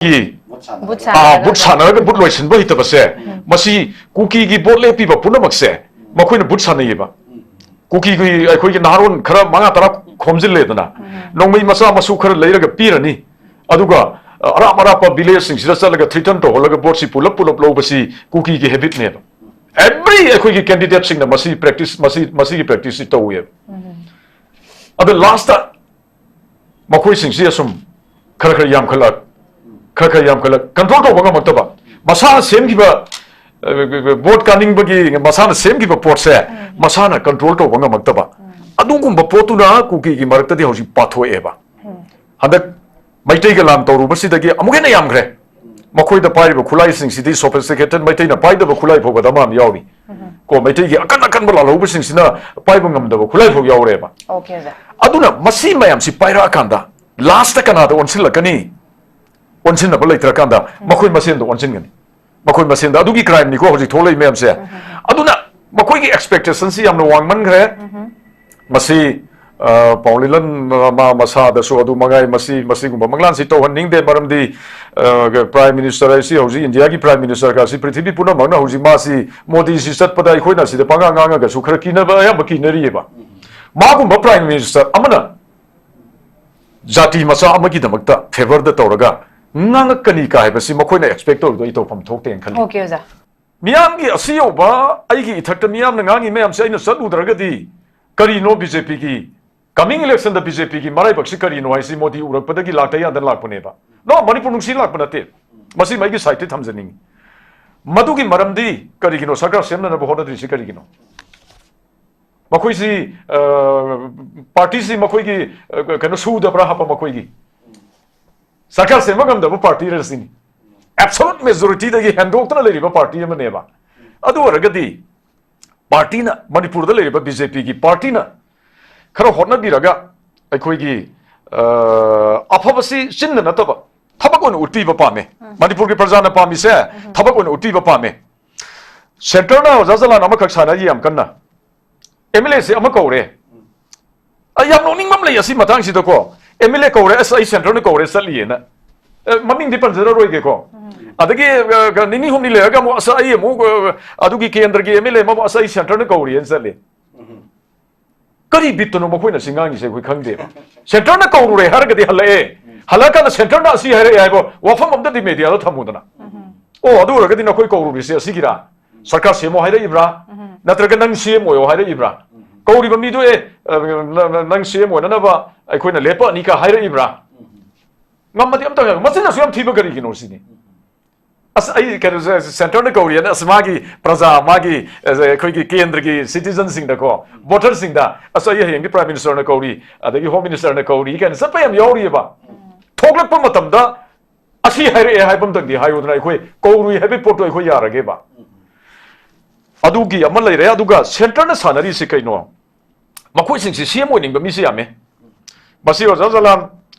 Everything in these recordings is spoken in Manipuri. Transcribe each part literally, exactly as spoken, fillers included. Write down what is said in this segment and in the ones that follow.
ꯀꯤ ꯚꯨꯠ ꯁꯥꯟꯅꯔꯒ꯫ ꯚꯨꯠ ꯁꯥꯟꯅꯔꯒ꯫ ꯚꯨꯠ ꯁꯥꯟꯅꯔꯒ ꯚꯨꯠ ꯂꯣꯏꯁꯤꯟꯕ ꯍꯩꯇꯕꯁꯦ, ꯃꯁꯤ ꯀꯨꯀꯤꯒꯤ ꯚꯣꯠ ꯂꯦꯞꯄꯤꯕ ꯄꯨꯝꯅꯃꯛꯁꯦ ꯃꯈꯣꯏꯅ ꯚꯨꯠ ꯁꯥꯟꯅꯩꯌꯦꯕ꯫ ꯀꯨꯀꯤꯒꯤ ꯑꯩꯈꯣꯏꯒꯤ ꯅꯍꯥꯔꯣꯟ ꯈꯔ ꯃꯉꯥ ꯇꯔꯥ ꯈꯣꯝꯖꯤꯜꯂꯦꯗꯅ, ꯅꯣꯡꯃꯩ ꯃꯆꯥ ꯃꯁꯨ ꯈꯔ ꯂꯩꯔꯒ ꯄꯤꯔꯅꯤ, ꯑꯗꯨꯒ ꯑ, ꯑꯔꯥꯞ ꯑꯔꯥꯞꯄ ꯚꯤꯂꯦꯖꯁꯤꯡꯁꯤꯗ ꯆꯠꯂꯒ ꯊ꯭ꯔꯤꯇꯟ ꯇꯧꯍꯜꯂꯒ ꯚꯣꯠꯁꯤ ꯄꯨꯂꯞ ꯄꯨꯂꯞ ꯂꯧꯕꯁꯤ ꯀꯨꯀꯤꯒꯤ ꯍꯦꯕꯤꯠꯅꯦꯕ꯫ ꯑꯦꯚ꯭ꯔꯤ ꯑꯩꯈꯣꯏꯒꯤ ꯀꯦꯟꯗꯤꯗꯦꯠꯁꯤꯡꯅ ꯃꯁꯤ ꯄ꯭ꯔꯦꯛꯇꯤꯁ, ꯃꯁꯤ ꯃꯁꯤꯒꯤ ꯄ꯭ꯔꯦꯛꯇꯤꯁꯁꯤ ꯇꯧꯋꯦꯕ꯫ ꯑꯗ ꯂꯥꯁꯇ ꯃꯈꯣꯏꯁꯤꯡꯁꯤ ꯑꯁꯨꯝ ꯈꯔ ꯈꯔ ꯌꯥꯝꯈꯠꯂꯛ ꯈꯔ ꯈꯔ ꯌꯥꯝꯈꯠꯂꯛ ꯀꯟꯇ꯭ꯔꯣꯜ ꯇꯧꯕ ꯉꯝꯃꯛꯇꯕ, ꯃꯁꯥꯅ ꯁꯦꯝꯈꯤꯕ, ꯑ, ꯚꯣꯠ ꯀꯥꯅꯤꯡꯕꯒꯤ ꯃꯁꯥꯅ ꯁꯦꯝꯈꯤꯕ ꯄꯣꯠꯁꯦ ꯃꯁꯥꯅ ꯀꯟꯇ꯭ꯔꯣꯜ ꯇꯧꯕ ꯉꯝꯃꯛꯇꯕ, ꯑꯗꯨꯒꯨꯝꯕ ꯄꯣꯠꯇꯨꯅ ꯀꯨꯀꯤꯒꯤ ꯃꯔꯛꯇꯗꯤ ꯍꯧꯖꯤꯛ ꯄꯥꯊꯣꯛꯑꯦꯕ꯫ ꯍꯟꯗꯛ ꯃꯩꯇꯩꯒ ꯂꯥꯟ ꯇꯧꯔꯨꯕꯁꯤꯗꯒꯤ ꯑꯃꯨꯛ ꯍꯦꯟꯅ ꯌꯥꯝꯈ꯭ꯔꯦ꯫ ꯃꯈꯣꯏꯗ ꯄꯥꯏꯔꯤꯕ ꯈꯨꯠꯂꯥꯏꯁꯤꯡꯁꯤꯗꯤ ꯁꯣꯐꯤꯁꯇꯤꯀꯦꯇꯦꯠ, ꯃꯩꯇꯩꯅ ꯄꯥꯏꯗꯕ ꯈꯨꯠꯂꯥꯏ ꯐꯥꯎꯕꯗ ꯑꯃ ꯑꯃ ꯌꯥꯎꯔꯤ꯫ ꯀꯣ, ꯃꯩꯇꯩꯒꯤ ꯑꯀꯟ ꯑꯀꯟꯕ ꯂꯥꯜꯍꯧꯕꯁꯤꯡꯁꯤꯅ ꯄꯥꯏꯕ ꯉꯝꯗꯕ ꯈꯨꯠꯂꯥꯏ ꯐꯥꯎ ꯌꯥꯎꯔꯦꯕ꯫ Okay, ꯑꯣꯖꯥ꯫ ꯑꯗꯨꯅ ꯃꯁꯤ ꯃꯌꯥꯝꯁꯤ ꯄꯥꯏꯔꯛꯑꯀꯥꯟꯗ ꯂꯥꯁꯇ ꯀꯅꯥꯗ ꯑꯣꯟꯁꯤꯜꯂꯛꯀꯅꯤ? ꯑꯣꯟꯁꯤꯟꯅꯕ ꯂꯩꯇ꯭ꯔꯀꯥꯟꯗ ꯃꯈꯣꯏ ꯃꯁꯦꯟꯗ ꯑꯣꯟꯁꯤꯟꯒꯅꯤ꯫ ꯃꯈꯣꯏ ꯃꯁꯦꯟꯗ ꯑꯗꯨꯒꯤ ꯀ꯭ꯔꯥꯏꯝꯅꯤꯀꯣ ꯍꯧꯖꯤꯛ ꯊꯣꯛꯂꯛꯏ ꯃꯌꯥꯝꯁꯦ꯫ ꯑꯗꯨꯅ ꯃꯈꯣꯏꯒꯤ ꯑꯦꯛꯁꯄꯦꯛꯇꯦꯁꯟꯁꯤ ꯌꯥꯝꯅ ꯋꯥꯡꯃꯟꯈ꯭ꯔꯦ꯫ ꯃꯁꯤ, ꯑ, ꯄꯥꯎꯂꯤꯂꯟ ꯃ-, ꯃꯥ ꯃꯁꯥꯗꯁꯨ ꯑꯗꯨ ꯃꯉꯥꯏ, ꯃꯁꯤ, ꯃꯁꯤꯒꯨꯝꯕ ꯃꯪꯂꯥꯟꯁꯤ ꯇꯧꯍꯟꯅꯤꯡꯗꯦ꯫ ꯃꯔꯝꯗꯤ, ꯑ, ꯄ꯭ꯔꯥꯏꯝ ꯃꯤꯅꯤꯁꯇꯔ ꯍꯥꯏꯁꯤ ꯍꯧꯖꯤꯛ ꯏꯟꯗꯤꯌꯥꯒꯤ ꯄ꯭ꯔꯥꯏꯝ ꯃꯤꯅꯤꯁꯇꯔꯒ ꯑꯁꯤ ꯄ꯭ꯔꯤꯊꯤꯕꯤ ꯄꯨꯝꯅꯃꯛꯅ ꯍꯧꯖꯤꯛ ꯃꯥꯁꯤ ꯃꯣꯗꯤꯁꯤ ꯆꯠꯄꯗ ꯑꯩꯈꯣꯏꯅ ꯁꯤꯗ ꯄꯉꯥꯡ ꯉꯥꯡꯉꯒꯁꯨ ꯈꯔ ꯀꯤꯅꯕ ꯑꯌꯥꯝꯕ ꯀꯤꯅꯔꯤꯑꯕ꯫ ꯃꯥꯒꯨꯝꯕ ꯄ꯭ꯔꯥꯏꯝ ꯃꯤꯅꯤꯁꯇꯔ ꯑꯃꯅ ꯖꯥꯇꯤ ꯃꯆꯥ ꯑꯃꯒꯤꯗꯃꯛꯇ ꯐꯦꯚꯔꯗ ꯇꯧꯔꯒ ꯉꯥꯡꯉꯛꯀꯅꯤ ꯀꯥ ꯍꯥꯏꯕꯁꯤ ꯃꯈꯣꯏꯅ ꯑꯦꯛꯁꯄꯦꯛ ꯇꯧꯔꯤꯗꯣ ꯑꯩ ꯇꯧꯐꯝ ꯊꯣꯛꯇꯦꯅ ꯈꯜꯂꯤ꯫ Okay, ꯑꯣꯖꯥ꯫ ꯃꯤꯌꯥꯝꯒꯤ ꯑꯁꯤ ꯌꯧꯕ ꯑꯩꯒꯤ ꯏꯊꯛꯇ ꯃꯤꯌꯥꯝꯅ ꯉꯥꯡꯉꯤ ꯃꯌꯥꯝꯁꯦ ꯑꯩꯅ ꯆꯠꯂꯨꯗ꯭ꯔꯒꯗꯤ ꯀꯔꯤꯅꯣ ꯕꯤ ꯖꯦ ꯄꯤꯒꯤ ꯀꯃꯤꯡ ꯏꯂꯦꯛꯁꯟꯗ ꯕꯤ ꯖꯦ ꯄꯤꯒꯤ ꯃꯔꯥꯏꯕꯛꯁꯤ ꯀꯔꯤꯅꯣ ꯍꯥꯏꯁꯤ ꯃꯣꯗꯤ ꯎꯔꯛꯄꯗꯒꯤ ꯂꯥꯛꯇ ꯌꯥꯗꯅ ꯂꯥꯛꯄꯅꯦꯕ꯫ ꯅꯣ, ꯃꯅꯤꯄꯨꯔ ꯅꯨꯡꯁꯤ ꯂꯥꯛꯄ ꯅꯠꯇꯦ꯫ ꯃꯁꯤ ꯑꯩꯒꯤ ꯁꯥꯏꯠꯇ ꯊꯝꯖꯅꯤꯡꯉꯤ꯫ ꯃꯗꯨꯒꯤ ꯃꯔꯝꯗꯤ ꯀꯔꯤꯒꯤꯅꯣ ꯁꯔꯀꯥꯔ ꯁꯦꯝꯅꯅꯕ ꯍꯣꯠꯅꯗ꯭ꯔꯤꯁꯤ ꯀꯔꯤꯒꯤꯅꯣ? ꯃꯈꯣꯏꯁꯤ, ꯑ, ꯄꯥꯔꯇꯤꯁꯤ ꯃꯈꯣꯏꯒꯤ, ꯑ, ꯀꯩꯅꯣ ꯁꯨꯗꯕ꯭ꯔꯥ ꯍꯥꯞꯄ ꯃꯈꯣꯏꯒꯤ? ꯁꯔꯀꯥꯔ ꯁꯦꯝꯕ ꯉꯝꯗꯕ ꯄꯥꯔꯇꯤꯔ ꯁꯤꯅꯤ꯫ ꯑꯦꯕꯁꯣꯂꯨꯠ ꯃꯦꯖꯣꯔꯤꯇꯤꯗꯒꯤ ꯍꯦꯟꯗꯣꯛꯇꯅ ꯂꯩꯔꯤꯕ ꯄꯥꯔꯇꯤ ꯑꯃꯅꯦꯕ꯫ ꯑꯗꯨ ꯑꯣꯏꯔꯒꯗꯤ ꯄꯥꯔꯇꯤꯅ, ꯃꯅꯤꯄꯨꯔꯗ ꯂꯩꯔꯤꯕ ꯕꯤ ꯖꯦ ꯄꯤꯒꯤ ꯄꯥꯔꯇꯤꯅ ꯈꯔ ꯍꯣꯠꯅꯕꯤꯔꯒ ꯑꯩꯈꯣꯏꯒꯤ, ꯑ, ꯑꯐꯕꯁꯤ ꯆꯤꯟꯅ ꯅꯠꯇꯕ ꯊꯕꯛ ꯑꯣꯏꯅ ꯎꯠꯄꯤꯕ ꯄꯥꯝꯃꯦ꯫ ꯃꯅꯤꯄꯨꯔꯒꯤ ꯄ꯭ꯔꯖꯥꯅ ꯄꯥꯝꯃꯤꯁꯦ ꯊꯕꯛ ꯑꯣꯏꯅ ꯎꯠꯄꯤꯕ ꯄꯥꯝꯃꯦ꯫ ꯁꯦꯟꯇꯔꯅ ꯑꯣꯖꯥ ꯖꯂꯥꯟ ꯑꯃꯈꯛ ꯁꯥꯟꯅꯔꯤ ꯌꯥꯝ ꯀꯟꯅ꯫ ꯑꯦꯝ ꯑꯦꯜ ꯑꯦꯁꯦ ꯑꯃ ꯀꯧꯔꯦ꯫ ꯑꯩ ꯌꯥꯝ ꯅꯣꯛꯅꯤꯡꯕ ꯑꯃ ꯂꯩ ꯑꯁꯤ ꯃꯇꯥꯡꯁꯤꯗꯀꯣ꯫ ꯑꯦꯝ ꯑꯦꯜ ꯑꯦ ꯀꯧꯔꯦ, "ꯑꯁ, ꯑꯩ ꯁꯦꯟꯇꯔꯅ ꯀꯧꯔꯦ, ꯆꯠꯂꯤꯌꯦꯅ"꯫ ꯑꯦ, ꯃꯃꯤꯡꯗꯤ ꯄꯟꯖꯔꯔꯣꯏꯒꯦꯀꯣ꯫ ꯑꯗꯒꯤ ꯑ, ꯅꯤꯅꯤ ꯍꯨꯝꯅꯤ ꯂꯩꯔꯒ ꯑꯃꯨꯛ ꯑꯁ ꯑꯩ ꯑꯃꯨꯛ ꯑ, ꯑꯗꯨꯒꯤ ꯀꯦꯟꯗ꯭ꯔꯒꯤ ꯑꯦꯝ ꯑꯦꯜ ꯑꯦ ꯑꯃꯕꯨ ꯑꯁ ꯑꯩ ꯁꯦꯟꯇꯔꯅ ꯀꯧꯔꯤꯅ ꯆꯠꯂꯤ꯫ ꯀꯔꯤ ꯕꯤꯠꯇꯅꯣ ꯃꯈꯣꯏꯅ ꯁꯤ ꯉꯥꯡꯉꯤꯁꯦ ꯑꯩꯈꯣꯏ ꯈꯪꯗꯦꯕ꯫ ꯁꯦꯟꯇꯔꯅ ꯀꯧꯔꯨꯔꯦ ꯍꯥꯏꯔꯒꯗꯤ ꯍꯜꯂꯛꯑꯦ, ꯍꯜꯂꯛꯑꯀꯥꯟꯗ ꯁꯦꯟꯇꯔꯅ ꯑꯁꯤ ꯍꯥꯏꯔꯛꯑꯦ ꯍꯥꯏꯕ ꯋꯥꯐꯝ ꯑꯝꯇꯗꯤ ꯃꯦꯗꯤꯌꯥꯗ ꯊꯝꯃꯨꯗꯅ꯫ ꯑꯣ, ꯑꯗꯨ ꯑꯣꯏꯔꯒꯗꯤ ꯅꯈꯣꯏ ꯀꯧꯔꯨꯔꯤꯁꯦ ꯑꯁꯤꯒꯤꯔꯥ? ꯁꯔꯀꯥꯔ ꯁꯦꯝꯃꯣ ꯍꯥꯏꯔꯛꯏꯕ꯭ꯔꯥ? ꯅꯠꯇ꯭ꯔꯒ ꯅꯪ ꯁꯤ ꯑꯦꯝ ꯑꯣꯏꯌꯣ ꯍꯥꯏꯔꯛꯏꯕ꯭ꯔꯥ? ꯀꯧꯔꯤꯕ ꯃꯤꯗꯨ, "ꯑꯦ, ꯑ, ꯅ-, ꯅ-, ꯅꯪ ꯁꯤ ꯑꯦꯝ ꯑꯣꯏꯅꯅꯕ ꯑꯩꯈꯣꯏꯅ ꯂꯦꯞꯄꯛꯑꯅꯤ" ꯀ ꯍꯥꯏꯔꯛꯏꯕ꯭ꯔꯥ? ꯉꯝꯃꯗꯤ ꯑꯝꯇ ꯍꯥꯏꯔꯛꯑꯣ꯫ ꯃꯆꯤꯟ ꯑꯁꯨꯛ ꯌꯥꯝ ꯊꯤꯕ ꯀꯔꯤꯒꯤꯅꯣ ꯁꯤꯅꯤ꯫ ꯑꯁ, ꯑꯩ ꯀꯩꯅꯣꯁꯦ, ꯁꯦꯟꯇꯔꯅ ꯀꯧꯔꯤꯑꯅ, ꯑꯁ, ꯃꯥꯒꯤ ꯄ꯭ꯔꯖꯥ, ꯃꯥꯒꯤ, ꯑ, ꯑꯩꯈꯣꯏꯒꯤ ꯀꯦꯟꯗ꯭ꯔꯒꯤ citizenꯁꯤꯡꯗꯀꯣ, voterꯁꯤꯡꯗ, "ꯑꯁ, ꯑꯩ ꯍꯌꯦꯡꯗꯤ Prime Ministerꯅ ꯀꯧꯔꯤ, ꯑꯗꯒꯤ Home Ministerꯅ ꯀꯧꯔꯤ" ꯀꯥꯏꯅ ꯆꯠꯄ ꯌꯥꯝ ꯌꯥꯎꯔꯤꯑꯕ꯫ ꯊꯣꯛꯂꯛꯄ ꯃꯇꯝꯗ ꯑꯁꯤ ꯍꯥꯏꯔꯛꯑꯦ ꯍꯥꯏꯕ ꯑꯝꯇꯪꯗꯤ ꯍꯥꯏꯌꯨꯗꯅ, ꯑꯩꯈꯣꯏ ꯀꯧꯔꯨꯏ ꯍꯥꯏꯕꯒꯤ ꯄꯣꯠꯇꯣ ꯑꯩꯈꯣꯏ ꯌꯥꯔꯒꯦꯕ꯫ ꯑꯗꯨꯒꯤ ꯑꯃ ꯂꯩꯔꯦ꯫ ꯑꯗꯨꯒ ꯁꯦꯟꯇꯔꯅ ꯁꯥꯟꯅꯔꯤꯁꯤ ꯀꯩꯅꯣ? ꯃꯈꯣꯏꯁꯤꯡꯁꯤ ꯁꯤ ꯑꯦꯝ ꯑꯣꯏꯅꯤꯡꯕ ꯃꯤꯁꯤ ꯌꯥꯝꯃꯦ꯫ ꯃꯁꯤ ꯑꯣꯖꯥ ꯖꯂꯥꯝ,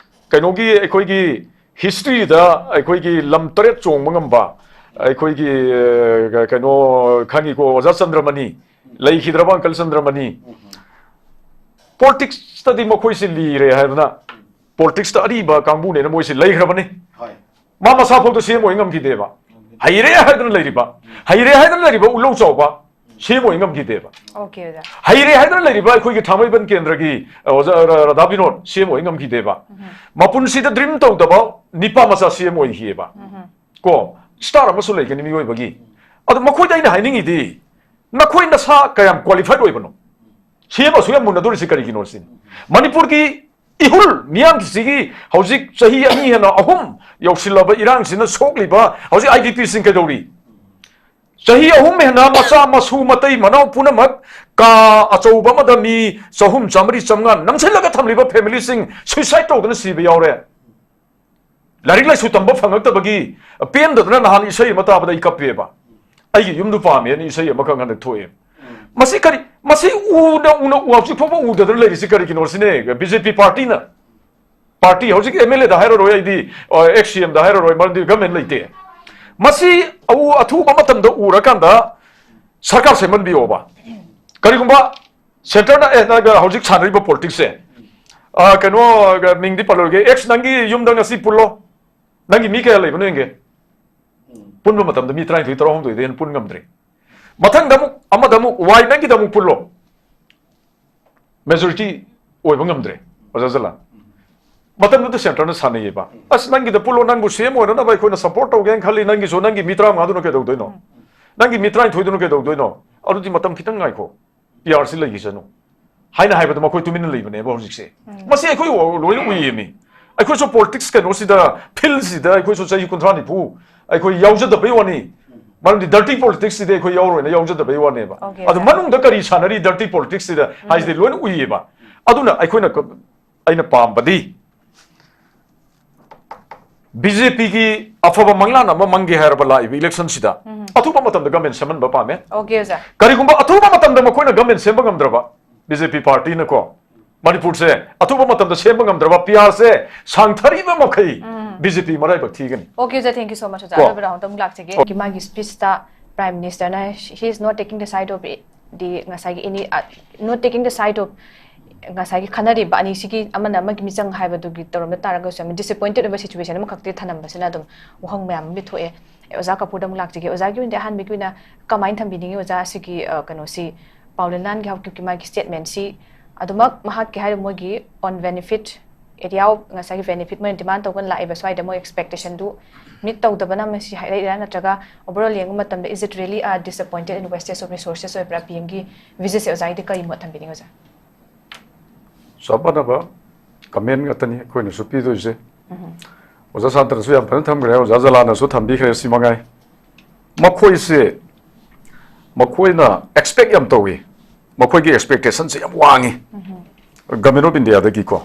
ꯀꯩꯅꯣꯒꯤ, ꯑꯩꯈꯣꯏꯒꯤ historyꯗ ꯑꯩꯈꯣꯏꯒꯤ ꯂꯝ ꯇꯔꯦꯠ ꯆꯣꯡꯕ ꯉꯝꯕ ꯑꯩꯈꯣꯏꯒꯤ, ꯑ, ꯀꯩꯅꯣ, ꯈꯪꯉꯤꯀꯣ, ꯑꯣꯖꯥ ꯆꯟꯗ꯭ꯔꯃꯅꯤ, ꯂꯩꯈꯤꯗ꯭ꯔꯕ uncle ꯆꯟꯗ꯭ꯔꯃꯅꯤ꯫ Politicsꯇꯗꯤ ꯃꯈꯣꯏꯁꯤ ꯂꯤꯔꯦ ꯍꯥꯏꯗꯅ, politicsꯇ ꯑꯔꯤꯕ ꯀꯥꯡꯕꯨꯅꯦꯅ ꯃꯣꯏꯁꯤ ꯂꯩꯈ꯭ꯔꯕꯅꯤ꯫ ꯍꯣꯏ꯫ ꯃꯥ ꯃꯁꯥ ꯐꯥꯎꯗ ꯁꯤ ꯑꯦꯝ ꯑꯣꯏ ꯉꯝꯈꯤꯗꯦꯕ꯫ ꯍꯩꯔꯦ ꯍꯥꯏꯗꯅ ꯂꯩꯔꯤꯕ, ꯍꯩꯔꯦ ꯍꯥꯏꯗꯅ ꯂꯩꯔꯤꯕ ꯎꯂꯧ ꯆꯥꯎꯕ ꯁꯤ ꯑꯦꯝ ꯑꯣꯏ ꯉꯝꯈꯤꯗꯦꯕ꯫ ꯑꯣꯀꯦ, ꯑꯣꯖꯥ꯫ ꯍꯩꯔꯦ ꯍꯥꯏꯗꯅ ꯂꯩꯔꯤꯕ ꯑꯩꯈꯣꯏꯒꯤ ꯊꯥꯡꯃꯩꯕꯟ ꯀꯦꯟꯗ꯭ꯔꯒꯤ, ꯑ, ꯑꯣꯖꯥ ꯔ-, ꯔꯥꯙꯥ ꯕꯤꯅꯣꯗ ꯁꯤ ꯑꯦꯝ ꯑꯣꯏ ꯉꯝꯈꯤꯗꯦꯕ꯫ ꯃꯄꯨꯟꯁꯤꯗ dream ꯇꯧꯗꯕ ꯅꯤꯄꯥ ꯃꯆꯥ ꯁꯤ ꯑꯦꯝ ꯑꯣꯏꯈꯤꯑꯕ꯫ ꯀꯣ, star ꯑꯃꯁꯨ ꯂꯩꯒꯅꯤ ꯃꯤꯑꯣꯏꯕꯒꯤ꯫ ꯑꯗꯣ ꯃꯈꯣꯏꯗ ꯑꯩꯅ ꯍꯥꯏꯅꯤꯡꯉꯤꯗꯤ, ꯅꯈꯣꯏ ꯅꯁꯥ ꯀꯌꯥꯝ qualified ꯑꯣꯏꯕꯅꯣ? ꯁꯤ ꯑꯦꯝ ꯑꯁꯨꯛ ꯌꯥꯝ ꯃꯨꯟꯅꯗꯣꯔꯤꯁꯤ ꯀꯔꯤꯒꯤꯅꯣ ꯁꯤꯅꯤ꯫ ꯃꯅꯤꯄꯨꯔꯒꯤ ꯏꯍꯨꯜ ꯃꯤꯌꯥꯝꯒꯤꯁꯤꯒꯤ ꯍꯧꯖꯤꯛ ꯆꯍꯤ ꯑꯅꯤ ꯍꯦꯟꯅ ꯑꯍꯨꯝ ꯌꯧꯁꯤꯜꯂꯕ ꯏꯔꯥꯡꯁꯤꯅ ꯁꯣꯛꯂꯤꯕ ꯍꯧꯖꯤꯛ ꯑꯥꯏ ꯗꯤ ꯄꯤꯁꯤꯡ ꯀꯩꯗꯧꯔꯤ? ꯆꯍꯤ ꯑꯍꯨꯝ ꯍꯦꯟꯅ ꯃꯆꯥ ꯃꯁꯨ ꯃꯇꯩ ꯃꯅꯥꯎ ꯄꯨꯝꯅꯃꯛ ꯀꯥ ꯑꯆꯧꯕ ꯑꯃꯗ ꯃꯤ ꯆꯍꯨꯝ, ꯆꯥꯃꯔꯤ, ꯆꯥꯃꯉꯥ ꯅꯝꯁꯤꯜꯂꯒ ꯊꯝꯂꯤꯕ familyꯁꯤꯡ suicide ꯇꯧꯗꯅ ꯁꯤꯕ ꯌꯥꯎꯔꯦ꯫ ꯂꯥꯏꯔꯤꯛ ꯂꯥꯏꯁꯨ ꯇꯝꯕ ꯐꯪꯉꯛꯇꯕꯒꯤ ꯄꯦꯟꯗꯗꯅ ꯅꯍꯥꯟ ꯏꯁꯩ ꯑꯃ ꯇꯥꯕꯗ ꯑꯩ ꯀꯞꯄꯦꯕ꯫ "ꯑꯩꯒꯤ ꯌꯨꯝꯗꯨ ꯄꯥꯝꯃꯦꯅ" ꯏꯁꯩ ꯑꯃꯈꯛ ꯍꯟꯗꯛ ꯊꯣꯛꯑꯦ꯫ ꯃꯁꯤ ꯀꯔꯤ, ꯃꯁꯤ ꯎꯅ, ꯎꯅ, ꯎ ꯍꯧꯖꯤꯛ ꯐꯥꯎꯕ ꯎꯗꯗꯅ ꯂꯩꯔꯤꯁꯤ ꯀꯔꯤꯒꯤꯅꯣ ꯁꯤꯅꯦ ꯕꯤ ꯖꯦ ꯄꯤ ꯄꯥꯔꯇꯤꯅ꯫ ꯄꯥꯔꯇꯤ ꯍꯧꯖꯤꯛ ꯑꯦꯝ ꯑꯦꯜ ꯑꯦꯗ ꯍꯥꯏꯔꯔꯣꯏ ꯑꯩꯗꯤ, ꯑ, ꯑꯦꯛꯁ ꯁꯤ ꯑꯦꯝꯗ ꯍꯥꯏꯔꯔꯣꯏ, ꯃꯔꯝꯗꯤ ꯒꯃꯦꯟ ꯂꯩꯇꯦ꯫ ꯃꯁꯤ ꯎ ꯑꯊꯨꯕ ꯃꯇꯝꯗ ꯎꯔꯀꯥꯟꯗ ꯁꯔꯀꯥꯔ ꯁꯦꯝꯍꯟꯕꯤꯌꯣꯕ꯫ ꯀꯔꯤꯒꯨꯝꯕ ꯁꯦꯟꯇꯔꯅ, ꯑꯦ, ꯅꯪ ꯍꯧꯖꯤꯛ ꯁꯥꯟꯅꯔꯤꯕ ꯄꯣꯂꯤꯇꯤꯛꯁꯁꯦ, ꯑ, ꯀꯩꯅꯣ, ꯑ, ꯃꯤꯡꯗꯤ ꯄꯜꯂꯔꯣꯏꯒꯦ, ꯑꯦꯛꯁ ꯅꯪꯒꯤ ꯌꯨꯝꯗ ꯉꯁꯤ ꯄꯨꯜꯂꯣ, ꯅꯪꯒꯤ ꯃꯤ ꯀꯌꯥ ꯂꯩꯕꯅꯣ ꯌꯦꯡꯒꯦ꯫ ꯄꯨꯟꯕ ꯃꯇꯝꯗ ꯃꯤ ꯇꯔꯥꯅꯤꯊꯣꯏ, ꯇꯔꯥꯍꯨꯝꯗꯣꯏꯗꯩ ꯍꯦꯟꯅ ꯄꯨꯟ ꯉꯝꯗ꯭ꯔꯦ꯫ ꯃꯊꯪꯗ ꯑꯃꯨꯛ, ꯑꯃꯗ ꯑꯃꯨꯛ, ꯋꯥꯏ ꯅꯪꯒꯤꯗ ꯑꯃꯨꯛ ꯄꯨꯜꯂꯣ꯫ Majority ꯑꯣꯏꯕ ꯉꯝꯗ꯭ꯔꯦ, ꯑꯣꯖꯥ ꯖꯂꯥꯟ꯫ ꯃꯇꯝꯗꯨꯗ centreꯅ ꯁꯥꯟꯅꯩꯌꯦꯕ꯫ "ꯑꯁ, ꯅꯪꯒꯤꯗ ꯄꯨꯜꯂꯣ, ꯅꯪꯕꯨ C M ꯑꯣꯏꯅꯅꯕ ꯑꯩꯈꯣꯏꯅ support ꯇꯧꯒꯦꯅ ꯈꯜꯂꯤ, ꯅꯪꯒꯤꯁꯨ, ꯅꯪꯒꯤ ꯃꯤ ꯇꯔꯥꯃꯉꯥꯗꯨꯅ ꯀꯩꯗꯧꯗꯣꯏꯅꯣ? ꯅꯪꯒꯤ ꯃꯤ ꯇꯔꯥꯅꯤꯊꯣꯏꯗꯨꯅ ꯀꯩꯗꯧꯗꯣꯏꯅꯣ? ꯑꯗꯨꯗꯤ ꯃꯇꯝ ꯈꯤꯇꯪ ꯉꯥꯏꯈꯣ, P R C ꯂꯩꯈꯤꯁꯅꯨ" ꯍꯥꯏꯅ ꯍꯥꯏꯕꯗ ꯃꯈꯣꯏ ꯇꯨꯃꯤꯟꯅ ꯂꯩꯕꯅꯦꯕ ꯍꯧꯖꯤꯛꯁꯦ꯫ ꯃꯁꯤ ꯑꯩꯈꯣꯏ ꯂꯣꯏꯅ ꯎꯏꯌꯦꯃꯤ꯫ ꯑꯩꯈꯣꯏꯁꯨ politics ꯀꯩꯅꯣꯁꯤꯗ, fieldꯁꯤꯗ ꯑꯩꯈꯣꯏꯁꯨ ꯆꯍꯤ ꯀꯨꯟꯊ꯭ꯔꯥ ꯅꯤꯐꯨ ꯑꯩꯈꯣꯏ ꯌꯥꯎꯖꯗꯕꯩ ꯋꯥꯅꯤ꯫ ꯃꯔꯝꯗꯤ dirty politicsꯁꯤꯗꯤ ꯑꯩꯈꯣꯏ ꯌꯥꯎꯔꯣꯏꯅ ꯌꯥꯎꯖꯗꯕꯩ ꯋꯥꯅꯦꯕ꯫ Okay, ꯑꯗꯣ sir. ꯃꯅꯨꯡꯗ ꯀꯔꯤ ꯁꯥꯟꯅꯔꯤ dirty politicsꯁꯤꯗ ꯍꯥꯏꯁꯤꯗꯤ ꯂꯣꯏꯅ ꯎꯏꯌꯦꯕ꯫ ꯑꯗꯨꯅ ꯑꯩꯈꯣꯏꯅ ꯀ-, ꯑꯩꯅ ꯄꯥꯝꯕꯗꯤ B J Pꯒꯤ ꯑꯐꯕ ꯃꯪꯂꯥꯟ ꯑꯃ ꯃꯪꯒꯦ ꯍꯥꯏꯔꯕ ꯂꯥꯛꯏꯕ electionꯁꯤꯗ ꯑꯊꯨꯕ ꯃꯇꯝꯗ government ꯁꯦꯝꯍꯟꯕ ꯄꯥꯝꯃꯦ꯫ Okay, ꯑꯣꯖꯥ꯫ ꯀꯔꯤꯒꯨꯝꯕ ꯑꯊꯨꯕ ꯃꯇꯝꯗ ꯃꯈꯣꯏꯅ government ꯁꯦꯝꯕ ꯉꯝꯗ꯭ꯔꯕ, B J P partyꯅꯀꯣ, ꯃꯅꯤꯄꯨꯔꯁꯦ ꯑꯊꯨꯕ ꯃꯇꯝꯗ ꯁꯦꯝꯕ ꯉꯝꯗ꯭ꯔꯕ, P Rꯁꯦ ꯁꯥꯡꯊꯔꯤꯕ ꯃꯈꯩ B J P ꯃꯔꯥꯏꯕꯛ ꯊꯤꯒꯅꯤ꯫ Okay, ꯑꯣꯖꯥ, thank you so much, ꯑꯣꯖꯥ꯫ ꯀꯣ꯫ ꯑꯔꯣꯏꯕ round ꯑꯃꯨꯛ ꯂꯥꯛꯆꯒꯦ꯫ ꯀꯣ꯫ ꯃꯥꯒꯤ speechꯇ Prime Ministerꯅ he is not taking the side of the, ꯉꯁꯥꯏꯒꯤ any, uh, not taking the side of, ꯉꯁꯥꯏꯒꯤ ꯈꯟꯅꯔꯤꯕ ꯑꯅꯤꯁꯤꯒꯤ ꯑꯃꯅ ꯑꯃꯒꯤ ꯃꯤꯆꯪ ꯍꯥꯏꯕꯗꯨꯒꯤ ꯇꯧꯔꯝꯕ ꯇꯥꯔꯒꯁꯨ, ꯌꯥꯝꯅ disappointed ꯑꯣꯏꯕ situation ꯑꯃꯈꯛꯇꯤ ꯊꯅꯝꯕꯁꯤꯅ ꯑꯗꯨꯝ ꯋꯥꯍꯪ ꯃꯌꯥꯝ ꯑꯃ ꯊꯣꯛꯑꯦ꯫ ꯑꯣꯖꯥ ꯀꯄꯨꯔꯗ ꯑꯃꯨꯛ ꯂꯥꯛꯆꯒꯦ꯫ ꯑꯣꯖꯥꯒꯤ ꯑꯣꯏꯅꯗꯤ ꯑꯍꯥꯟꯕꯒꯤ ꯑꯣꯏꯅ ꯀꯃꯥꯏꯅ ꯊꯝꯕꯤꯅꯤꯡꯉꯤ ꯑꯣꯖꯥ, ꯑꯁꯤꯒꯤ, ꯑ, ꯀꯩꯅꯣꯁꯤ, ꯄꯥꯎ ꯂꯤꯂꯥꯟꯒꯤ ꯍꯧꯖꯤꯛꯀꯤ ꯃꯥꯒꯤ statementꯁꯤ? ꯑꯗꯨꯃꯛ ꯃꯍꯥꯛꯀꯤ ꯍꯥꯏꯔꯤꯕ ꯃꯣꯏꯒꯤ on benefit area of, ꯉꯁꯥꯏꯒꯤ benefit ꯃꯣꯏꯅ demand ꯇꯧꯒꯅ ꯂꯥꯛꯏꯕ ꯁ꯭ꯋꯥꯏꯗ ꯃꯣꯏ expectationꯗꯨ meet ꯇꯧꯗꯕꯅ ꯃꯁꯤ ꯍꯥꯏꯔꯛꯏꯔꯥ, ꯅꯠꯇ꯭ꯔꯒ overall ꯌꯦꯡꯕ ꯃꯇꯝꯗ is it really a disappointed and wastage of resources ꯑꯣꯏꯕ꯭ꯔꯥ? P Mꯒꯤ visitꯁꯦ ꯑꯣꯖꯥꯒꯤꯗꯤ ꯀꯔꯤ ꯃꯣꯠ ꯊꯝꯕꯤꯅꯤꯡꯉꯤ ꯑꯣꯖꯥ? ꯆꯞ ꯃꯥꯟꯅꯕ comment ꯉꯥꯛꯇꯅꯤ ꯑꯩꯈꯣꯏꯅꯁꯨ ꯄꯤꯗꯣꯏꯁꯦ꯫ ꯑꯣꯖꯥ ꯁꯥꯟꯇꯅꯁꯨ ꯌꯥꯝ ꯐꯖꯅ ꯊꯝꯈ꯭ꯔꯦ, ꯑꯣꯖꯥ ꯖꯂꯥꯟꯅꯁꯨ ꯊꯝꯕꯤꯈ꯭ꯔꯦ, ꯁꯤ ꯃꯉꯥꯏ꯫ ꯃꯈꯣꯏꯁꯦ, ꯃꯈꯣꯏꯅ expect ꯌꯥꯝ ꯇꯧꯏ, ꯃꯈꯣꯏꯒꯤ expectationꯁꯦ ꯌꯥꯝ ꯋꯥꯡꯉꯤ Government of Indiaꯗꯒꯤꯀꯣ꯫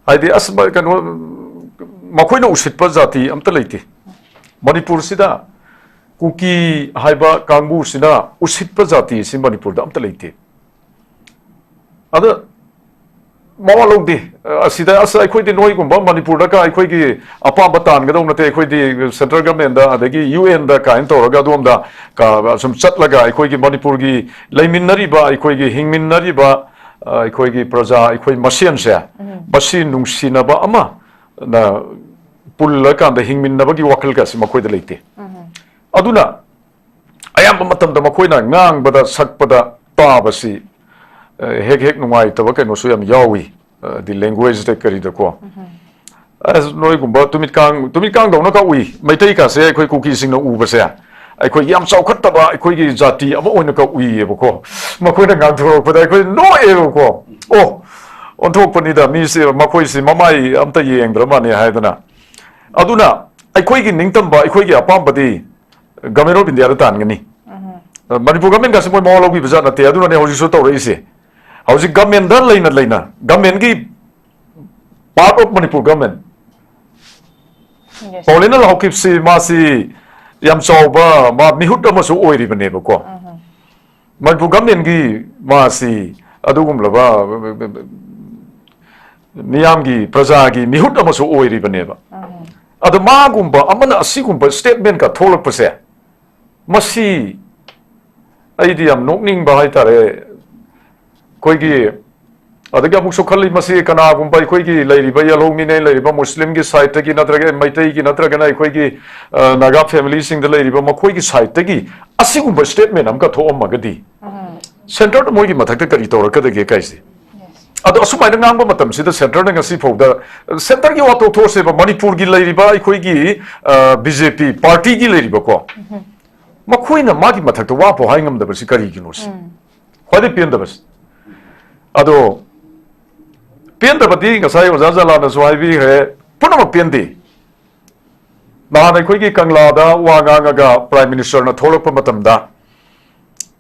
ꯍꯥꯏꯗꯤ ꯑꯁ, ꯃ-, ꯀꯩꯅꯣ, ꯃꯈꯣꯏꯅ ꯎꯁꯤꯠꯄ ꯖꯥꯇꯤ ꯑꯝꯇ ꯂꯩꯇꯦ ꯃꯅꯤꯄꯨꯔꯁꯤꯗ꯫ ꯀꯨꯀꯤ ꯍꯥꯏꯕ ꯀꯥꯡꯕꯨꯁꯤꯅ ꯎꯁꯤꯠꯄ ꯖꯥꯇꯤꯁꯤ ꯃꯅꯤꯄꯨꯔꯗ ꯑꯝꯇ ꯂꯩꯇꯦ꯫ ꯑꯗ ꯃꯋꯥ ꯂꯧꯗꯦ꯫ ꯑꯁꯤꯗ, "ꯑꯁ, ꯑꯩꯈꯣꯏꯗꯤ ꯅꯣꯏꯒꯨꯝꯕ ꯃꯅꯤꯄꯨꯔꯗ ꯀ ꯑꯩꯈꯣꯏꯒꯤ ꯑꯄꯥꯝꯕ ꯇꯥꯟꯒꯗꯧ ꯅꯠꯇꯦ, ꯑꯩꯈꯣꯏꯗꯤ Central Governmentꯗ ꯑꯗꯒꯤ UNꯗ" ꯀꯥꯏꯅ ꯇꯧꯔꯒ ꯑꯗꯣꯝꯗ ꯀ-, ꯁꯨꯝ ꯆꯠꯂꯒ ꯑꯩꯈꯣꯏꯒꯤ ꯃꯅꯤꯄꯨꯔꯒꯤ ꯂꯩꯃꯤꯟꯅꯔꯤꯕ, ꯑꯩꯈꯣꯏꯒꯤ ꯍꯤꯡꯃꯤꯟꯅꯔꯤꯕ, ꯑ, ꯑꯩꯈꯣꯏꯒꯤ ꯄ꯭ꯔꯖꯥ, ꯑꯩꯈꯣꯏ ꯃꯁꯦꯟꯁꯦ, ꯃꯁꯤ ꯅꯨꯡꯁꯤꯅꯕ ꯑꯃ ꯅ ꯄꯨꯜꯂꯀꯥꯟꯗ ꯍꯤꯡꯃꯤꯟꯅꯕꯒꯤ ꯋꯥꯈꯜꯒꯁꯤ ꯃꯈꯣꯏꯗ ꯂꯩꯇꯦ꯫ ꯑꯗꯨꯅ ꯑꯌꯥꯝꯕ ꯃꯇꯝꯗ ꯃꯈꯣꯏꯅ ꯉꯥꯡꯕꯗ, ꯁꯛꯄꯗ, ꯇꯥꯕꯁꯤ, ꯑ, ꯍꯦꯛ ꯍꯦꯛ ꯅꯨꯡꯉꯥꯏꯇꯕ ꯀꯩꯅꯣꯁꯨ ꯌꯥꯝ ꯌꯥꯎꯏ, ꯑ, ꯗꯤ language ꯗ ꯀꯔꯤꯗꯀꯣ꯫ ꯑꯁ, ꯅꯣꯏꯒꯨꯝꯕ ꯇꯨꯃꯤꯠꯀꯥꯡ, ꯇꯨꯃꯤꯠꯀꯥꯡꯗꯧꯅꯒ ꯎꯏ꯫ ꯃꯩꯇꯩ ꯀꯥꯁꯦ ꯑꯩꯈꯣꯏ ꯀꯨꯀꯤꯁꯤꯡꯅ ꯎꯕꯁꯦ, ꯑꯩꯈꯣꯏ ꯌꯥꯝ ꯆꯥꯎꯈꯠꯇꯕ ꯑꯩꯈꯣꯏꯒꯤ ꯖꯥꯇꯤ ꯑꯃ ꯑꯣꯏꯅꯒ ꯎꯏꯌꯦꯕꯀꯣ꯫ ꯃꯈꯣꯏꯅ ꯉꯥꯡꯊꯣꯔꯛꯄꯗ ꯑꯩꯈꯣꯏ ꯅꯣꯛꯑꯦꯕꯀꯣ꯫ "ꯑꯣ, ꯑꯣꯟꯊꯣꯛꯄꯅꯤꯗ, ꯃꯤꯁꯦ, ꯃꯈꯣꯏꯁꯤ ꯃꯃꯥꯏ ꯑꯝꯇ ꯌꯦꯡꯗ꯭ꯔ ꯃꯥꯜꯂꯦ" ꯍꯥꯏꯗꯅ꯫ ꯑꯗꯨꯅ ꯑꯩꯈꯣꯏꯒꯤ ꯅꯤꯡꯇꯝꯕ, ꯑꯩꯈꯣꯏꯒꯤ ꯑꯄꯥꯝꯕꯗꯤ Government of India the ꯇꯥꯟꯒꯅꯤ꯫ Manipur government ꯀꯁꯤ ꯃꯣꯏ ꯃꯋꯥ ꯂꯧꯕꯤꯕ ꯖꯥꯠ ꯅꯠꯇꯦ꯫ ꯑꯗꯨꯅꯅꯦ ꯍꯧꯖꯤꯛꯁꯨ ꯇꯧꯔꯛꯏꯁꯦ꯫ ꯍꯧꯖꯤꯛ government ꯗ ꯂꯩꯅ ꯂꯩꯅ, government ꯀꯤ part of Manipur government, Yes. ꯄꯥꯎꯂꯦꯅ ꯂꯍꯧꯈꯤꯕꯁꯤ ꯃꯥꯁꯤ ꯌꯥꯝ ꯆꯥꯎꯕ, ꯃꯥ ꯃꯤꯍꯨꯠ ꯑꯃꯁꯨ ꯑꯣꯏꯔꯤꯕꯅꯦꯕꯀꯣ꯫ ꯃꯅꯤꯄꯨꯔ government ꯀꯤ ꯃꯥꯁꯤ ꯑꯗꯨꯒꯨꯝꯂꯕ ꯃꯤꯌꯥꯝꯒꯤ, ꯄ꯭ꯔꯖꯥꯒꯤ ꯃꯤꯍꯨꯠ ꯑꯃꯁꯨ ꯑꯣꯏꯔꯤꯕꯅꯦꯕ꯫ ꯑꯗꯣ ꯃꯥꯒꯨꯝꯕ ꯑꯃꯅ ꯑꯁꯤꯒꯨꯝꯕ statement ꯀ ꯊꯣꯛꯂꯛꯄꯁꯦ, ꯃꯁꯤ ꯑꯩꯗꯤ ꯌꯥꯝ ꯅꯣꯛꯅꯤꯡꯕ ꯍꯥꯏꯇꯥꯔꯦ꯫ ꯑꯩꯈꯣꯏꯒꯤ, ꯑꯗꯒꯤ ꯑꯃꯨꯛꯁꯨ ꯈꯜꯂꯤ, ꯃꯁꯤ ꯀꯅꯥꯒꯨꯝꯕ ꯑꯩꯈꯣꯏꯒꯤ ꯂꯩꯔꯤꯕ ꯌꯦꯜꯍꯧꯃꯤꯅꯦ, ꯂꯩꯔꯤꯕ ꯃꯨꯁꯂꯤꯝꯒꯤ side ꯇꯒꯤ ꯅꯠꯇ꯭ꯔꯒ ꯃꯩꯇꯩꯒꯤ ꯅꯠꯇ꯭ꯔꯒꯅ ꯑꯩꯈꯣꯏꯒꯤ, ꯑ, ꯅꯥꯒꯥ family ꯁꯤꯡꯗ ꯂꯩꯔꯤꯕ ꯃꯈꯣꯏꯒꯤ side ꯇꯒꯤ ꯑꯁꯤꯒꯨꯝꯕ statement ꯑꯃꯈꯛ ꯊꯣꯛꯑꯝꯃꯒꯗꯤ, centre ꯗ ꯃꯣꯏꯒꯤ ꯃꯊꯛꯇ ꯀꯔꯤ ꯇꯧꯔꯛꯀꯗꯒꯦ ꯀꯥꯏꯁꯦ? ꯑꯗꯣ ꯑꯁꯨꯃꯥꯏꯅ ꯉꯥꯡꯕ ꯃꯇꯝꯁꯤꯗ centre ꯅ ꯉꯁꯤ ꯐꯥꯎꯗ, centre ꯒꯤ ꯋꯥ ꯇꯣꯛꯊꯣꯛꯑꯁꯦꯕ, ꯃꯅꯤꯄꯨꯔꯒꯤ ꯂꯩꯔꯤꯕ ꯑꯩꯈꯣꯏꯒꯤ, ꯑ, B J P party ꯒꯤ ꯂꯩꯔꯤꯕꯀꯣ, ꯃꯈꯣꯏꯅ ꯃꯥꯒꯤ ꯃꯊꯛꯇ ꯋꯥ ꯐꯥꯎ ꯍꯥꯏ ꯉꯝꯗꯕꯁꯤ ꯀꯔꯤꯒꯤꯅꯣ ꯁꯤ? ꯎꯝ꯫ ꯈ꯭ꯋꯥꯏꯗꯒꯤ ꯄꯦꯟꯗꯕꯁꯤ꯫ ꯑꯗꯣ ꯄꯦꯟꯗꯕꯗꯤ ꯉꯁꯥꯏ ꯑꯣꯖꯥ ꯖꯂꯥꯟꯅꯁꯨ ꯍꯥꯏꯕꯤꯈ꯭ꯔꯦ, ꯄꯨꯝꯅꯃꯛ ꯄꯦꯟꯗꯦ꯫ ꯅꯍꯥꯟ ꯑꯩꯈꯣꯏꯒꯤ ꯀꯪꯂꯥꯗ ꯋꯥ ꯉꯥꯡꯉꯒ Prime Minister ꯅ ꯊꯣꯛꯂꯛꯄ ꯃꯇꯝꯗ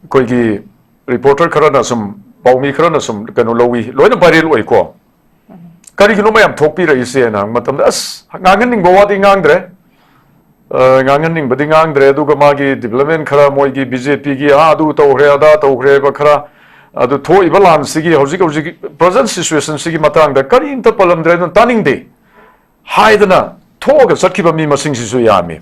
ꯑꯩꯈꯣꯏꯒꯤ reporter ꯈꯔꯅ ꯁꯨꯝ, ꯄꯥꯎꯃꯤ ꯈꯔꯅ ꯁꯨꯝ ꯀꯩꯅꯣ ꯂꯧꯏ, ꯂꯣꯏꯅ viral ꯑꯣꯏꯀꯣ꯫ ꯀꯔꯤꯒꯤꯅꯣ ꯃꯌꯥꯝ ꯊꯣꯛꯄꯤꯔꯛꯏꯁꯦꯅ ꯍꯪꯕ ꯃꯇꯝꯗ, ꯑꯁ, ꯉꯥꯡꯍꯟꯅꯤꯡꯕ ꯋꯥꯗꯤ ꯉꯥꯡꯗ꯭ꯔꯦ꯫ ꯑ, ꯉꯥꯡꯍꯟꯅꯤꯡꯕꯗꯤ ꯉꯥꯡꯗ꯭ꯔꯦ꯫ ꯑꯗꯨꯒ ꯃꯥꯒꯤ development ꯈꯔ, ꯃꯣꯏꯒꯤ B J P ꯒꯤ, ꯑꯥ, ꯑꯗꯨ ꯇꯧꯈ꯭ꯔꯦ, ꯑꯗꯥ ꯇꯧꯈ꯭ꯔꯦꯕ ꯈꯔ, ꯑꯗꯨ ꯊꯣꯛꯏꯕ ꯂꯥꯟꯁꯤꯒꯤ ꯍꯧꯖꯤꯛ ꯍꯧꯖꯤꯛ present situation ꯁꯤꯒꯤ ꯃꯇꯥꯡꯗ ꯀꯔꯤꯝꯇ ꯄꯜꯂꯝꯗ꯭ꯔꯦ, ꯑꯗꯨꯅ ꯇꯥꯅꯤꯡꯗꯦ ꯍꯥꯏꯗꯅ ꯊꯣꯛꯑꯒ ꯆꯠꯈꯤꯕ ꯃꯤ ꯃꯁꯤꯡꯁꯤꯁꯨ ꯌꯥꯝꯃꯤ꯫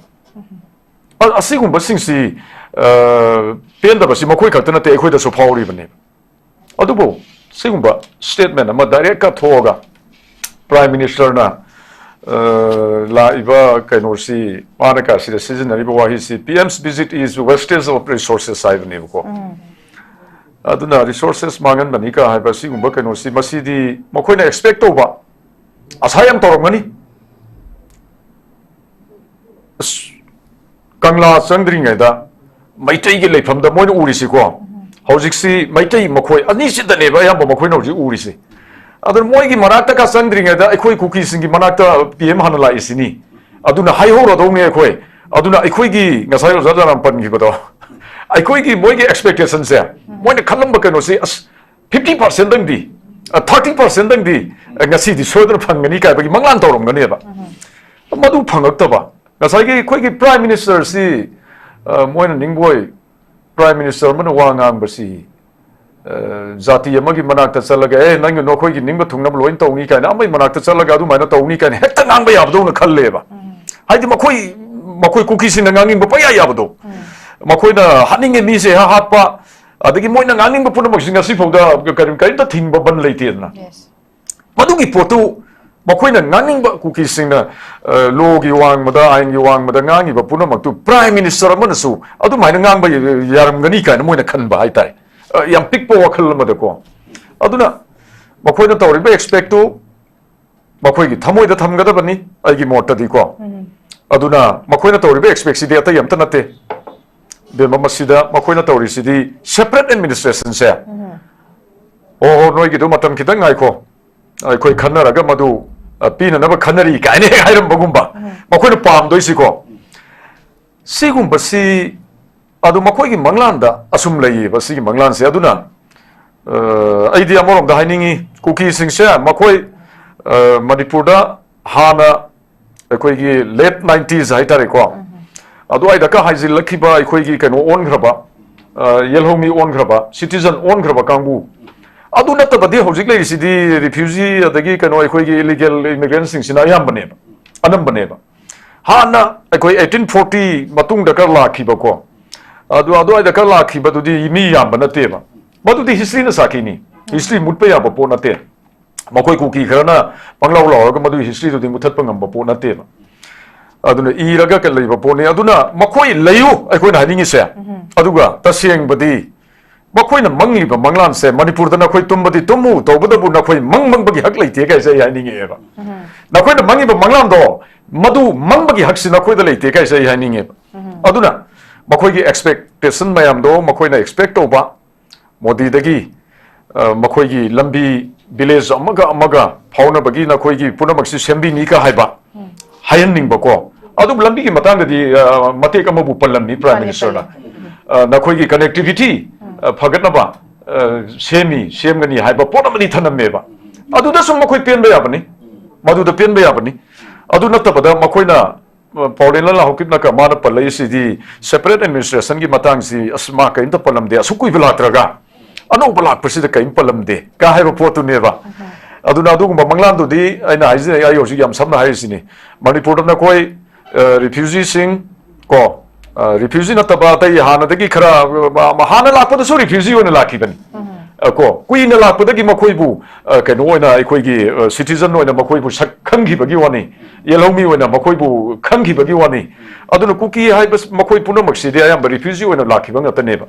ꯑ-, ꯑꯁꯤꯒꯨꯝꯕꯁꯤꯡꯁꯤ, ꯑ, ꯄꯦꯟꯗꯕꯁꯤ ꯃꯈꯣꯏ ꯈꯛꯇ ꯅꯠꯇꯦ, ꯑꯩꯈꯣꯏꯗꯁꯨ ꯐꯥꯎꯔꯤꯕꯅꯦꯕ꯫ ꯑꯗꯨꯕꯨ ꯁꯤꯒꯨꯝꯕ statement ꯑꯃ direct ꯀ ꯊꯣꯛꯑꯒ Prime Minister ꯅ, ꯑ, ꯂꯥꯛꯏꯕ ꯀꯩꯅꯣꯁꯤ, ꯃꯥꯅ ꯀꯥꯁꯤꯗ ꯁꯤꯖꯤꯟꯅꯔꯤꯕ ꯋꯥꯍꯩꯁꯤ, "P M's visit is wastage of resources" ꯍꯥꯏꯕꯅꯦꯕꯀꯣ꯫ ꯑꯗꯨꯅ resources ꯃꯥꯡꯍꯟꯕꯅꯤ ꯀ ꯍꯥꯏꯕ ꯁꯤꯒꯨꯝꯕ ꯀꯩꯅꯣꯁꯤ, ꯃꯁꯤꯗꯤ ꯃꯈꯣꯏꯅ expect ꯇꯧꯕ, ꯑꯁꯥ ꯌꯥꯝ ꯇꯧꯔꯝꯒꯅꯤ꯫ ꯑꯁ, ꯀꯪꯂꯥ ꯆꯪꯗ꯭ꯔꯤꯉꯩꯗ ꯃꯩꯇꯩꯒꯤ ꯂꯩꯐꯝꯗ ꯃꯣꯏꯅ ꯎꯔꯤꯁꯤꯀꯣ, ꯍꯧꯖꯤꯛꯁꯤ ꯃꯩꯇꯩ ꯃꯈꯣꯏ ꯑꯅꯤꯁꯤꯗꯅꯦꯕ ꯑꯌꯥꯝꯕ ꯃꯈꯣꯏꯅ ꯍꯧꯖꯤꯛ ꯎꯔꯤꯁꯤ꯫ ꯑꯗꯨꯅ ꯃꯣꯏꯒꯤ ꯃꯅꯥꯛꯇ ꯀ ꯆꯪꯗ꯭ꯔꯤꯉꯩꯗ ꯑꯩꯈꯣꯏ ꯀꯨꯀꯤꯁꯤꯡꯒꯤ ꯃꯅꯥꯛꯇ P M ꯍꯥꯟꯅ ꯂꯥꯛꯏꯁꯤꯅꯤ꯫ ꯑꯗꯨꯅ ꯍꯥꯏꯍꯧꯔꯗꯧꯅꯦ ꯑꯩꯈꯣꯏ꯫ ꯑꯗꯨꯅ ꯑꯩꯈꯣꯏꯒꯤ ꯉꯁꯥꯏ ꯑꯣꯖꯥ ꯖꯥꯔꯥꯝ ꯄꯟꯈꯤꯕꯗꯣ, ꯑꯩꯈꯣꯏꯒꯤ ꯃꯣꯏꯒꯤ expectationꯁꯦ, ꯃꯣꯏꯅ ꯈꯜꯂꯝꯕ ꯀꯩꯅꯣꯁꯤ, ꯑꯁ, fifty percentꯇꯪꯗꯤ, thirty percentꯇꯪꯗꯤ ꯉꯁꯤꯗꯤ ꯁꯣꯏꯗꯅ ꯐꯪꯒꯅꯤ ꯀꯥꯏꯕꯒꯤ ꯃꯪꯂꯥꯟ ꯇꯧꯔꯝꯒꯅꯦꯕ꯫ ꯃꯗꯨ ꯐꯪꯉꯛꯇꯕ꯫ ꯉꯁꯥꯏꯒꯤ ꯑꯩꯈꯣꯏꯒꯤ Prime Ministerꯁꯤ, ꯑ, ꯃꯣꯏꯅ ꯅꯤꯡꯕꯣꯏ, Prime Minister ꯑꯃꯅ ꯋꯥ ꯉꯥꯡꯕꯁꯤ, ꯑ, ꯖꯥꯇꯤ ꯑꯃꯒꯤ ꯃꯅꯥꯛꯇ ꯆꯠꯂꯒ, "ꯑꯦ, ꯅꯪꯒꯤ ꯅꯈꯣꯏꯒꯤ ꯅꯤꯡꯕ ꯊꯨꯡꯅꯕ ꯂꯣꯏꯅ ꯇꯧꯅꯤ" ꯀꯥꯏꯅ, ꯑꯃꯒꯤ ꯃꯅꯥꯛꯇ ꯆꯠꯂꯒ ꯑꯗꯨꯃꯥꯏꯅ ꯇꯧꯅꯤ ꯀꯥꯏꯅ ꯍꯦꯛꯇ ꯉꯥꯡꯕ ꯌꯥꯕꯗꯧꯅ ꯈꯜꯂꯦꯕ꯫ ꯍꯥꯏꯗꯤ ꯃꯈꯣꯏ, ꯃꯈꯣꯏ ꯀꯨꯀꯤꯁꯤꯡꯅ ꯉꯥꯡꯅꯤꯡꯕ ꯄꯪꯌꯥ ꯌꯥꯕꯗꯣ꯫ ꯃꯈꯣꯏꯅ ꯍꯥꯠꯅꯤꯡꯉꯦ ꯃꯤꯁꯦ ꯍꯥ-, ꯍꯥꯠꯄ, ꯑꯗꯒꯤ ꯃꯣꯏꯅ ꯉꯥꯡꯅꯤꯡꯕ ꯄꯨꯝꯅꯃꯛꯁꯤ ꯉꯁꯤ ꯐꯥꯎꯗ ꯀꯔꯤ-, ꯀꯔꯤꯝꯇ ꯊꯤꯡꯕ ꯕꯟ ꯂꯩꯇꯦꯗꯅ꯫ Yes. ꯃꯗꯨꯒꯤ ꯄꯣꯠꯇꯨ ꯃꯈꯣꯏꯅ ꯉꯥꯡꯅꯤꯡꯕ, ꯀꯨꯀꯤꯁꯤꯡꯅ, ꯑ, lawꯒꯤ ꯋꯥꯡꯃꯗ, ꯑꯥꯏꯟꯒꯤ ꯋꯥꯡꯃꯗ ꯉꯥꯡꯉꯤꯕ ꯄꯨꯝꯅꯃꯛꯇꯨ Prime Minister ꯑꯃꯅꯁꯨ ꯑꯗꯨꯃꯥꯏꯅ ꯉꯥꯡꯕ ꯌꯥꯔꯝꯒꯅꯤ ꯀꯥꯏꯅ ꯃꯣꯏꯅ ꯈꯟꯕ ꯍꯥꯏꯇꯥꯔꯦ꯫ ꯑ, ꯌꯥꯝ ꯄꯤꯛꯄ ꯋꯥꯈꯜ ꯑꯃꯗꯀꯣ꯫ ꯑꯗꯨꯅ ꯃꯈꯣꯏꯅ ꯇꯧꯔꯤꯕ expectꯇꯨ ꯃꯈꯣꯏꯒꯤ ꯊꯃꯣꯏꯗ ꯊꯝꯒꯗꯕꯅꯤ, ꯑꯩꯒꯤ ꯃꯣꯠꯇꯗꯤꯀꯣ꯫ ꯑꯗꯨꯅ ꯃꯈꯣꯏꯅ ꯇꯧꯔꯤꯕ expectꯁꯤꯗꯤ ꯑꯇꯩ ꯑꯝꯇ ꯅꯠꯇꯦ꯫ ꯕꯦꯝꯃ, ꯃꯁꯤꯗ ꯃꯈꯣꯏꯅ ꯇꯧꯔꯤꯁꯤꯗꯤ separate administrationꯁꯦ, "ꯑꯣ ꯍꯣ, ꯅꯣꯏꯒꯤꯗꯣ ꯃꯇꯝ ꯈꯤꯇꯪ ꯉꯥꯏꯈꯣ, ꯑꯩꯈꯣꯏ ꯈꯟꯅꯔꯒ ꯃꯗꯨ, ꯑ, ꯄꯤꯅꯅꯕ ꯈꯟꯅꯔꯤ" ꯀꯥꯏꯅ ꯍꯦꯛ ꯍꯥꯏꯔꯝꯕꯒꯨꯝꯕ꯫ ꯃꯈꯣꯏꯅ ꯄꯥꯝꯗꯣꯏꯁꯤꯀꯣ꯫ ꯁꯤꯒꯨꯝꯕꯁꯤ, ꯑꯗꯨ ꯃꯈꯣꯏꯒꯤ ꯃꯪꯂꯥꯟꯗ ꯑꯁꯨꯝ ꯂꯩꯌꯦꯕ, ꯁꯤꯒꯤ ꯃꯪꯂꯥꯟꯁꯦ꯫ ꯑꯗꯨꯅ, ꯑ, ꯑꯩꯗꯤ ꯑꯃꯔꯣꯝꯗ ꯍꯥꯏꯅꯤꯡꯉꯤ, ꯀꯨꯀꯤꯁꯤꯡꯁꯦ ꯃꯈꯣꯏ, ꯑ, ꯃꯅꯤꯄꯨꯔꯗ ꯍꯥꯟꯅ ꯑꯩꯈꯣꯏꯒꯤ late nineties ꯍꯥꯏꯇꯥꯔꯦꯀꯣ, ꯑꯗꯨꯋꯥꯏꯗ ꯀ ꯍꯥꯏꯖꯤꯜꯂꯛꯈꯤꯕ ꯑꯩꯈꯣꯏꯒꯤ ꯀꯩꯅꯣ ꯑꯣꯟꯈ꯭ꯔꯕ, ꯑ, ꯌꯦꯜꯍꯧꯃꯤ ꯑꯣꯟꯈ꯭ꯔꯕ, citizen ꯑꯣꯟꯈ꯭ꯔꯕ ꯀꯥꯡꯕꯨ, ꯑꯗꯨ ꯅꯠꯇꯕꯗꯤ ꯍꯧꯖꯤꯛ ꯂꯩꯔꯤꯁꯤꯗꯤ refugee ꯑꯗꯒꯤ ꯀꯩꯅꯣ ꯑꯩꯈꯣꯏꯒꯤ illegal immigrantꯁꯤꯡꯁꯤꯅ ꯑꯌꯥꯝꯕꯅꯦꯕ, ꯑꯅꯝꯕꯅꯦꯕ꯫ ꯍꯥꯟꯅ ꯑꯩꯈꯣꯏ eighteen forty ꯃꯇꯨꯡꯗ ꯈꯔ ꯂꯥꯛꯈꯤꯕꯀꯣ, ꯑꯗꯨ, ꯑꯗꯨꯋꯥꯏꯗ ꯈꯔ ꯂꯥꯛꯈꯤꯕꯗꯨꯗꯤ ꯃꯤ ꯌꯥꯝꯕ ꯅꯠꯇꯦꯕ꯫ ꯃꯗꯨꯗꯤ historyꯅ ꯁꯥꯈꯤꯅꯤ꯫ History ꯃꯨꯠꯄ ꯌꯥꯕ ꯄꯣꯠ ꯅꯠꯇꯦ꯫ ꯃꯈꯣꯏ ꯀꯨꯀꯤ ꯈꯔꯅ ꯄꯪꯂꯥꯎ ꯂꯥꯎꯔꯒ ꯃꯗꯨꯒꯤ historyꯗꯨꯗꯤ ꯃꯨꯊꯠꯄ ꯉꯝꯕ ꯄꯣꯠ ꯅꯠꯇꯦꯕ꯫ ꯑꯗꯨꯅ ꯏꯔꯒ ꯀ-, ꯂꯩꯕ ꯄꯣꯠꯅꯤ꯫ ꯑꯗꯨꯅ ꯃꯈꯣꯏ ꯂꯩꯌꯨ ꯑꯩꯈꯣꯏꯅ ꯍꯥꯏꯅꯤꯡꯉꯤꯁꯦ꯫ ꯑꯗꯨꯒ ꯇꯁꯦꯡꯕꯗꯤ ꯃꯈꯣꯏꯅ ꯃꯪꯂꯤꯕ ꯃꯪꯂꯥꯟꯁꯦ, ꯃꯅꯤꯄꯨꯔꯗ ꯅꯈꯣꯏ ꯇꯨꯝꯕꯗꯤ ꯇꯨꯝꯃꯨ, ꯇꯧꯕꯇꯕꯨ ꯅꯈꯣꯏ ꯃꯪ ꯃꯪꯕꯒꯤ ꯍꯛ ꯂꯩꯇꯦ ꯀꯥꯏꯁꯦ ꯑꯩ ꯍꯥꯏꯅꯤꯡꯉꯛꯑꯦꯕ꯫ ꯅꯈꯣꯏꯅ ꯃꯪꯉꯤꯕ ꯃꯪꯂꯥꯟꯗꯣ, ꯃꯗꯨ ꯃꯪꯕꯒꯤ ꯍꯛꯁꯤ ꯅꯈꯣꯏꯗ ꯂꯩꯇꯦ ꯀꯥꯏꯁꯦ ꯑꯩ ꯍꯥꯏꯅꯤꯡꯉꯦꯕ꯫ ꯑꯗꯨꯅ ꯃꯈꯣꯏꯒꯤ expectation ꯃꯌꯥꯝꯗꯣ, ꯃꯈꯣꯏꯅ expect ꯇꯧꯕ, ꯃꯣꯗꯤꯗꯒꯤ, ꯑ, ꯃꯈꯣꯏꯒꯤ ꯂꯝꯕꯤ, village ꯑꯃꯒ ꯑꯃꯒ ꯐꯥꯎꯅꯕꯒꯤ ꯅꯈꯣꯏꯒꯤ ꯄꯨꯝꯅꯃꯛꯁꯤ ꯁꯦꯝꯕꯤꯅꯤꯒ ꯍꯥꯏꯕ, ꯍꯥꯏꯍꯟꯅꯤꯡꯕꯀꯣ꯫ ꯑꯗꯨꯕꯨ ꯂꯝꯕꯤꯒꯤ ꯃꯇꯥꯡꯗꯗꯤ, ꯑ, ꯃꯇꯦꯛ ꯑꯃꯕꯨ ꯄꯜꯂꯝꯃꯤ Prime ꯄꯜꯂꯤ, Ministerꯅ꯫ ꯄꯜꯂꯤ꯫ ꯑ, ꯅꯈꯣꯏꯒꯤ connectivity, ꯑ, ꯐꯒꯠꯅꯕ, ꯑ, ꯁꯦꯝꯃꯤ, ꯁꯦꯝꯒꯅꯤ ꯍꯥꯏꯕ ꯄꯣꯠ ꯑꯃꯗꯤ ꯊꯅꯝꯃꯦꯕ꯫ ꯑꯗꯨꯗꯁꯨ ꯃꯈꯣꯏ ꯄꯦꯟꯕ ꯌꯥꯕꯅꯤ, ꯃꯗꯨꯗ ꯄꯦꯟꯕ ꯌꯥꯕꯅꯤ꯫ ꯑꯗꯨ ꯅꯠꯇꯕꯗ ꯃꯈꯣꯏꯅ ꯄꯥꯎꯔꯦꯜ ꯂꯥꯜꯍꯧꯈꯤꯕꯅ ꯀ-, ꯃꯥꯅ ꯄꯜꯂꯛꯏꯁꯤꯗꯤ separate administrationꯒꯤ ꯃꯇꯥꯡꯁꯤ, ꯑꯁ, ꯃꯥ ꯀꯔꯤꯝꯇ ꯄꯜꯂꯝꯗꯦ, ꯑꯁꯨꯛ ꯀꯨꯏꯕ ꯂꯥꯛꯇ꯭ꯔꯒ ꯑꯅꯧꯕ ꯂꯥꯛꯄꯁꯤꯗ ꯀꯔꯤꯝ ꯄꯜꯂꯝꯗꯦ ꯀ ꯍꯥꯏꯕ ꯄꯣꯠꯇꯨꯅꯦꯕ꯫ ꯑꯗꯨꯅ ꯑꯗꯨꯒꯨꯝꯕ ꯃꯪꯂꯥꯟꯗꯨꯗꯤ ꯑꯩꯅ ꯍꯥꯏꯖꯩ, ꯑꯩ ꯍꯧꯖꯤꯛ ꯌꯥꯝ ꯁꯝꯅ ꯍꯥꯏꯔꯤꯁꯤꯅꯤ, ꯃꯅꯤꯄꯨꯔꯗ ꯅꯈꯣꯏ, ꯑ, refugeeꯁꯤꯡ ꯀꯣ, ꯑ, refugee ꯅꯠꯇꯕ ꯑꯇꯩ ꯍꯥꯟꯅꯗꯒꯤ ꯈꯔ, ꯑ, ꯍꯥꯟꯅ ꯂꯥꯛꯄꯗꯁꯨ refugee ꯑꯣꯏꯅ ꯂꯥꯛꯈꯤꯕꯅꯤ꯫ ꯑ, ꯀꯣ, ꯀꯨꯏꯅ ꯂꯥꯛꯄꯗꯒꯤ ꯃꯈꯣꯏꯕꯨ, ꯑ, ꯀꯩꯅꯣ ꯑꯣꯏꯅ, ꯑꯩꯈꯣꯏꯒꯤ, ꯑ, citizen ꯑꯣꯏꯅ ꯃꯈꯣꯏꯕꯨ ꯁꯛ ꯈꯪꯈꯤꯕꯒꯤ ꯋꯥꯅꯤ, ꯌꯦꯜꯍꯧꯃꯤ ꯑꯣꯏꯅ ꯃꯈꯣꯏꯕꯨ ꯈꯪꯈꯤꯕꯒꯤ ꯋꯥꯅꯤ꯫ ꯑꯗꯨꯅ ꯀꯨꯀꯤ ꯍꯥꯏꯕ ꯃꯈꯣꯏ ꯄꯨꯝꯅꯃꯛꯁꯤꯗꯤ ꯑꯌꯥꯝꯕ refugee ꯑꯣꯏꯅ ꯂꯥꯛꯈꯤꯕ ꯉꯥꯛꯇꯅꯦꯕ꯫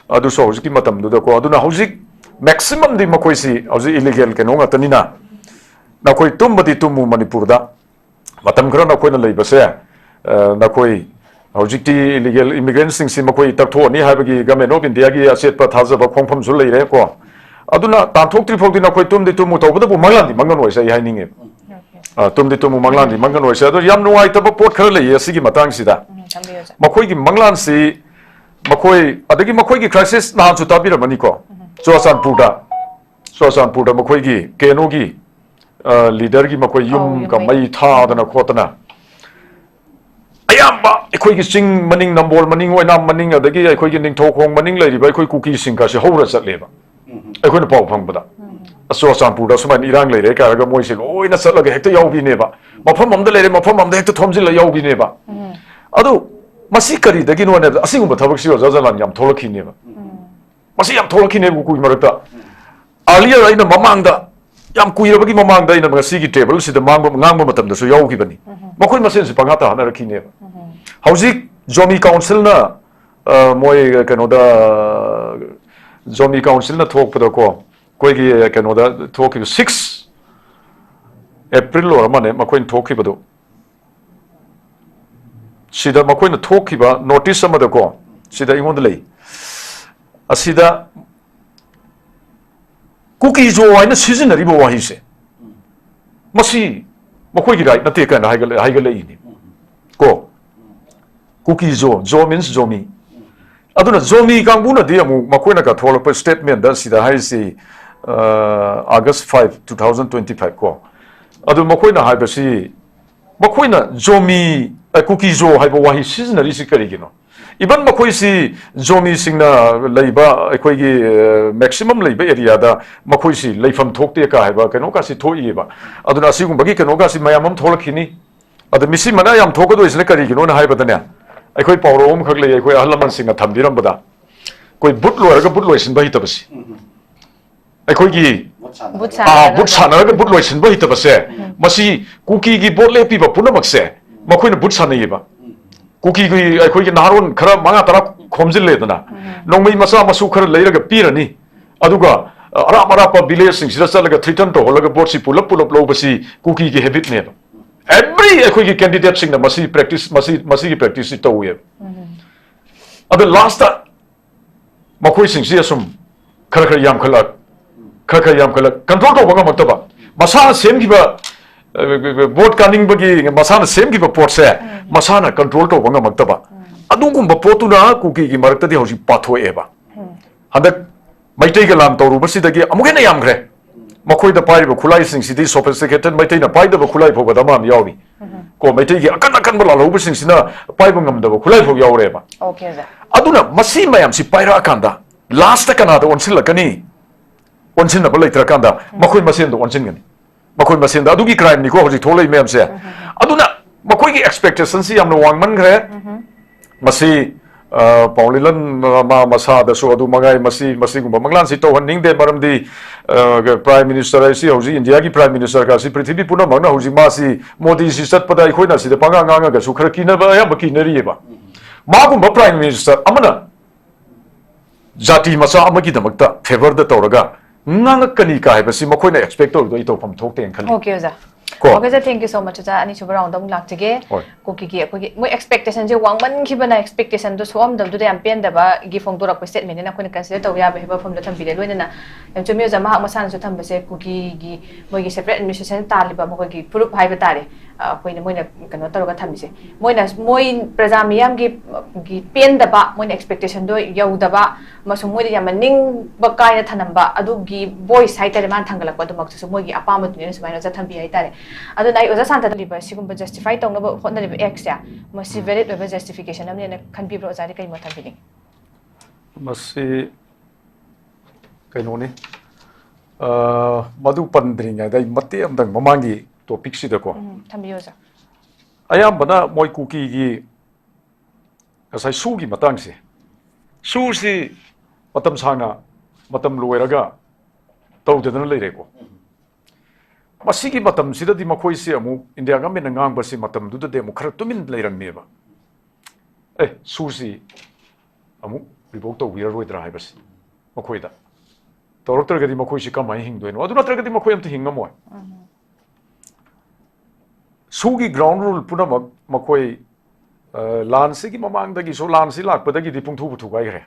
ꯑꯗꯨꯁꯨ ꯍꯧꯖꯤꯛꯀꯤ ꯃꯇꯝꯗꯨꯗꯀꯣ, ꯑꯗꯨꯅ ꯍꯧꯖꯤꯛ maximumꯗꯤ ꯃꯈꯣꯏꯁꯤ ꯍꯧꯖꯤꯛ illegal ꯀꯩꯅꯣ ꯉꯥꯛꯇꯅꯤꯅ, ꯅꯈꯣꯏ ꯇꯨꯝꯕꯗꯤ ꯇꯨꯝꯃꯨ ꯃꯅꯤꯄꯨꯔꯗ꯫ ꯃꯇꯝ ꯈꯔ ꯅꯈꯣꯏꯅ ꯂꯩꯕꯁꯦ, ꯑ, ꯅꯈꯣꯏ ꯍꯧꯖꯤꯛꯇꯤ illegal immigrantꯁꯤꯡꯁꯤ ꯃꯈꯣꯏ ꯇꯛꯊꯣꯛꯑꯅꯤ ꯍꯥꯏꯕꯒꯤ Government of Indiaꯒꯤ ꯑꯆꯦꯠꯄ ꯊꯥꯖꯕ ꯈꯣꯡꯐꯝꯁꯨ ꯂꯩꯔꯦ ꯀꯣ꯫ ꯑꯗꯨꯅ ꯇꯥꯟꯊꯣꯛꯇ꯭ꯔꯤ ꯐꯥꯎꯗꯤ ꯅꯈꯣꯏ ꯇꯨꯝꯗꯤ ꯇꯨꯝꯃꯨ, ꯇꯧꯕꯇꯕꯨ ꯃꯪꯂꯥꯟꯗꯤ ꯃꯪꯒꯅꯣꯏꯁꯦ ꯑꯩ ꯍꯥꯏꯅꯤꯡꯉꯦꯕ꯫ ꯑ, ꯇꯨꯝꯗꯤ ꯇꯨꯝꯃꯨ, ꯃꯪꯂꯥꯟꯗꯤ ꯃꯪꯒꯅꯣꯏꯁꯦ꯫ ꯑꯗꯣ ꯌꯥꯝ ꯅꯨꯡꯉꯥꯏꯇꯕ ꯄꯣꯠ ꯈꯔ ꯂꯩꯌꯦ ꯑꯁꯤꯒꯤ ꯃꯇꯥꯡꯁꯤꯗ꯫ ꯎꯝ, ꯊꯝꯕꯤꯌꯨ, ꯑꯣꯖꯥ꯫ ꯃꯈꯣꯏꯒꯤ ꯃꯪꯂꯥꯟꯁꯤ, ꯃꯈꯣꯏ, ꯑꯗꯒꯤ ꯃꯈꯣꯏꯒꯤ crisis ꯅꯍꯥꯟꯁꯨ ꯇꯥꯕꯤꯔꯝꯃꯅꯤꯀꯣ, ꯎꯝ꯫ ꯆꯨꯔꯥꯆꯥꯟꯄꯨꯔꯗ, ꯆꯨꯔꯥꯆꯥꯟꯄꯨꯔꯗ ꯃꯈꯣꯏꯒꯤ ꯀꯦꯅꯣꯒꯤ, ꯑ, leaderꯒꯤ ꯃꯈꯣꯏ ꯌꯨꯝ ꯑꯧ, ꯌꯨꯝ ꯀ-, ꯃꯩ ꯃꯩ ꯊꯥꯗꯅ ꯈꯣꯠꯇꯅ, ꯑꯌꯥꯝꯕ ꯑꯩꯈꯣꯏꯒꯤ ꯆꯤꯡ ꯃꯅꯤꯡ, ꯅꯝꯕꯣꯜ ꯃꯅꯤꯡ, ꯑꯣꯏꯅꯥꯝ ꯃꯅꯤꯡ, ꯑꯗꯒꯤ ꯑꯩꯈꯣꯏꯒꯤ ꯅꯤꯡꯊꯧꯈꯣꯡ ꯃꯅꯤꯡ ꯂꯩꯔꯤꯕ ꯑꯩꯈꯣꯏ ꯀꯨꯀꯤꯁꯤꯡꯒꯁꯦ ꯍꯧꯔ ꯆꯠꯂꯦꯕ꯫ ꯎꯝ꯫ ꯑꯩꯈꯣꯏꯅ ꯄꯥꯎ ꯐꯪꯕꯗ, ꯎꯝ꯫ "ꯑꯁ, ꯆꯨꯔꯥꯆꯥꯟꯄꯨꯔꯗ ꯁꯨꯃꯥꯏꯅ ꯏꯔꯥꯡ ꯂꯩꯔꯦ" ꯀꯥꯏꯔꯒ ꯃꯣꯏꯁꯦ ꯂꯣꯏꯅ ꯆꯠꯂꯒ ꯍꯦꯛꯇ ꯌꯥꯎꯕꯤꯅꯦꯕ꯫ ꯃꯐꯝ ꯑꯃꯗ ꯂꯩꯔꯦ, ꯃꯐꯝ ꯑꯃꯗ ꯍꯦꯛꯇ ꯊꯣꯝꯖꯤꯜꯂ ꯌꯥꯎꯕꯤꯅꯦꯕ꯫ ꯎꯝ꯫ ꯑꯗꯨ ꯃꯁꯤ ꯀꯔꯤꯗꯒꯤꯅꯣ ꯍꯥꯏꯕꯗ, ꯑꯁꯤꯒꯨꯝꯕ ꯊꯕꯛꯁꯤ, ꯑꯣꯖꯥ ꯖꯂꯥꯟ, ꯌꯥꯝ ꯊꯣꯛꯂꯛꯈꯤꯅꯦꯕ꯫ ꯎꯝ꯫ ꯃꯁꯤ ꯌꯥꯝ ꯊꯣꯛꯂꯛꯈꯤꯅꯦꯕ ꯀꯨꯀꯤ ꯃꯔꯛꯇ꯫ ꯎꯝ꯫ Earlier ꯑꯩꯅ ꯃꯃꯥꯡꯗ ꯌꯥꯝ ꯀꯨꯏꯔꯕꯒꯤ ꯃꯃꯥꯡꯗ ꯑꯩꯅ ꯉꯁꯤꯒꯤ ꯇꯦꯕꯜꯁꯤꯗ ꯃꯥꯡꯕ-, ꯉꯥꯡꯕ ꯃꯇꯝꯗꯁꯨ ꯌꯥꯎꯈꯤꯕꯅꯤ꯫ ꯃꯈꯣꯏ ꯃꯁꯦꯟꯁꯨ ꯄꯪꯍꯥꯠꯇ ꯍꯥꯠꯅꯔꯛꯈꯤꯅꯦꯕ꯫ ꯍꯧꯖꯤꯛ ꯖꯣꯃꯤ ꯀꯥꯎꯟꯁꯤꯜꯅ, ꯑ, ꯃꯣꯏ ꯀꯩꯅꯣꯗ, ꯖꯣꯃꯤ ꯀꯥꯎꯟꯁꯤꯜꯅ ꯊꯣꯛꯄꯗꯀꯣ, ꯑꯩꯈꯣꯏꯒꯤ ꯀꯩꯅꯣꯗ ꯊꯣꯛꯈꯤꯕ six April ꯑꯣꯏꯔ ꯃꯥꯜꯂꯦ ꯃꯈꯣꯏꯅ ꯊꯣꯛꯈꯤꯕꯗꯣ꯫ ꯁꯤꯗ ꯃꯈꯣꯏꯅ ꯊꯣꯛꯈꯤꯕ ꯅꯣꯇꯤꯁ ꯑꯃꯗꯀꯣ, ꯁꯤꯗ ꯑꯩꯉꯣꯟꯗ ꯂꯩ꯫ ꯑꯁꯤꯗ ꯀꯨꯀꯤꯖꯣ ꯍꯥꯏꯅ ꯁꯤꯖꯤꯟꯅꯔꯤꯕ ꯋꯥꯍꯩꯁꯦ, ꯃꯁꯤ ꯃꯈꯣꯏꯒꯤ ꯔꯥꯏꯠ ꯅꯠꯇꯦ ꯀꯥꯏꯅ ꯍꯥꯏꯒꯠꯂ-, ꯍꯥꯏꯒꯠꯂꯛꯏꯅꯤ ꯀꯣ꯫ ꯀꯨꯀꯤꯖꯣ, ꯖꯣ means ꯖꯣꯃꯤ꯫ ꯑꯗꯨꯅ ꯖꯣꯃꯤ ꯀꯥꯡꯕꯨꯅꯗꯤ ꯑꯃꯨꯛ ꯃꯈꯣꯏꯅ ꯀꯊꯣꯛꯂꯛꯄ ꯁ꯭ꯇꯦꯠꯃꯦꯟꯗ ꯁꯤꯗ ꯍꯥꯏꯔꯤꯁꯤ, ꯑ, August five, two thousand twenty-five ꯀꯣ꯫ ꯑꯗꯨ ꯃꯈꯣꯏꯅ ꯍꯥꯏꯕꯁꯤ, ꯃꯈꯣꯏꯅ ꯖꯣꯃꯤ, ꯑ, ꯀꯨꯀꯤꯖꯣ ꯍꯥꯏꯕ ꯋꯥꯍꯩ ꯁꯤꯖꯤꯟꯅꯔꯤꯁꯤ ꯀꯔꯤꯒꯤꯅꯣ? Even ꯃꯈꯣꯏꯁꯤ ꯖꯣꯃꯤꯁꯤꯡꯅ ꯂꯩꯕ ꯑꯩꯈꯣꯏꯒꯤ, ꯑ, maximum ꯂꯩꯕ ꯑꯦꯔꯤꯌꯥꯗ ꯃꯈꯣꯏꯁꯤ ꯂꯩꯐꯝ ꯊꯣꯛꯇꯦ ꯀ ꯍꯥꯏꯕ ꯀꯩꯅꯣꯀꯥꯁꯤ ꯊꯣꯛꯏꯕ꯫ ꯑꯗꯨꯅ ꯑꯁꯤꯒꯨꯝꯕꯒꯤ ꯀꯩꯅꯣꯀꯥꯁꯤ ꯃꯌꯥꯝ ꯑꯃ ꯊꯣꯛꯂꯛꯈꯤꯅꯤ꯫ ꯑꯗ ꯃꯤꯁꯤ ꯃꯅꯥ ꯌꯥꯝ ꯊꯣꯛꯀꯗꯣꯏꯁꯤꯅ ꯀꯔꯤꯒꯤꯅꯣꯅ ꯍꯥꯏꯕꯗꯅꯦ, ꯑꯩꯈꯣꯏ ꯄꯥꯎꯔꯧ ꯑꯃꯈꯛ ꯂꯩ, ꯑꯩꯈꯣꯏ ꯑꯍꯜ ꯂꯃꯟꯁꯤꯡꯅ ꯊꯝꯕꯤꯔꯝꯕꯗ, ꯑꯩꯈꯣꯏ ꯕꯨꯠ ꯂꯣꯏꯔꯒ ꯕꯨꯠ ꯂꯣꯏꯁꯤꯟꯕ ꯍꯩꯇꯕꯁꯤ꯫ ꯑꯩꯈꯣꯏꯒꯤ, ꯕꯨꯠ ꯁꯥꯟꯅꯔꯒ꯫ ꯑꯥ, ꯕꯨꯠ ꯁꯥꯟꯅꯔꯒ ꯕꯨꯠ ꯂꯣꯏꯁꯤꯟꯕ ꯍꯩꯇꯕꯁꯦ, ꯃꯁꯤ ꯀꯨꯀꯤꯒꯤ ꯕꯣꯠ ꯂꯦꯞꯄꯤꯕ ꯄꯨꯝꯅꯃꯛꯁꯦ, ꯃꯈꯣꯏꯅ ꯕꯨꯠ ꯁꯥꯟꯅꯩꯌꯦꯕ꯫ ꯀꯨꯀꯤꯒꯤ ꯑꯩꯈꯣꯏꯒꯤ ꯅꯍꯥꯔꯣꯟ ꯈꯔ ꯃꯉꯥ ꯇꯔꯥ ꯈꯣꯝꯖꯤꯜꯂꯦꯗꯅ, ꯅꯣꯡꯃꯩ ꯃꯆꯥ ꯃꯁꯨ ꯈꯔ ꯂꯩꯔꯒ ꯄꯤꯔꯅꯤ, ꯑꯗꯨꯒ, ꯑ, ꯑꯔꯥꯞ ꯑꯔꯥꯞꯄ ꯚꯤꯂꯦꯖꯁꯤꯡꯁꯤꯗ ꯆꯠꯂꯒ ꯊ꯭ꯔꯤꯇꯟ ꯇꯧꯍꯜꯂꯒ ꯕꯣꯠꯁꯤ ꯄꯨꯂꯞ ꯄꯨꯂꯞ ꯂꯧꯕꯁꯤ ꯀꯨꯀꯤꯒꯤ ꯍꯦꯕꯤꯠꯅꯦꯕ꯫ ꯑꯦꯚ꯭ꯔꯤ ꯑꯩꯈꯣꯏꯒꯤ ꯀꯦꯟꯗꯤꯗꯦꯠꯁꯤꯡꯅ ꯃꯁꯤ ꯄ꯭ꯔꯦꯛꯇꯤꯁ, ꯃꯁꯤ, ꯃꯁꯤꯒꯤ ꯄ꯭ꯔꯦꯛꯇꯤꯁꯁꯤ ꯇꯧꯋꯦꯕ꯫ ꯑꯗ ꯂꯥꯁꯇ ꯃꯈꯣꯏꯁꯤꯡꯁꯤ ꯑꯁꯨꯝ ꯈꯔ ꯈꯔ ꯌꯥꯝꯈꯠꯂꯛ, ꯈꯔ ꯈꯔ ꯌꯥꯝꯈꯠꯂꯛ, ꯀꯟꯇ꯭ꯔꯣꯜ ꯇꯧꯕ ꯉꯝꯃꯛꯇꯕ, ꯃꯁꯥꯅ ꯁꯦꯝꯈꯤꯕ, ꯑ, ꯕꯣꯠ ꯀꯥꯅꯤꯡꯕꯒꯤ ꯃꯁꯥꯅ ꯁꯦꯝꯈꯤꯕ ꯄꯣꯠꯁꯦ ꯃꯁꯥꯅ ꯀꯟꯇ꯭ꯔꯣꯜ ꯇꯧꯕ ꯉꯝꯃꯛꯇꯕ, ꯑꯗꯨꯒꯨꯝꯕ ꯄꯣꯠꯇꯨꯅ ꯀꯨꯀꯤꯒꯤ ꯃꯔꯛꯇꯗꯤ ꯍꯧꯖꯤꯛ ꯄꯥꯊꯣꯛꯑꯦꯕ꯫ ꯍꯟꯗꯛ ꯃꯩꯇꯩꯒ ꯂꯥꯟ ꯇꯧꯔꯨꯕꯁꯤꯗꯒꯤ ꯑꯃꯨꯛ ꯍꯦꯟꯅ ꯌꯥꯝꯈ꯭ꯔꯦ꯫ ꯃꯈꯣꯏꯗ ꯄꯥꯏꯔꯤꯕ ꯈꯨꯠꯂꯥꯏꯁꯤꯡꯁꯤꯗꯤ sophisticated ꯃꯩꯇꯩꯅ ꯄꯥꯏꯗꯕ ꯈꯨꯠꯂꯥꯏ ꯐꯥꯎꯕ ꯗꯃꯥ ꯑꯃ ꯌꯥꯎꯔꯤ꯫ ꯀꯣ, ꯃꯩꯇꯩꯒꯤ ꯑꯀꯟ ꯑꯀꯟꯕ ꯂꯥꯜꯍꯧꯕꯁꯤꯡꯁꯤꯅ ꯄꯥꯏꯕ ꯉꯝꯗꯕ ꯈꯨꯠꯂꯥꯏ ꯐꯥꯎ ꯌꯥꯎꯔꯦꯕ꯫ ꯑꯣꯀꯦ, ꯑꯣꯖꯥ꯫ ꯑꯗꯨꯅ ꯃꯁꯤ ꯃꯌꯥꯝꯁꯤ ꯄꯥꯏꯔꯛꯑꯀꯥꯟꯗ ꯂꯥꯁꯇ ꯀꯅꯥꯗ ꯑꯣꯟꯁꯤꯜꯂꯛꯀꯅꯤ? ꯑꯣꯟꯁꯤꯟꯅꯕ ꯂꯩꯇ꯭ꯔꯀꯥꯟꯗ ꯃꯈꯣꯏ ꯃꯁꯦꯟꯗ ꯑꯣꯟꯁꯤꯟꯒꯅꯤ꯫ ꯃꯈꯣꯏ ꯃꯁꯦꯟꯗ ꯑꯗꯨꯒꯤ ꯀ꯭ꯔꯥꯏꯝꯅꯤꯀꯣ ꯍꯧꯖꯤꯛ ꯊꯣꯛꯂꯛꯏ ꯃꯌꯥꯝꯁꯦ꯫ ꯑꯗꯨꯅ ꯃꯈꯣꯏꯒꯤ ꯑꯦꯛꯁꯄꯦꯛꯇꯦꯁꯟꯁꯤ ꯌꯥꯝꯅ ꯋꯥꯡꯃꯟꯈ꯭ꯔꯦ꯫ ꯃꯁꯤ, ꯑ, ꯄꯥꯎꯂꯤꯂꯟ ꯃ-, ꯃ-, ꯃꯁꯥꯗꯁꯨ ꯑꯗꯨ ꯃꯉꯥꯏ꯫ ꯃꯁꯤ, ꯃꯁꯤꯒꯨꯝꯕ ꯃꯪꯂꯥꯟꯁꯤ ꯇꯧꯍꯟꯅꯤꯡꯗꯦ, ꯃꯔꯝꯗꯤ, ꯑ, Prime Minister ꯍꯥꯏꯁꯤ ꯍꯧꯖꯤꯛ ꯏꯟꯗꯤꯌꯥꯒꯤ Prime Minister ꯀꯥꯁꯤ ꯄ꯭ꯔꯤꯊꯤꯕꯤ ꯄꯨꯝꯅꯃꯛꯅ ꯍꯧꯖꯤꯛ ꯃꯥꯁꯤ, ꯃꯣꯗꯤꯁꯤ ꯆꯠꯄꯗ ꯑꯩꯈꯣꯏꯅ ꯁꯤꯗ ꯄꯉꯥꯡ ꯉꯥꯡꯉꯒꯁꯨ ꯈꯔ ꯀꯤꯅꯕ ꯑꯌꯥꯝꯕ ꯀꯤꯅꯔꯤꯑꯕ꯫ ꯃꯥꯒꯨꯝꯕ Prime Minister ꯑꯃꯅ ꯖꯥꯇꯤ ꯃꯆꯥ ꯑꯃꯒꯤꯗꯃꯛꯇ favourꯗ ꯇꯧꯔꯒ ꯉꯥꯡꯉꯛꯀꯅꯤ ꯀꯥ ꯍꯥꯏꯕꯁꯤ ꯃꯈꯣꯏꯅ expect ꯇꯧꯔꯤꯗꯣ ꯑꯩ ꯇꯧꯐꯝ ꯊꯣꯛꯇꯦꯅ ꯈꯜꯂꯤ꯫ Okay, ꯑꯣꯖꯥ꯫ ꯀꯣ? Okay, sir, thank you so much, ꯑꯣꯖꯥ꯫ ꯑꯅꯤꯁꯨꯕ round ꯑꯃꯨꯛ ꯂꯥꯛꯆꯒꯦ꯫ ꯍꯣꯏ꯫ ꯀꯨꯀꯤꯒꯤ ꯑꯩꯈꯣꯏꯒꯤ ꯃꯣꯏ expectationꯁꯦ ꯋꯥꯡꯃꯟꯈꯤꯕꯅ expectationꯗꯣ ꯁꯣꯛꯑꯝꯗꯕꯗꯨꯗ ꯌꯥꯝ ꯄꯦꯟꯗꯕꯒꯤ ꯐꯣꯡꯗꯣꯔꯛꯄ statementꯅꯤꯅ ꯑꯩꯈꯣꯏꯅ consider ꯇꯧꯕ ꯌꯥꯕ ꯍꯤꯕꯝꯗ ꯊꯝꯕꯤꯔꯦ꯫ ꯂꯣꯏꯅꯅ ꯌꯥꯝ ꯆꯨꯝꯃꯤ, ꯑꯣꯖꯥ, ꯃꯍꯥꯛ ꯃꯁꯥꯅꯁꯨ ꯊꯝꯕꯁꯦ ꯀꯨꯀꯤꯒꯤ ꯃꯣꯏꯒꯤ separate administration ꯇꯥꯜꯂꯤꯕ ꯃꯈꯣꯏꯒꯤ ꯐꯨꯔꯨꯞ ꯍꯥꯏꯕ ꯇꯥꯔꯦ, ꯑ, ꯑꯩꯈꯣꯏꯅ ꯃꯣꯏꯅ ꯀꯩꯅꯣ ꯇꯧꯔꯒ ꯊꯝꯃꯤꯁꯦ꯫ ꯃꯣꯏꯅ, ꯃꯣꯏ ꯄ꯭ꯔꯖꯥ ꯃꯤꯌꯥꯝꯒꯤ, ꯒꯤ ꯄꯦꯟꯗꯕ, ꯃꯣꯏꯅ expectationꯗꯣ ꯌꯧꯗꯕ, ꯑꯃꯁꯨꯡ ꯃꯣꯏꯗ ꯌꯥꯝꯅ ꯅꯤꯡꯕ ꯀꯥꯏꯅ ꯊꯅꯝꯕ ꯑꯗꯨꯒꯤ voice ꯍꯥꯏꯇꯥꯔꯦ, ꯃꯥꯅ ꯊꯥꯡꯒꯠꯂꯛꯄ ꯑꯗꯨꯃꯛꯇꯁꯨ ꯃꯣꯏꯒꯤ ꯑꯄꯥꯝꯕꯗꯨꯅꯤꯅ ꯁꯨꯃꯥꯏꯅ ꯆꯠꯊꯝꯕꯤ ꯍꯥꯏꯇꯥꯔꯦ꯫ ꯑꯗꯨꯅ ꯑꯩ ꯑꯣꯖꯥ ꯁꯥꯟꯇꯗ ꯂꯩꯕ ꯁꯤꯒꯨꯝꯕ justify ꯇꯧꯅꯕ ꯍꯣꯠꯅꯔꯤꯕ actꯁꯦ, ꯃꯁꯤ valid ꯑꯣꯏꯕ justification ꯑꯃꯅꯦꯅ ꯈꯟꯕꯤꯕ꯭ꯔꯣ? ꯑꯣꯖꯥꯗꯤ ꯀꯔꯤ ꯃꯣꯠ ꯊꯝꯕꯤꯅꯤꯡꯉꯤ? ꯃꯁꯤ ꯀꯩꯅꯣꯅꯤ, ꯑ, ꯃꯗꯨ ꯄꯟꯗ꯭ꯔꯤꯉꯩꯗ ꯑꯩ ꯃꯇꯦꯛ ꯑꯃꯇꯪ ꯃꯃꯥꯡꯒꯤ topicꯁꯤꯗꯀꯣ, ꯎꯝ, ꯊꯝꯕꯤꯌꯨ, ꯑꯣꯖꯥ꯫ ꯑꯌꯥꯝꯕꯅ ꯃꯣꯏ ꯀꯨꯀꯤꯒꯤ ꯉꯁꯥꯏ ꯁꯨꯒꯤ ꯃꯇꯥꯡꯁꯦ, ꯁꯨꯁꯤ ꯃꯇꯝ ꯁꯥꯡꯅ, ꯃꯇꯝ ꯂꯣꯏꯔꯒ ꯇꯧꯗꯗꯅ ꯂꯩꯔꯦꯀꯣ꯫ ꯃꯁꯤꯒꯤ ꯃꯇꯝꯁꯤꯗꯗꯤ ꯃꯈꯣꯏꯁꯤ ꯑꯃꯨꯛ ꯏꯟꯗꯤꯌꯥ governmentꯅ ꯉꯥꯡꯕꯁꯤ ꯃꯇꯝꯗꯨꯗꯗꯤ ꯑꯃꯨꯛ ꯈꯔ ꯇꯨꯃꯤꯟ ꯂꯩꯔꯝꯃꯦꯕ꯫ ꯑꯦ, ꯁꯨꯁꯤ ꯑꯃꯨꯛ revoke ꯇꯧꯕꯤꯔꯔꯣꯏꯗ꯭ꯔꯥ ꯍꯥꯏꯕꯁꯤ ꯃꯈꯣꯏꯗ꯫ ꯇꯧꯔꯛꯇ꯭ꯔꯒꯗꯤ ꯃꯈꯣꯏꯁꯤ ꯀꯃꯥꯏꯅ ꯍꯤꯡꯗꯣꯏꯅꯣ? ꯑꯗꯨ ꯅꯠꯇ꯭ꯔꯒꯗꯤ ꯃꯈꯣꯏ ꯑꯝꯇ ꯍꯤꯡꯉꯝꯃꯣꯏ꯫ ꯁꯨꯒꯤ ground rule ꯄꯨꯝꯅꯃꯛ ꯃꯈꯣꯏ, ꯑ, ꯂꯥꯟꯁꯤꯒꯤ ꯃꯃꯥꯡꯗꯒꯤꯁꯨ, ꯂꯥꯟꯁꯤ ꯂꯥꯛꯄꯗꯒꯤꯗꯤ ꯄꯨꯡꯊꯨ ꯊꯨꯒꯥꯏꯈ꯭ꯔꯦ꯫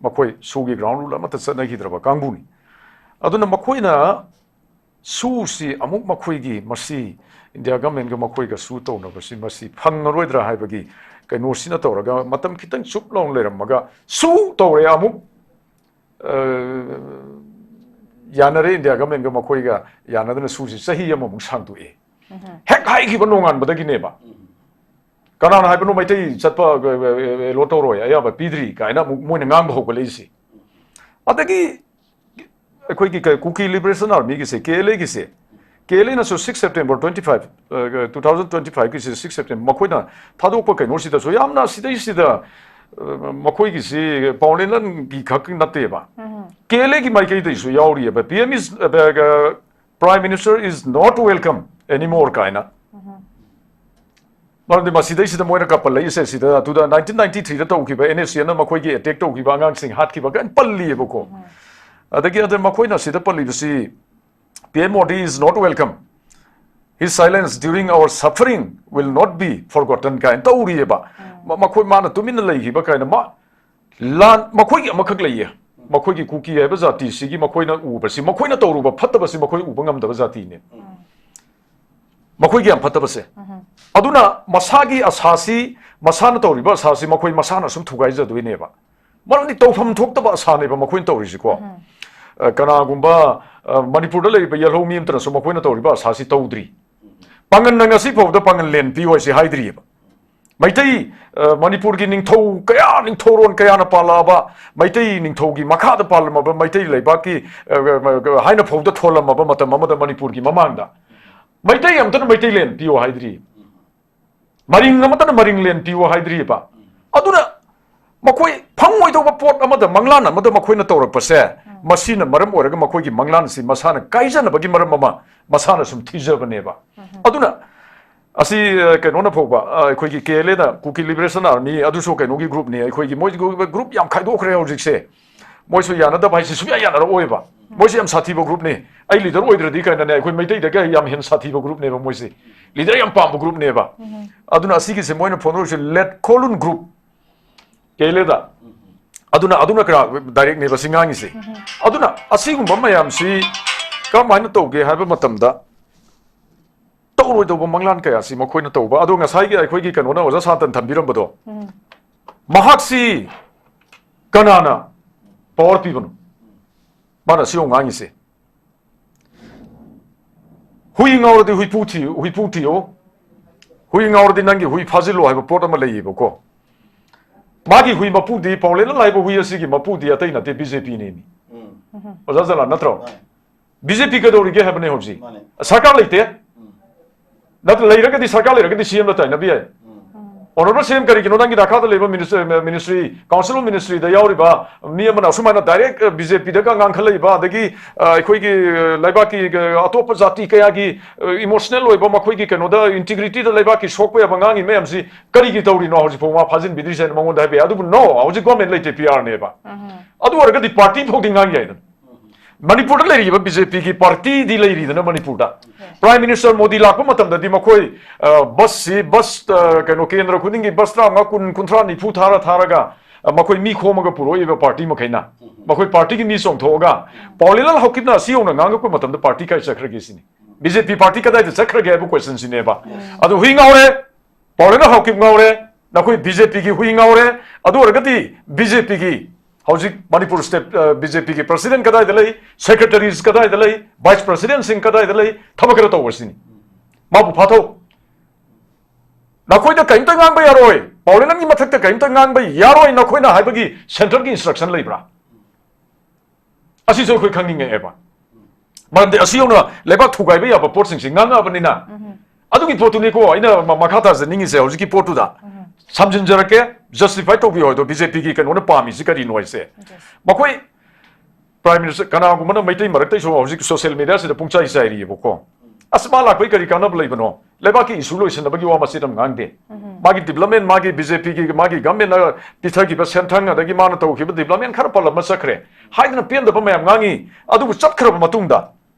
ꯃꯈꯣꯏ ꯁꯨꯒꯤ ground rule ꯑꯃꯠꯇ ꯆꯠꯅꯈꯤꯗ꯭ꯔꯕ ꯀꯥꯡꯕꯨꯅꯤ꯫ ꯑꯗꯨꯅ ꯃꯈꯣꯏꯅ ꯁꯨꯁꯤ ꯑꯃꯨꯛ ꯃꯈꯣꯏꯒꯤ ꯃꯁꯤ ꯏꯟꯗꯤꯌꯥ governmentꯒ ꯃꯈꯣꯏꯒ ꯁꯨ ꯇꯧꯅꯕꯁꯤ ꯃꯁꯤ ꯐꯪꯉꯔꯣꯏꯗ꯭ꯔꯥ ꯍꯥꯏꯕꯒꯤ ꯀꯩꯅꯣꯁꯤꯅ ꯇꯧꯔꯒ ꯃꯇꯝ ꯈꯤꯇꯪ ꯆꯨꯞ ꯂꯥꯎꯅ ꯂꯩꯔꯝꯃꯒ ꯁꯨ ꯇꯧꯔꯦ ꯑꯃꯨꯛ, ꯑ, ꯌꯥꯅꯔꯦ, ꯏꯟꯗꯤꯌꯥ governmentꯒ ꯃꯈꯣꯏꯒ ꯌꯥꯅꯗꯅ ꯁꯨꯁꯤ ꯆꯍꯤ ꯑꯃꯃꯨꯛ ꯁꯥꯡꯗꯣꯛꯑꯦ꯫ ꯍꯦꯛ ꯍꯥꯏꯈꯤꯕ ꯅꯣꯡꯉꯥꯟꯕꯗꯒꯤꯅꯦꯕ꯫ ꯀꯅꯥꯅ ꯍꯥꯏꯕꯅꯣ ꯃꯩꯇꯩ ꯆꯠꯄ, ꯑ, ꯑ, allow ꯇꯧꯔꯣꯏ, ꯑꯌꯥꯕ ꯄꯤꯗ꯭ꯔꯤ ꯀꯥꯏꯅ ꯑꯃꯨꯛ ꯃꯣꯏꯅ ꯉꯥꯡꯕ ꯍꯧꯒꯠꯂꯛꯏꯁꯤ? ꯑꯗꯒꯤ ꯑꯩꯈꯣꯏꯒꯤ ꯀ-, ꯀꯨꯀꯤ Liberation Armyꯒꯤꯁꯦ, ꯀꯦ ꯑꯦꯜ ꯑꯦꯒꯤꯁꯦ, ꯀꯦ ꯑꯦꯜ ꯑꯦꯅꯁꯨ six September twenty five, ꯑ, two thousand twenty fiveꯀꯤꯁꯦ, six September ꯃꯈꯣꯏꯅ ꯊꯥꯗꯣꯛꯄ ꯀꯩꯅꯣꯁꯤꯗꯁꯨ ꯌꯥꯝꯅ ꯁꯤꯗꯩꯁꯤꯗ ꯑ, ꯃꯈꯣꯏꯒꯤꯁꯤ ꯄꯥꯎ ꯂꯦꯟꯂꯟꯒꯤ ꯈꯛ ꯅꯠꯇꯦꯕ, ꯀꯦ ꯑꯦꯜ ꯑꯦꯒꯤ ꯃꯥꯏꯀꯩꯗꯒꯤꯁꯨ ꯌꯥꯎꯔꯤꯑꯕ, "P M is, ꯑ, Prime Minister is not welcome anymore" ꯀꯥꯏꯅ꯫ ꯃꯔꯝꯗꯤ ꯃꯁꯤꯗꯩꯁꯤꯗ ꯃꯣꯏꯅ ꯀꯄꯜꯂꯛꯏꯁꯦ, ꯁꯤꯗ two thousand, nineteen ninety-threeꯗ ꯇꯧꯈꯤꯕ, NSCNꯅ ꯃꯈꯣꯏꯒꯤ ꯑꯦꯇꯦꯛ ꯇꯧꯈꯤꯕ, ꯑꯉꯥꯡꯁꯤꯡ ꯍꯥꯠꯈꯤꯕ ꯀꯥꯏꯅ ꯄꯜꯂꯤꯑꯕꯀꯣ꯫ ꯑꯗꯒꯤ ꯑꯗ ꯃꯈꯣꯏꯅ ꯁꯤꯗ ꯄꯜꯂꯤꯕꯁꯤ, "P M Modi is not welcome. His silence during our suffering will not be forgotten" ꯀꯥꯏꯅ ꯇꯧꯔꯤꯑꯕ꯫ ꯃ-, ꯃꯈꯣꯏ, ꯃꯥꯅ ꯇꯨꯃꯤꯟꯅ ꯂꯩꯈꯤꯕ ꯀꯥꯏꯅ, ꯃꯥ, ꯂꯥꯟ, ꯃꯈꯣꯏꯒꯤ ꯑꯃꯈꯛ ꯂꯩꯌꯦ꯫ ꯃꯈꯣꯏꯒꯤ ꯀꯨꯀꯤ ꯍꯥꯏꯕ ꯖꯥꯇꯤꯁꯤꯒꯤ ꯃꯈꯣꯏꯅ ꯎꯕꯁꯤ, ꯃꯈꯣꯏꯅ ꯇꯧꯔꯨꯕ ꯐꯠꯇꯕꯁꯤ ꯃꯈꯣꯏ ꯎꯕ ꯉꯝꯗꯕ ꯖꯥꯇꯤꯅꯦ꯫ ꯃꯈꯣꯏꯒꯤ ꯌꯥꯝ ꯐꯠꯇꯕꯁꯦ꯫ ꯑꯗꯨꯅ ꯃꯁꯥꯒꯤ ꯑꯁꯥꯁꯤ, ꯃꯁꯥꯅ ꯇꯧꯔꯤꯕ ꯑꯁꯥꯁꯤ ꯃꯈꯣꯏ ꯃꯁꯥꯅ ꯁꯨꯝ ꯊꯨꯒꯥꯏꯖꯗꯣꯏꯅꯦꯕ꯫ ꯃꯔꯝꯗꯤ ꯇꯧꯐꯝ ꯊꯣꯛꯇꯕ ꯑꯁꯥꯅꯦꯕ ꯃꯈꯣꯏꯅ ꯇꯧꯔꯤꯁꯤꯀꯣ꯫ ꯑ, ꯀꯅꯥꯒꯨꯝꯕ, ꯑ, ꯃꯅꯤꯄꯨꯔꯗ ꯂꯩꯔꯤꯕ ꯌꯦꯜꯍꯧ ꯃꯤ ꯑꯃꯇꯅꯁꯨ ꯃꯈꯣꯏꯅ ꯇꯧꯔꯤꯕ ꯑꯁꯥꯁꯤ ꯇꯧꯗ꯭ꯔꯤ꯫ ꯄꯥꯡꯒꯟꯅ ꯉꯁꯤ ꯐꯥꯎꯕꯗ ꯄꯥꯡꯒꯟ ꯂꯦꯟ ꯄꯤꯌꯨ ꯍꯥꯏꯁꯤ ꯍꯥꯏꯗ꯭ꯔꯤꯑꯕ꯫ ꯃꯩꯇꯩ, ꯑ, ꯃꯅꯤꯄꯨꯔꯒꯤ ꯅꯤꯡꯊꯧ ꯀꯌꯥ, ꯅꯤꯡꯊꯧꯔꯣꯟ ꯀꯌꯥꯅ ꯄꯥꯜꯂꯛꯑꯕ, ꯃꯩꯇꯩ ꯅꯤꯡꯊꯧꯒꯤ ꯃꯈꯥꯗ ꯄꯥꯜꯂꯝꯃꯕ, ꯃꯩꯇꯩ ꯂꯩꯕꯥꯛꯀꯤ, ꯑ, ꯑ, ꯑ, ꯍꯥꯏꯅ ꯐꯥꯎꯗ ꯊꯣꯜꯂꯝꯃꯕ ꯃꯇꯝ ꯑꯃꯗ ꯃꯅꯤꯄꯨꯔꯒꯤ ꯃꯃꯥꯡꯗ ꯃꯩꯇꯩ ꯑꯃꯇꯅ ꯃꯩꯇꯩꯂꯦꯟ ꯄꯤꯌꯨ ꯍꯥꯏꯗ꯭ꯔꯤ꯫ ꯃꯔꯤꯡ ꯑꯃꯇꯅ ꯃꯔꯤꯡꯂꯦꯟ ꯄꯤꯌꯨ ꯍꯥꯏꯗ꯭ꯔꯤꯕ꯫ ꯑꯗꯨꯅ ꯃꯈꯣꯏ ꯐꯪꯉꯣꯏꯗꯧꯕ ꯄꯣꯠ ꯑꯃꯗ, ꯃꯪꯂꯥꯟ ꯑꯃꯗ ꯃꯈꯣꯏꯅ ꯇꯧꯔꯛꯄꯁꯦ, ꯃꯁꯤꯅ ꯃꯔꯝ ꯑꯣꯏꯔꯒ ꯃꯈꯣꯏꯒꯤ ꯃꯪꯂꯥꯟꯁꯤ ꯃꯁꯥꯅ ꯀꯥꯏꯖꯅꯕꯒꯤ ꯃꯔꯝ ꯑꯃ ꯃꯁꯥꯅ ꯁꯨꯝ ꯊꯤꯖꯕꯅꯦꯕ꯫ ꯑꯗꯨꯅ ꯑꯁꯤ, ꯑ, ꯀꯩꯅꯣꯅ ꯐꯥꯎꯕ, ꯑ, ꯑꯩꯈꯣꯏꯒꯤ ꯀꯦ ꯑꯦꯜ ꯑꯦꯅ, ꯀꯨꯀꯤ ꯂꯤꯕꯔꯦꯁꯟ ꯑꯥꯔꯃꯤ, ꯑꯗꯨꯁꯨ ꯀꯩꯅꯣꯒꯤ ꯒ꯭ꯔꯨꯞꯅꯤ, ꯑꯩꯈꯣꯏꯒꯤ, ꯃꯣꯏ ꯒ꯭ꯔꯨꯞ, ꯒ꯭ꯔꯨꯞ ꯌꯥꯝ ꯈꯥꯏꯗꯣꯛꯈ꯭ꯔꯦ ꯍꯧꯖꯤꯛꯁꯦ꯫ ꯃꯣꯏꯁꯨ ꯌꯥꯅꯗꯕ ꯍꯥꯏꯁꯦ ꯁꯨꯡꯌꯥ ꯌꯥꯅꯔꯛꯑꯣꯏꯕ꯫ ꯃꯣꯏꯁꯦ ꯌꯥꯝ ꯁꯥꯊꯤꯕ ꯒ꯭ꯔꯨꯞꯅꯤ꯫ ꯑꯩ ꯂꯤꯗꯔ ꯑꯣꯏꯗ꯭ꯔꯗꯤ ꯀꯥꯏꯅꯅꯦ, ꯑꯩꯈꯣꯏ ꯃꯩꯇꯩꯗꯒꯤ ꯌꯥꯝ ꯍꯦꯟꯅ ꯁꯥꯊꯤꯕ ꯒ꯭ꯔꯨꯞꯅꯦꯕ ꯃꯣꯏꯁꯦ꯫ ꯂꯤꯗꯔ ꯌꯥꯝ ꯄꯥꯝꯕ ꯒ꯭ꯔꯨꯞꯅꯦꯕ꯫ ꯑꯗꯨꯅ ꯑꯁꯤꯒꯤꯁꯦ ꯃꯣꯏꯅ ꯐꯣꯡꯗꯣꯔꯛꯏꯁꯦ ꯂꯦꯠ ꯈꯣꯂꯨꯟ ꯒ꯭ꯔꯨꯞ, ꯀꯦ ꯑꯦꯜ ꯑꯦꯗ꯫ ꯑꯗꯨꯅ, ꯑꯗꯨꯅ ꯀꯌꯥ ꯗꯥꯏꯔꯦꯛꯅꯦꯕ ꯁꯤ ꯉꯥꯡꯉꯤꯁꯦ꯫ ꯑꯗꯨꯅ ꯑꯁꯤꯒꯨꯝꯕ ꯃꯌꯥꯝꯁꯤ ꯀꯔꯝꯍꯥꯏꯅ ꯇꯧꯒꯦ ꯍꯥꯏꯕ ꯃꯇꯝꯗ, ꯇꯧꯔꯣꯏꯗꯧꯕ ꯃꯪꯂꯥꯟ ꯀꯌꯥꯁꯤ ꯃꯈꯣꯏꯅ ꯇꯧꯕ꯫ ꯑꯗꯣ ꯉꯁꯥꯏꯒꯤ ꯑꯩꯈꯣꯏꯒꯤ ꯀꯩꯅꯣꯅ, ꯑꯣꯖꯥ ꯁꯥꯟꯇꯟ ꯊꯝꯕꯤꯔꯝꯕꯗꯣ, ꯃꯍꯥꯛꯁꯤ ꯀꯅꯥꯅ ꯄꯋꯥꯔ ꯄꯤꯕꯅꯣ? ꯃꯥꯅ ꯁꯤ ꯉꯥꯡꯉꯤꯁꯦ, "ꯍꯨꯏ ꯉꯥꯎꯔꯗꯤ ꯍꯨꯏꯄꯨ ꯊꯤꯌꯨ, ꯍꯨꯏꯄꯨ ꯊꯤꯌꯨ, ꯍꯨꯏ ꯉꯥꯎꯔꯗꯤ ꯅꯪꯒꯤ ꯍꯨꯏ ꯐꯥꯖꯤꯜꯂꯣ" ꯍꯥꯏꯕ ꯄꯣꯠ ꯑꯃ ꯂꯩꯌꯦꯕꯀꯣ꯫ ꯃꯥꯒꯤ ꯍꯨꯏ ꯃꯄꯨꯗꯤ, ꯄꯥꯎꯂꯦꯟꯅ ꯂꯥꯏꯕ ꯍꯨꯏ ꯑꯁꯤꯒꯤ ꯃꯄꯨꯗꯤ ꯑꯇꯩ ꯅꯠꯇꯦ, ꯕꯤ ꯖꯦ ꯄꯤꯅꯦꯃꯤ꯫ ꯑꯣꯖꯥ ꯖꯂꯥꯟ, ꯅꯠꯇ꯭ꯔꯣ? ꯕꯤ ꯖꯦ ꯄꯤ ꯀꯩꯗꯧꯔꯤꯒꯦ ꯍꯥꯏꯕꯅꯦ ꯍꯧꯖꯤꯛ? ꯃꯥꯅꯦ꯫ ꯁꯔꯀꯥꯔ ꯂꯩꯇꯦ꯫ ꯅꯠꯇ꯭ꯔ, ꯂꯩꯔꯒꯗꯤ, ꯁꯔꯀꯥꯔ ꯂꯩꯔꯒꯗꯤ ꯁꯤ ꯑꯦꯝꯗ ꯇꯥꯏꯅꯕ ꯌꯥꯏ꯫ Honorable C M, ꯀꯔꯤꯒꯤꯅꯣ ꯅꯪꯒꯤ ꯅꯥꯀꯥꯗ ꯂꯩꯕ ministry, ministry, Council of Ministry ꯗ ꯌꯥꯎꯔꯤꯕ ꯃꯤ ꯑꯃꯅ ꯑꯁꯨꯃꯥꯏꯅ direct, ꯑ, B J P ꯗꯒ ꯉꯥꯡꯈꯠꯂꯛꯏꯕ, ꯑꯗꯒꯤ, ꯑ, ꯑꯩꯈꯣꯏꯒꯤ, ꯑ, ꯂꯩꯕꯥꯛꯀꯤ, ꯑ, ꯑꯇꯣꯞꯄ ꯖꯥꯇꯤ ꯀꯌꯥꯒꯤ, ꯑ, emotional ꯑꯣꯏꯕ, ꯃꯈꯣꯏꯒꯤ ꯀꯩꯅꯣꯗ, integrity ꯗ ꯂꯩꯕꯥꯛꯀꯤ ꯁꯣꯛꯄ ꯌꯥꯕ ꯉꯥꯡꯉꯤ ꯃꯌꯥꯝꯁꯤ ꯀꯔꯤꯒꯤ ꯇꯧꯔꯤꯅꯣ ꯍꯧꯖꯤꯛ ꯐꯥꯎ ꯃꯥ ꯐꯥꯖꯤꯟꯕꯤꯗ꯭ꯔꯤꯁꯦ ꯍꯥꯏꯅ ꯃꯉꯣꯟꯗ ꯍꯥꯏꯕ ꯌꯥꯏ꯫ ꯑꯗꯨꯕꯨ no, ꯍꯧꯖꯤꯛ government ꯂꯩꯇꯦ, P R ꯅꯦꯕ꯫ ꯑꯗꯨ ꯑꯣꯏꯔꯒꯗꯤ party ꯐꯥꯎꯗꯤ ꯉꯥꯡ ꯌꯥꯏꯗꯅ꯫ ꯃꯅꯤꯄꯨꯔꯗ ꯂꯩꯔꯤꯕ B J P ꯒꯤ party ꯗꯤ ꯂꯩꯔꯤꯗꯅ ꯃꯅꯤꯄꯨꯔꯗ꯫ Prime Minister ꯃꯣꯗꯤ ꯂꯥꯛꯄ ꯃꯇꯝꯗꯗꯤ ꯃꯈꯣꯏ, ꯑ, bus ꯁꯤ, bus, ꯑ, ꯀꯩꯅꯣ, ꯀꯦꯟꯗ꯭ꯔ ꯈꯨꯗꯤꯡꯒꯤ bus ꯇꯔꯥꯃꯉꯥ, ꯀꯨꯟ, ꯀꯨꯟꯊ꯭ꯔꯥ, ꯅꯤꯐꯨ ꯊꯥꯔ ꯊꯥꯔꯒ, ꯑ, ꯃꯈꯣꯏ ꯃꯤ ꯈꯣꯝꯃꯒ ꯄꯨꯔꯛꯏꯕ party ꯃꯈꯩꯅ꯫ ꯃꯈꯣꯏ party ꯒꯤ ꯃꯤ ꯆꯣꯡꯊꯣꯛꯑꯒ, ꯄꯥꯎꯂꯦꯟꯂꯥꯜ ꯍꯥꯎꯀꯤꯞꯅ ꯑꯁꯤ ꯌꯧꯅ ꯉꯥꯡꯉꯛꯄ ꯃꯇꯝꯗ party ꯀꯥꯏ ꯆꯠꯈ꯭ꯔꯒꯦ ꯁꯤꯅꯤ꯫ B J P party ꯀꯗꯥꯏꯗ ꯆꯠꯈ꯭ꯔꯒꯦ ꯍꯥꯏꯕ question ꯁꯤꯅꯦꯕ꯫ ꯑꯗꯨ ꯍꯨꯏ ꯉꯥꯎꯔꯦ, ꯄꯥꯎꯂꯦꯟꯂꯥꯜ ꯍꯥꯎꯀꯤꯞ ꯉꯥꯎꯔꯦ, ꯅꯈꯣꯏ B J P ꯒꯤ ꯍꯨꯏ ꯉꯥꯎꯔꯦ꯫ ꯑꯗꯨ ꯑꯣꯏꯔꯒꯗꯤ B J P ꯒꯤ ꯍꯧꯖꯤꯛ ꯃꯅꯤꯄꯨꯔ state, ꯑ, B J P ꯒꯤ president ꯀꯗꯥꯏꯗ ꯂꯩ, secretaries ꯀꯗꯥꯏꯗ ꯂꯩ, vice president ꯁꯤꯡ ꯀꯗꯥꯏꯗ ꯂꯩ, ꯊꯕꯛ ꯈꯔ ꯇꯧꯕꯁꯤꯅꯤ꯫ ꯃꯥꯕꯨ ꯐꯥꯊꯧ꯫ ꯅꯈꯣꯏꯗ ꯀꯔꯤꯝꯇ ꯉꯥꯡꯕ ꯌꯥꯔꯣꯏ, ꯄꯥꯎꯂꯦꯟꯂꯥꯜꯒꯤ ꯃꯊꯛꯇ ꯀꯔꯤꯝꯇ ꯉꯥꯡꯕ ꯌꯥꯔꯣꯏ ꯅꯈꯣꯏꯅ ꯍꯥꯏꯕꯒꯤ central ꯒꯤ instruction ꯂꯩꯕ꯭ꯔꯥ? ꯑꯁꯤꯁꯨ ꯑꯩꯈꯣꯏ ꯈꯪꯅꯤꯡꯉꯛꯑꯦꯕ꯫ ꯃꯔꯝꯗꯤ ꯑꯁꯤ ꯌꯧꯅ ꯂꯩꯕꯥꯛ ꯊꯨꯒꯥꯏꯕ ꯌꯥꯕ ꯄꯣꯠꯁꯤꯡꯁꯤ ꯉꯥꯡꯉꯛꯑꯕꯅꯤꯅ, ꯑꯗꯨꯒꯤ ꯄꯣꯠꯇꯨꯅꯤꯀꯣ ꯑꯩꯅ ꯃ-, ꯃꯈꯥ ꯇꯥꯖꯅꯤꯡꯉꯤꯁꯦ ꯍꯧꯖꯤꯛꯀꯤ ꯄꯣꯠꯇꯨꯗ꯫ ꯁꯝꯖꯤꯟꯖꯔꯛꯀꯦ, justify ꯇꯧꯕꯤꯌꯣ ꯍꯥꯏꯗꯣ, B J P ꯒꯤ ꯀꯩꯅꯣꯅ ꯄꯥꯝꯃꯤꯁꯤ ꯀꯔꯤꯅꯣ ꯍꯥꯏꯁꯦ꯫ ꯃꯈꯣꯏ Prime Minister, ꯀꯅꯥꯒꯨꯝꯕꯅ ꯃꯩꯇꯩ ꯃꯔꯛꯇꯩꯁꯨ ꯍꯧꯖꯤꯛ social media ꯁꯤꯗ ꯄꯨꯡꯆꯥꯏ ꯆꯥꯏꯔꯤꯑꯕꯀꯣ꯫ ꯑꯁ, ꯃꯥ ꯂꯥꯛꯄꯩ ꯀꯔꯤ ꯀꯥꯟꯅꯕ ꯂꯩꯕꯅꯣ? ꯂꯩꯕꯥꯛꯀꯤ issue ꯂꯣꯏꯁꯤꯟꯅꯕꯒꯤ ꯋꯥ ꯃꯆꯦꯠ ꯑꯃ ꯉꯥꯡꯗꯦ꯫ ꯃꯥꯒꯤ development, ꯃꯥꯒꯤ B J P ꯒꯤ, ꯃꯥꯒꯤ government ꯅ ꯄꯤꯊꯈꯤꯕ ꯁꯦꯟꯊꯪ, ꯑꯗꯒꯤ ꯃꯥꯅ ꯇꯧꯈꯤꯕ development ꯈꯔ ꯄꯜꯂꯝꯃ ꯆꯠꯈ꯭ꯔꯦ ꯍꯥꯏꯗꯅ ꯄꯦꯟꯗꯕ ꯃꯌꯥꯝ ꯉꯥꯡꯉꯤ꯫ ꯑꯗꯨꯕꯨ ꯆꯠꯈ꯭ꯔꯕ ꯃꯇꯨꯡꯗ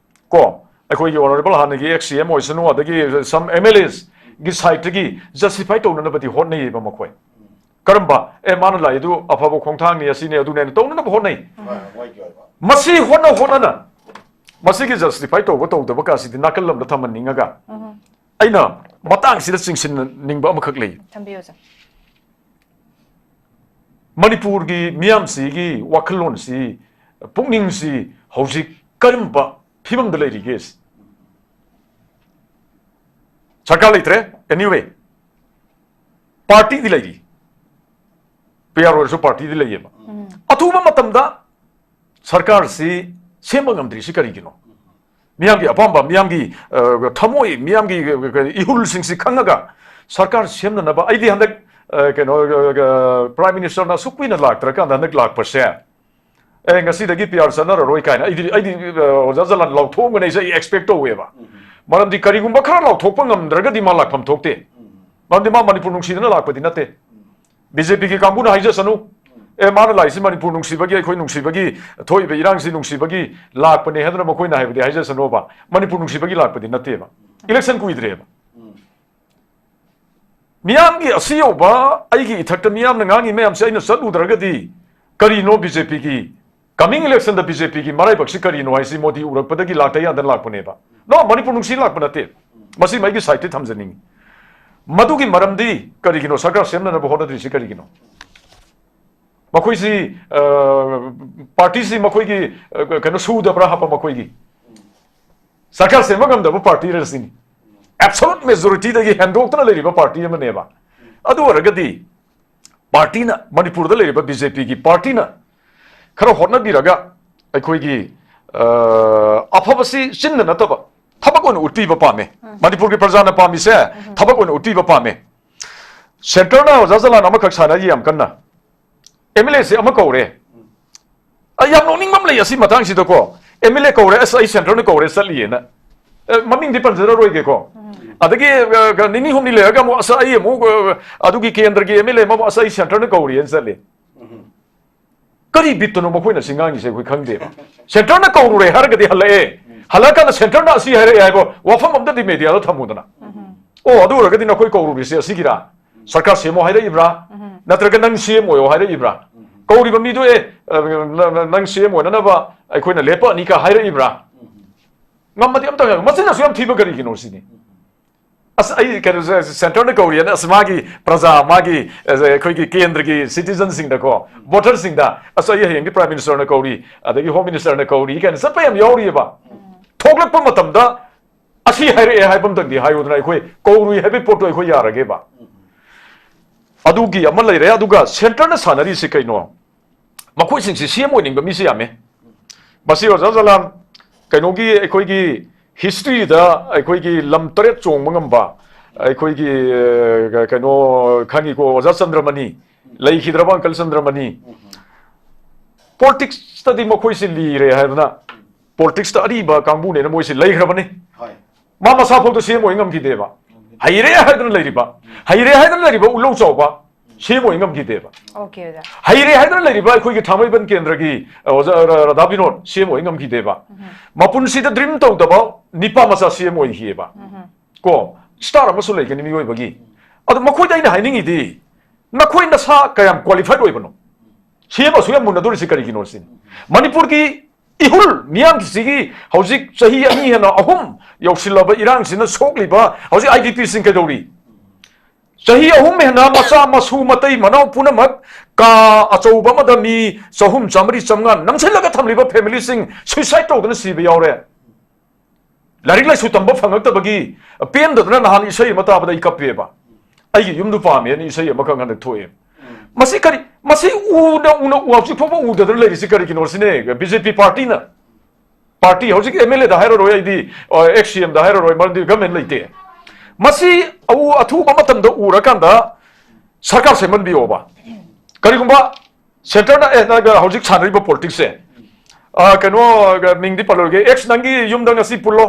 ꯀꯣ, ꯑꯩꯈꯣꯏꯒꯤ honourable ꯍꯥꯟꯅꯒꯤ ex C M ꯑꯣꯏꯁꯅꯨ, ꯑꯗꯒꯤ some M L As ꯒꯤ side ꯇꯒꯤ justify ꯇꯧꯅꯅꯕꯗꯤ ꯍꯣꯠꯅꯩꯌꯦꯕ ꯃꯈꯣꯏ꯫ ꯀꯔꯝꯕ, "ꯑꯦ, ꯃꯥꯅ ꯂꯥꯛꯏꯗꯨ ꯑꯐꯕ ꯈꯣꯡꯊꯥꯡꯅꯤ, ꯑꯁꯤꯅꯤ, ꯑꯗꯨꯅꯦꯅ" ꯇꯧꯅꯅꯕ ꯍꯣꯠꯅꯩ꯫ ꯃꯁꯤ ꯍꯣꯠꯅ ꯍꯣꯠꯅꯅ ꯃꯁꯤꯒꯤ justify ꯇꯧꯕ ꯇꯧꯗꯕ ꯀꯥꯁꯤꯗꯤ ꯅꯥꯀꯜ ꯑꯃꯗ ꯊꯝꯍꯟꯅꯤꯡꯉꯒ, ꯑꯩꯅ ꯃꯇꯥꯡꯁꯤꯗ ꯆꯤꯡꯁꯤꯟꯅꯤꯡꯕ ꯑꯃꯈꯛ ꯂꯩ꯫ ꯊꯝꯕꯤꯌꯨ, ꯁꯥꯔ꯫ ꯃꯅꯤꯄꯨꯔꯒꯤ ꯃꯤꯌꯥꯝꯁꯤꯒꯤ ꯋꯥꯈꯜꯂꯣꯟꯁꯤ, ꯄꯨꯛꯅꯤꯡꯁꯤ ꯍꯧꯖꯤꯛ ꯀꯔꯝꯕ ꯐꯤꯕꯝꯗ ꯂꯩꯔꯤꯒꯦ? ꯁꯔꯀꯥꯔ ꯂꯩꯇ꯭ꯔꯦ, anyway, party ꯗꯤ ꯂꯩꯔꯤ꯫ P R ꯑꯣꯏꯔꯁꯨ party ꯗꯤ ꯂꯩꯌꯦꯕ꯫ ꯑꯊꯨꯕ ꯃꯇꯝꯗ ꯁꯔꯀꯥꯔꯁꯤ ꯁꯦꯝꯕ ꯉꯝꯗ꯭ꯔꯤꯁꯤ ꯀꯔꯤꯒꯤꯅꯣ? ꯃꯤꯌꯥꯝꯒꯤ ꯑꯄꯥꯝꯕ, ꯃꯤꯌꯥꯝꯒꯤ, ꯑ, ꯊꯃꯣꯏ, ꯃꯤꯌꯥꯝꯒꯤ, ꯑ, ꯏꯍꯨꯜꯁꯤꯡꯁꯤ ꯈꯪꯉꯒ ꯁꯔꯀꯥꯔ ꯁꯦꯝꯅꯅꯕ ꯑꯩꯗꯤ ꯍꯟꯗꯛ, ꯑ, ꯀꯩꯅꯣ, ꯑ, ꯑ, Prime Minister ꯅ ꯑꯁꯨꯛ ꯀꯨꯏꯅ ꯂꯥꯛꯇ꯭ꯔꯀꯥꯟꯗ ꯍꯟꯗꯛ ꯂꯥꯛꯄꯁꯦ, "ꯑꯦ, ꯉꯁꯤꯗꯒꯤ P R ꯆꯠꯅꯔꯔꯣꯏ" ꯀꯥꯏꯅ ꯑꯩꯗꯤ, ꯑꯩꯗꯤ, ꯑ, ꯑꯣꯖꯥ ꯖꯂꯥꯟ ꯂꯥꯎꯊꯣꯛꯑꯝꯒꯅꯤ ꯑꯩꯁꯦ ꯑꯩ expect ꯇꯧꯋꯦꯕ꯫ ꯃꯔꯝꯗꯤ ꯀꯔꯤꯒꯨꯝꯕ ꯈꯔ ꯂꯥꯎꯊꯣꯛꯄ ꯉꯝꯗ꯭ꯔꯒꯗꯤ ꯃꯥ ꯂꯥꯛꯐꯝ ꯊꯣꯛꯇꯦ꯫ ꯃꯔꯝꯗꯤ ꯃꯥ ꯃꯅꯤꯄꯨꯔ ꯅꯨꯡꯁꯤꯗꯅ ꯂꯥꯛꯄꯗꯤ ꯅꯠꯇꯦ꯫ B J P ꯒꯤ ꯀꯥꯡꯕꯨꯅ ꯍꯥꯏꯖꯁꯅꯨ, "ꯑꯦ, ꯃꯥꯅ ꯂꯥꯛꯏꯁꯤ ꯃꯅꯤꯄꯨꯔ ꯅꯨꯡꯁꯤꯕꯒꯤ, ꯑꯩꯈꯣꯏ ꯅꯨꯡꯁꯤꯕꯒꯤ, ꯊꯣꯛꯏꯕ ꯏꯔꯥꯡꯁꯤ ꯅꯨꯡꯁꯤꯕꯒꯤ ꯂꯥꯛꯄꯅꯦ" ꯍꯥꯏꯗꯅ ꯃꯈꯣꯏꯅ ꯍꯥꯏꯕꯗꯤ ꯍꯥꯏꯖꯁꯅꯣꯕ, ꯃꯅꯤꯄꯨꯔ ꯅꯨꯡꯁꯤꯕꯒꯤ ꯂꯥꯛꯄꯗꯤ ꯅꯠꯇꯦꯕ꯫ Election ꯀꯨꯏꯗ꯭ꯔꯦꯕ꯫ ꯃꯤꯌꯥꯝꯒꯤ ꯑꯁꯤ ꯌꯧꯕ ꯑꯩꯒꯤ ꯏꯊꯛꯇ ꯃꯤꯌꯥꯝꯅ ꯉꯥꯡꯉꯤ ꯃꯌꯥꯝꯁꯦ ꯑꯩꯅ ꯆꯠꯂꯨꯗ꯭ꯔꯒꯗꯤ ꯀꯔꯤꯅꯣ B J P ꯒꯤ, coming election ꯗ B J P ꯒꯤ ꯃꯔꯥꯏꯕꯛꯁꯤ ꯀꯔꯤꯅꯣ ꯍꯥꯏꯁꯤ ꯃꯣꯗꯤ ꯎꯔꯛꯄꯗꯒꯤ ꯂꯥꯛꯇ ꯌꯥꯗꯅ ꯂꯥꯛꯄꯅꯦꯕ꯫ No, ꯃꯅꯤꯄꯨꯔ ꯅꯨꯡꯁꯤ ꯂꯥꯛꯄ ꯅꯠꯇꯦ꯫ ꯃꯁꯤꯃ ꯑꯩꯒꯤ side ꯇ ꯊꯝꯖꯅꯤꯡꯉꯤ꯫ ꯃꯗꯨꯒꯤ ꯃꯔꯝꯗꯤ ꯀꯔꯤꯒꯤꯅꯣ ꯁꯔꯀꯥꯔ ꯁꯦꯝꯅꯅꯕ ꯍꯣꯠꯅꯗ꯭ꯔꯤꯁꯤ ꯀꯔꯤꯒꯤꯅꯣ? ꯃꯈꯣꯏꯁꯤ, ꯑ, party ꯁꯤ ꯃꯈꯣꯏꯒꯤ, ꯑ, ꯀꯩꯅꯣ ꯁꯨꯗꯕ꯭ꯔꯥ ꯍꯥꯞꯄ ꯃꯈꯣꯏꯒꯤ? ꯁꯔꯀꯥꯔ ꯁꯦꯝꯕ ꯉꯝꯗꯕ party ꯔ ꯁꯤꯅꯤ꯫ Absolute majority ꯗꯒꯤ ꯍꯦꯟꯗꯣꯛꯇꯅ ꯂꯩꯔꯤꯕ party ꯑꯃꯅꯦꯕ꯫ ꯑꯗꯨ ꯑꯣꯏꯔꯒꯗꯤ party ꯅ, ꯃꯅꯤꯄꯨꯔꯗ ꯂꯩꯔꯤꯕ B J P ꯒꯤ party ꯅ ꯈꯔ ꯍꯣꯠꯅꯕꯤꯔꯒ ꯑꯩꯈꯣꯏꯒꯤ, ꯑ, ꯑꯐꯕꯁꯤ ꯆꯤꯟꯗ ꯅꯠꯇꯕ ꯊꯕꯛ ꯑꯣꯏꯅ ꯎꯠꯄꯤꯕ ꯄꯥꯝꯃꯦ꯫ ꯃꯅꯤꯄꯨꯔꯒꯤ ꯄ꯭ꯔꯖꯥꯅ ꯄꯥꯝꯃꯤꯁꯦ ꯊꯕꯛ ꯑꯣꯏꯅ ꯎꯠꯄꯤꯕ ꯄꯥꯝꯃꯦ꯫ Centre ꯅ ꯑꯣꯖꯥ ꯖꯂꯥꯟ ꯑꯃꯈꯛ ꯁꯥꯟꯅꯔꯤ ꯌꯥꯝ ꯀꯟꯅ꯫ M L A ꯁꯦ ꯑꯃ ꯀꯧꯔꯦ꯫ ꯑꯩ ꯌꯥꯝ ꯅꯣꯛꯅꯤꯡꯕ ꯑꯃ ꯂꯩ ꯑꯁꯤ ꯃꯇꯥꯡꯁꯤꯗꯀꯣ꯫ M L A ꯀꯧꯔꯦ, "ꯑꯁ, ꯑꯩ Centre ꯅ ꯀꯧꯔꯦ, ꯆꯠꯂꯤꯌꯦꯅ"꯫ ꯑꯦ, ꯃꯃꯤꯡꯗꯤ ꯄꯟꯖꯔꯔꯣꯏꯒꯦꯀꯣ꯫ ꯑꯗꯒꯤ, ꯑ, ꯀ-, ꯅꯤꯅꯤ ꯍꯨꯝꯅꯤ ꯂꯩꯔꯒ ꯑꯃꯨꯛ, "ꯑꯁ, ꯑꯩ ꯑꯃꯨꯛ, ꯑ, ꯑꯗꯨꯒꯤ ꯀꯦꯟꯗ꯭ꯔꯒꯤ M L A ꯑꯃ ꯑꯃꯨꯛ, ꯑꯁ, ꯑꯩ Centre ꯅ ꯀꯧꯔꯤꯌꯦꯅ" ꯆꯠꯂꯤ꯫ ꯀꯔꯤ ꯕꯤꯠꯇꯅꯣ ꯃꯈꯣꯏꯅ ꯁꯤ ꯉꯥꯡꯉꯤꯁꯦ ꯑꯩꯈꯣꯏ ꯈꯪꯗꯦꯕ꯫ Centre ꯅ ꯀꯧꯔꯨꯔꯦ ꯍꯥꯏꯔꯒꯗꯤ ꯍꯜꯂꯛꯑꯦ꯫ ꯍꯜꯂꯛꯑꯀꯥꯟꯗ Centre ꯅ ꯑꯁꯤ ꯍꯥꯏꯔꯛꯑꯦ ꯍꯥꯏꯕ ꯋꯥꯐꯝ ꯑꯝꯇꯗꯤ media ꯗ ꯊꯝꯃꯨꯗꯅ꯫ ꯑꯣ, ꯑꯗꯨ ꯑꯣꯏꯔꯒꯗꯤ ꯅꯈꯣꯏ ꯀꯧꯔꯨꯔꯤꯁꯦ ꯑꯁꯤꯒꯤꯔꯥ? ꯁꯔꯀꯥꯔ ꯁꯦꯝꯃꯣ ꯍꯥꯏꯔꯛꯏꯕ꯭ꯔꯥ? ꯅꯠꯇ꯭ꯔꯒ ꯅꯪ C M ꯑꯣꯏꯌꯣ ꯍꯥꯏꯔꯛꯏꯕ꯭ꯔꯥ? ꯀꯧꯔꯤꯕ ꯃꯤꯗꯨ, "ꯑꯦ, ꯑ, ꯅ-, ꯅ-, ꯅꯪ C M ꯑꯣꯏꯅꯅꯕ ꯑꯩꯈꯣꯏꯅ ꯂꯦꯞꯄꯛꯑꯅꯤ" ꯀ ꯍꯥꯏꯔꯛꯏꯕ꯭ꯔꯥ? ꯉꯝꯃꯗꯤ ꯑꯝꯇ ꯍꯥꯏꯔꯛꯑꯣ꯫ ꯃꯆꯤꯟ ꯑꯁꯨꯛ ꯌꯥꯝ ꯊꯤꯕ ꯀꯔꯤꯒꯤꯅꯣ ꯁꯤꯅꯤ꯫ ꯑꯁ, ꯑꯩ ꯀꯩꯅꯣꯁꯦ, Centre ꯅ ꯀꯧꯔꯤꯑꯅ, ꯑꯁ, ꯃꯥꯒꯤ ꯄ꯭ꯔꯖꯥ, ꯃꯥꯒꯤ, ꯑ, ꯑꯩꯈꯣꯏꯒꯤ ꯀꯦꯟꯗ꯭ꯔꯒꯤ citizen ꯁꯤꯡꯗꯀꯣ, voter ꯁꯤꯡꯗ, "ꯑꯁ, ꯑꯩ ꯍꯌꯦꯡꯗꯤ Prime Minister ꯅ ꯀꯧꯔꯤ, ꯑꯗꯒꯤ Home Minister ꯅ ꯀꯧꯔꯤ" ꯀꯥꯏꯅ ꯆꯠꯄ ꯌꯥꯝ ꯌꯥꯎꯔꯤꯑꯕ꯫ ꯊꯣꯛꯂꯛꯄ ꯃꯇꯝꯗ ꯑꯁꯤ ꯍꯥꯏꯔꯛꯑꯦ ꯍꯥꯏꯕ ꯑꯝꯇꯪꯗꯤ ꯍꯥꯏꯌꯨꯗꯅ, ꯑꯩꯈꯣꯏ ꯀꯧꯔꯨꯏ ꯍꯥꯏꯕꯒꯤ ꯄꯣꯠꯇꯣ ꯑꯩꯈꯣꯏ ꯌꯥꯔꯒꯦꯕ꯫ ꯑꯗꯨꯒꯤ ꯑꯃ ꯂꯩꯔꯦ꯫ ꯑꯗꯨꯒ Centre ꯅ ꯁꯥꯟꯅꯔꯤꯁꯤ ꯀꯩꯅꯣ? ꯃꯈꯣꯏꯁꯤꯡꯁꯤ C M ꯑꯣꯏꯅꯤꯡꯕ ꯃꯤꯁꯤ ꯌꯥꯝꯃꯦ꯫ ꯃꯁꯤ ꯑꯣꯖꯥ ꯖꯂꯥꯟ, ꯀꯩꯅꯣꯒꯤ, ꯑꯩꯈꯣꯏꯒꯤ history ꯗ ꯑꯩꯈꯣꯏꯒꯤ ꯂꯝ ꯇꯔꯦꯠ ꯆꯣꯡꯕ ꯉꯝꯕ, ꯑꯩꯈꯣꯏꯒꯤ ꯑ, ꯀꯩꯅꯣ, ꯈꯪꯉꯤꯀꯣ, ꯑꯣꯖꯥ ꯆꯟꯗ꯭ꯔꯃꯅꯤ, ꯂꯩꯈꯤꯗ꯭ꯔꯕ ꯑꯪꯀꯜ ꯆꯟꯗ꯭ꯔꯃꯅꯤ꯫ ꯄꯣꯂꯤꯇꯤꯛꯁꯇꯗꯤ ꯃꯈꯣꯏꯁꯤ ꯂꯤꯔꯦ ꯍꯥꯏꯗꯅ, ꯄꯣꯂꯤꯇꯤꯛꯁꯇ ꯑꯔꯤꯕ ꯀꯥꯡꯕꯨꯅꯦꯅ ꯃꯣꯏꯁꯤ ꯂꯩꯈ꯭ꯔꯕꯅꯤ꯫ ꯍꯣꯏ꯫ ꯃꯥ ꯃꯁꯥ ꯐꯥꯎꯗ ꯁꯤ ꯑꯦꯝ ꯑꯣꯏ ꯉꯝꯈꯤꯗꯦꯕ꯫ ꯍꯩꯔꯦ ꯍꯥꯏꯗꯅ ꯂꯩꯔꯤꯕ, ꯍꯩꯔꯦ ꯍꯥꯏꯗꯅ ꯂꯩꯔꯤꯕ ꯎꯂꯧ ꯆꯥꯎꯕ ꯁꯤ ꯑꯦꯝ ꯑꯣꯏ ꯉꯝꯈꯤꯗꯦꯕ꯫ Okay, ꯑꯣꯖꯥ꯫ ꯍꯩꯔꯦ ꯍꯥꯏꯗꯅ ꯂꯩꯔꯤꯕ ꯑꯩꯈꯣꯏꯒꯤ ꯊꯥꯡꯃꯩꯕꯟ ꯀꯦꯟꯗ꯭ꯔꯒꯤ ꯑ, ꯑꯣꯖꯥ ꯔ- ꯔ- ꯔꯥꯙꯥ ꯕꯤꯅꯣꯗ ꯁꯤ ꯑꯦꯝ ꯑꯣꯏ ꯉꯝꯈꯤꯗꯦꯕ꯫ ꯃꯄꯨꯟꯁꯤꯗ ꯗ꯭ꯔꯤꯝ ꯇꯧꯗꯕ ꯅꯤꯄꯥ ꯃꯆꯥ ꯁꯤ ꯑꯦꯝ ꯑꯣꯏꯈꯤꯑꯕ꯫ ꯀꯣ, ꯁ꯭ꯇꯥꯔ ꯑꯃꯁꯨ ꯂꯩꯒꯅꯤ ꯃꯤꯑꯣꯏꯕꯒꯤ꯫ ꯑꯗꯣ ꯃꯈꯣꯏꯗ ꯑꯩꯅ ꯍꯥꯏꯅꯤꯡꯉꯤꯗꯤ, ꯅꯈꯣꯏ ꯅꯁꯥ ꯀꯌꯥꯝ ꯀ꯭ꯋꯥꯂꯤꯐꯥꯏꯗ ꯑꯣꯏꯕꯅꯣ? ꯁꯤ ꯑꯦꯝ ꯑꯁꯨꯛ ꯌꯥꯝ ꯃꯨꯟꯅꯗꯣꯔꯤꯁꯤ ꯀꯔꯤꯒꯤꯅꯣ ꯁꯤꯅꯤ꯫ ꯃꯅꯤꯄꯨꯔꯒꯤ ꯏꯍꯨꯜ ꯃꯤꯌꯥꯝꯒꯤꯁꯤꯒꯤ ꯍꯧꯖꯤꯛ ꯆꯍꯤ ꯑꯅꯤ ꯍꯦꯟꯅ ꯑꯍꯨꯝ ꯌꯧꯁꯤꯜꯂꯕ ꯏꯔꯥꯡꯁꯤꯅ ꯁꯣꯛꯂꯤꯕ ꯍꯧꯖꯤꯛ ꯑꯥꯏ ꯗꯤ ꯄꯤꯁꯤꯡ ꯀꯩꯗꯧꯔꯤ? ꯆꯍꯤ ꯑꯍꯨꯝ ꯍꯦꯟꯅ ꯃꯆꯥ ꯃꯁꯨ ꯃꯇꯩ ꯃꯅꯥꯎ ꯄꯨꯝꯅꯃꯛ ꯀꯥ ꯑꯆꯧꯕ ꯑꯃꯗ ꯃꯤ ꯆꯍꯨꯝ, ꯆꯥꯃꯔꯤ, ꯆꯥꯃꯉꯥ ꯅꯝꯁꯤꯜꯂꯒ ꯊꯝꯂꯤꯕ ꯐꯦꯃꯤꯂꯤꯁꯤꯡ ꯁꯨꯏꯁꯥꯏꯗ ꯇꯧꯗꯨꯅ ꯁꯤꯕ ꯌꯥꯎꯔꯦ꯫ ꯂꯥꯏꯔꯤꯛ ꯂꯥꯏꯁꯨ ꯇꯝꯕ ꯐꯪꯉꯛꯇꯕꯒꯤ ꯄꯦꯟꯗꯗꯅ ꯅꯍꯥꯟ ꯏꯁꯩ ꯑꯃ ꯇꯥꯕꯗ ꯑꯩ ꯀꯞꯄꯦꯕ꯫ ꯑꯩꯒꯤ ꯌꯨꯝꯗꯨ ꯄꯥꯝꯃꯦꯅ ꯏꯁꯩ ꯑꯃꯈꯛ ꯍꯟꯗꯛ ꯊꯣꯛꯑꯦ꯫ ꯃꯁꯤ ꯀꯔꯤ, ꯃꯁꯤ ꯎꯅ ꯎꯅ ꯎ ꯍꯧꯖꯤꯛ ꯐꯥꯎꯕ ꯎꯗꯗꯅ ꯂꯩꯔꯤꯁꯤ ꯀꯔꯤꯒꯤꯅꯣ ꯁꯤꯅꯦ꯫ ꯕꯤ ꯖꯦ ꯄꯤ ꯄꯥꯔꯇꯤꯅ, ꯄꯥꯔꯇꯤ ꯍꯧꯖꯤꯛ ꯑꯦꯝ ꯑꯦꯜ ꯑꯦꯗ ꯍꯥꯏꯔꯔꯣꯏ, ꯑꯩꯗꯤ ꯑꯦꯛꯁ ꯁꯤ ꯑꯦꯝꯗ ꯍꯥꯏꯔꯔꯣꯏ, ꯃꯔꯝꯗꯤ ꯒꯃꯦꯟ ꯂꯩꯇꯦ꯫ ꯃꯁꯤ ꯑꯎ ꯑꯊꯨꯕ ꯃꯇꯝꯗ ꯎꯔꯀꯥꯟꯗ ꯁꯔꯀꯥꯔ ꯁꯦꯝꯍꯟꯕꯤꯌꯣꯕ꯫ ꯀꯔꯤꯒꯨꯝꯕ ꯁꯦꯟꯇꯔꯅ ꯑꯦ ꯅꯪ ꯍꯧꯖꯤꯛ ꯁꯥꯟꯅꯔꯤꯕ ꯄꯣꯂꯤꯇꯤꯛꯁꯁꯦ, ꯑ, ꯀꯩꯅꯣ, ꯑ, ꯃꯤꯡꯗꯤ ꯄꯜꯂꯔꯣꯏꯒꯦ, ꯑꯦꯛꯁ ꯅꯪꯒꯤ ꯌꯨꯝꯗ ꯉꯁꯤ ꯄꯨꯜꯂꯣ,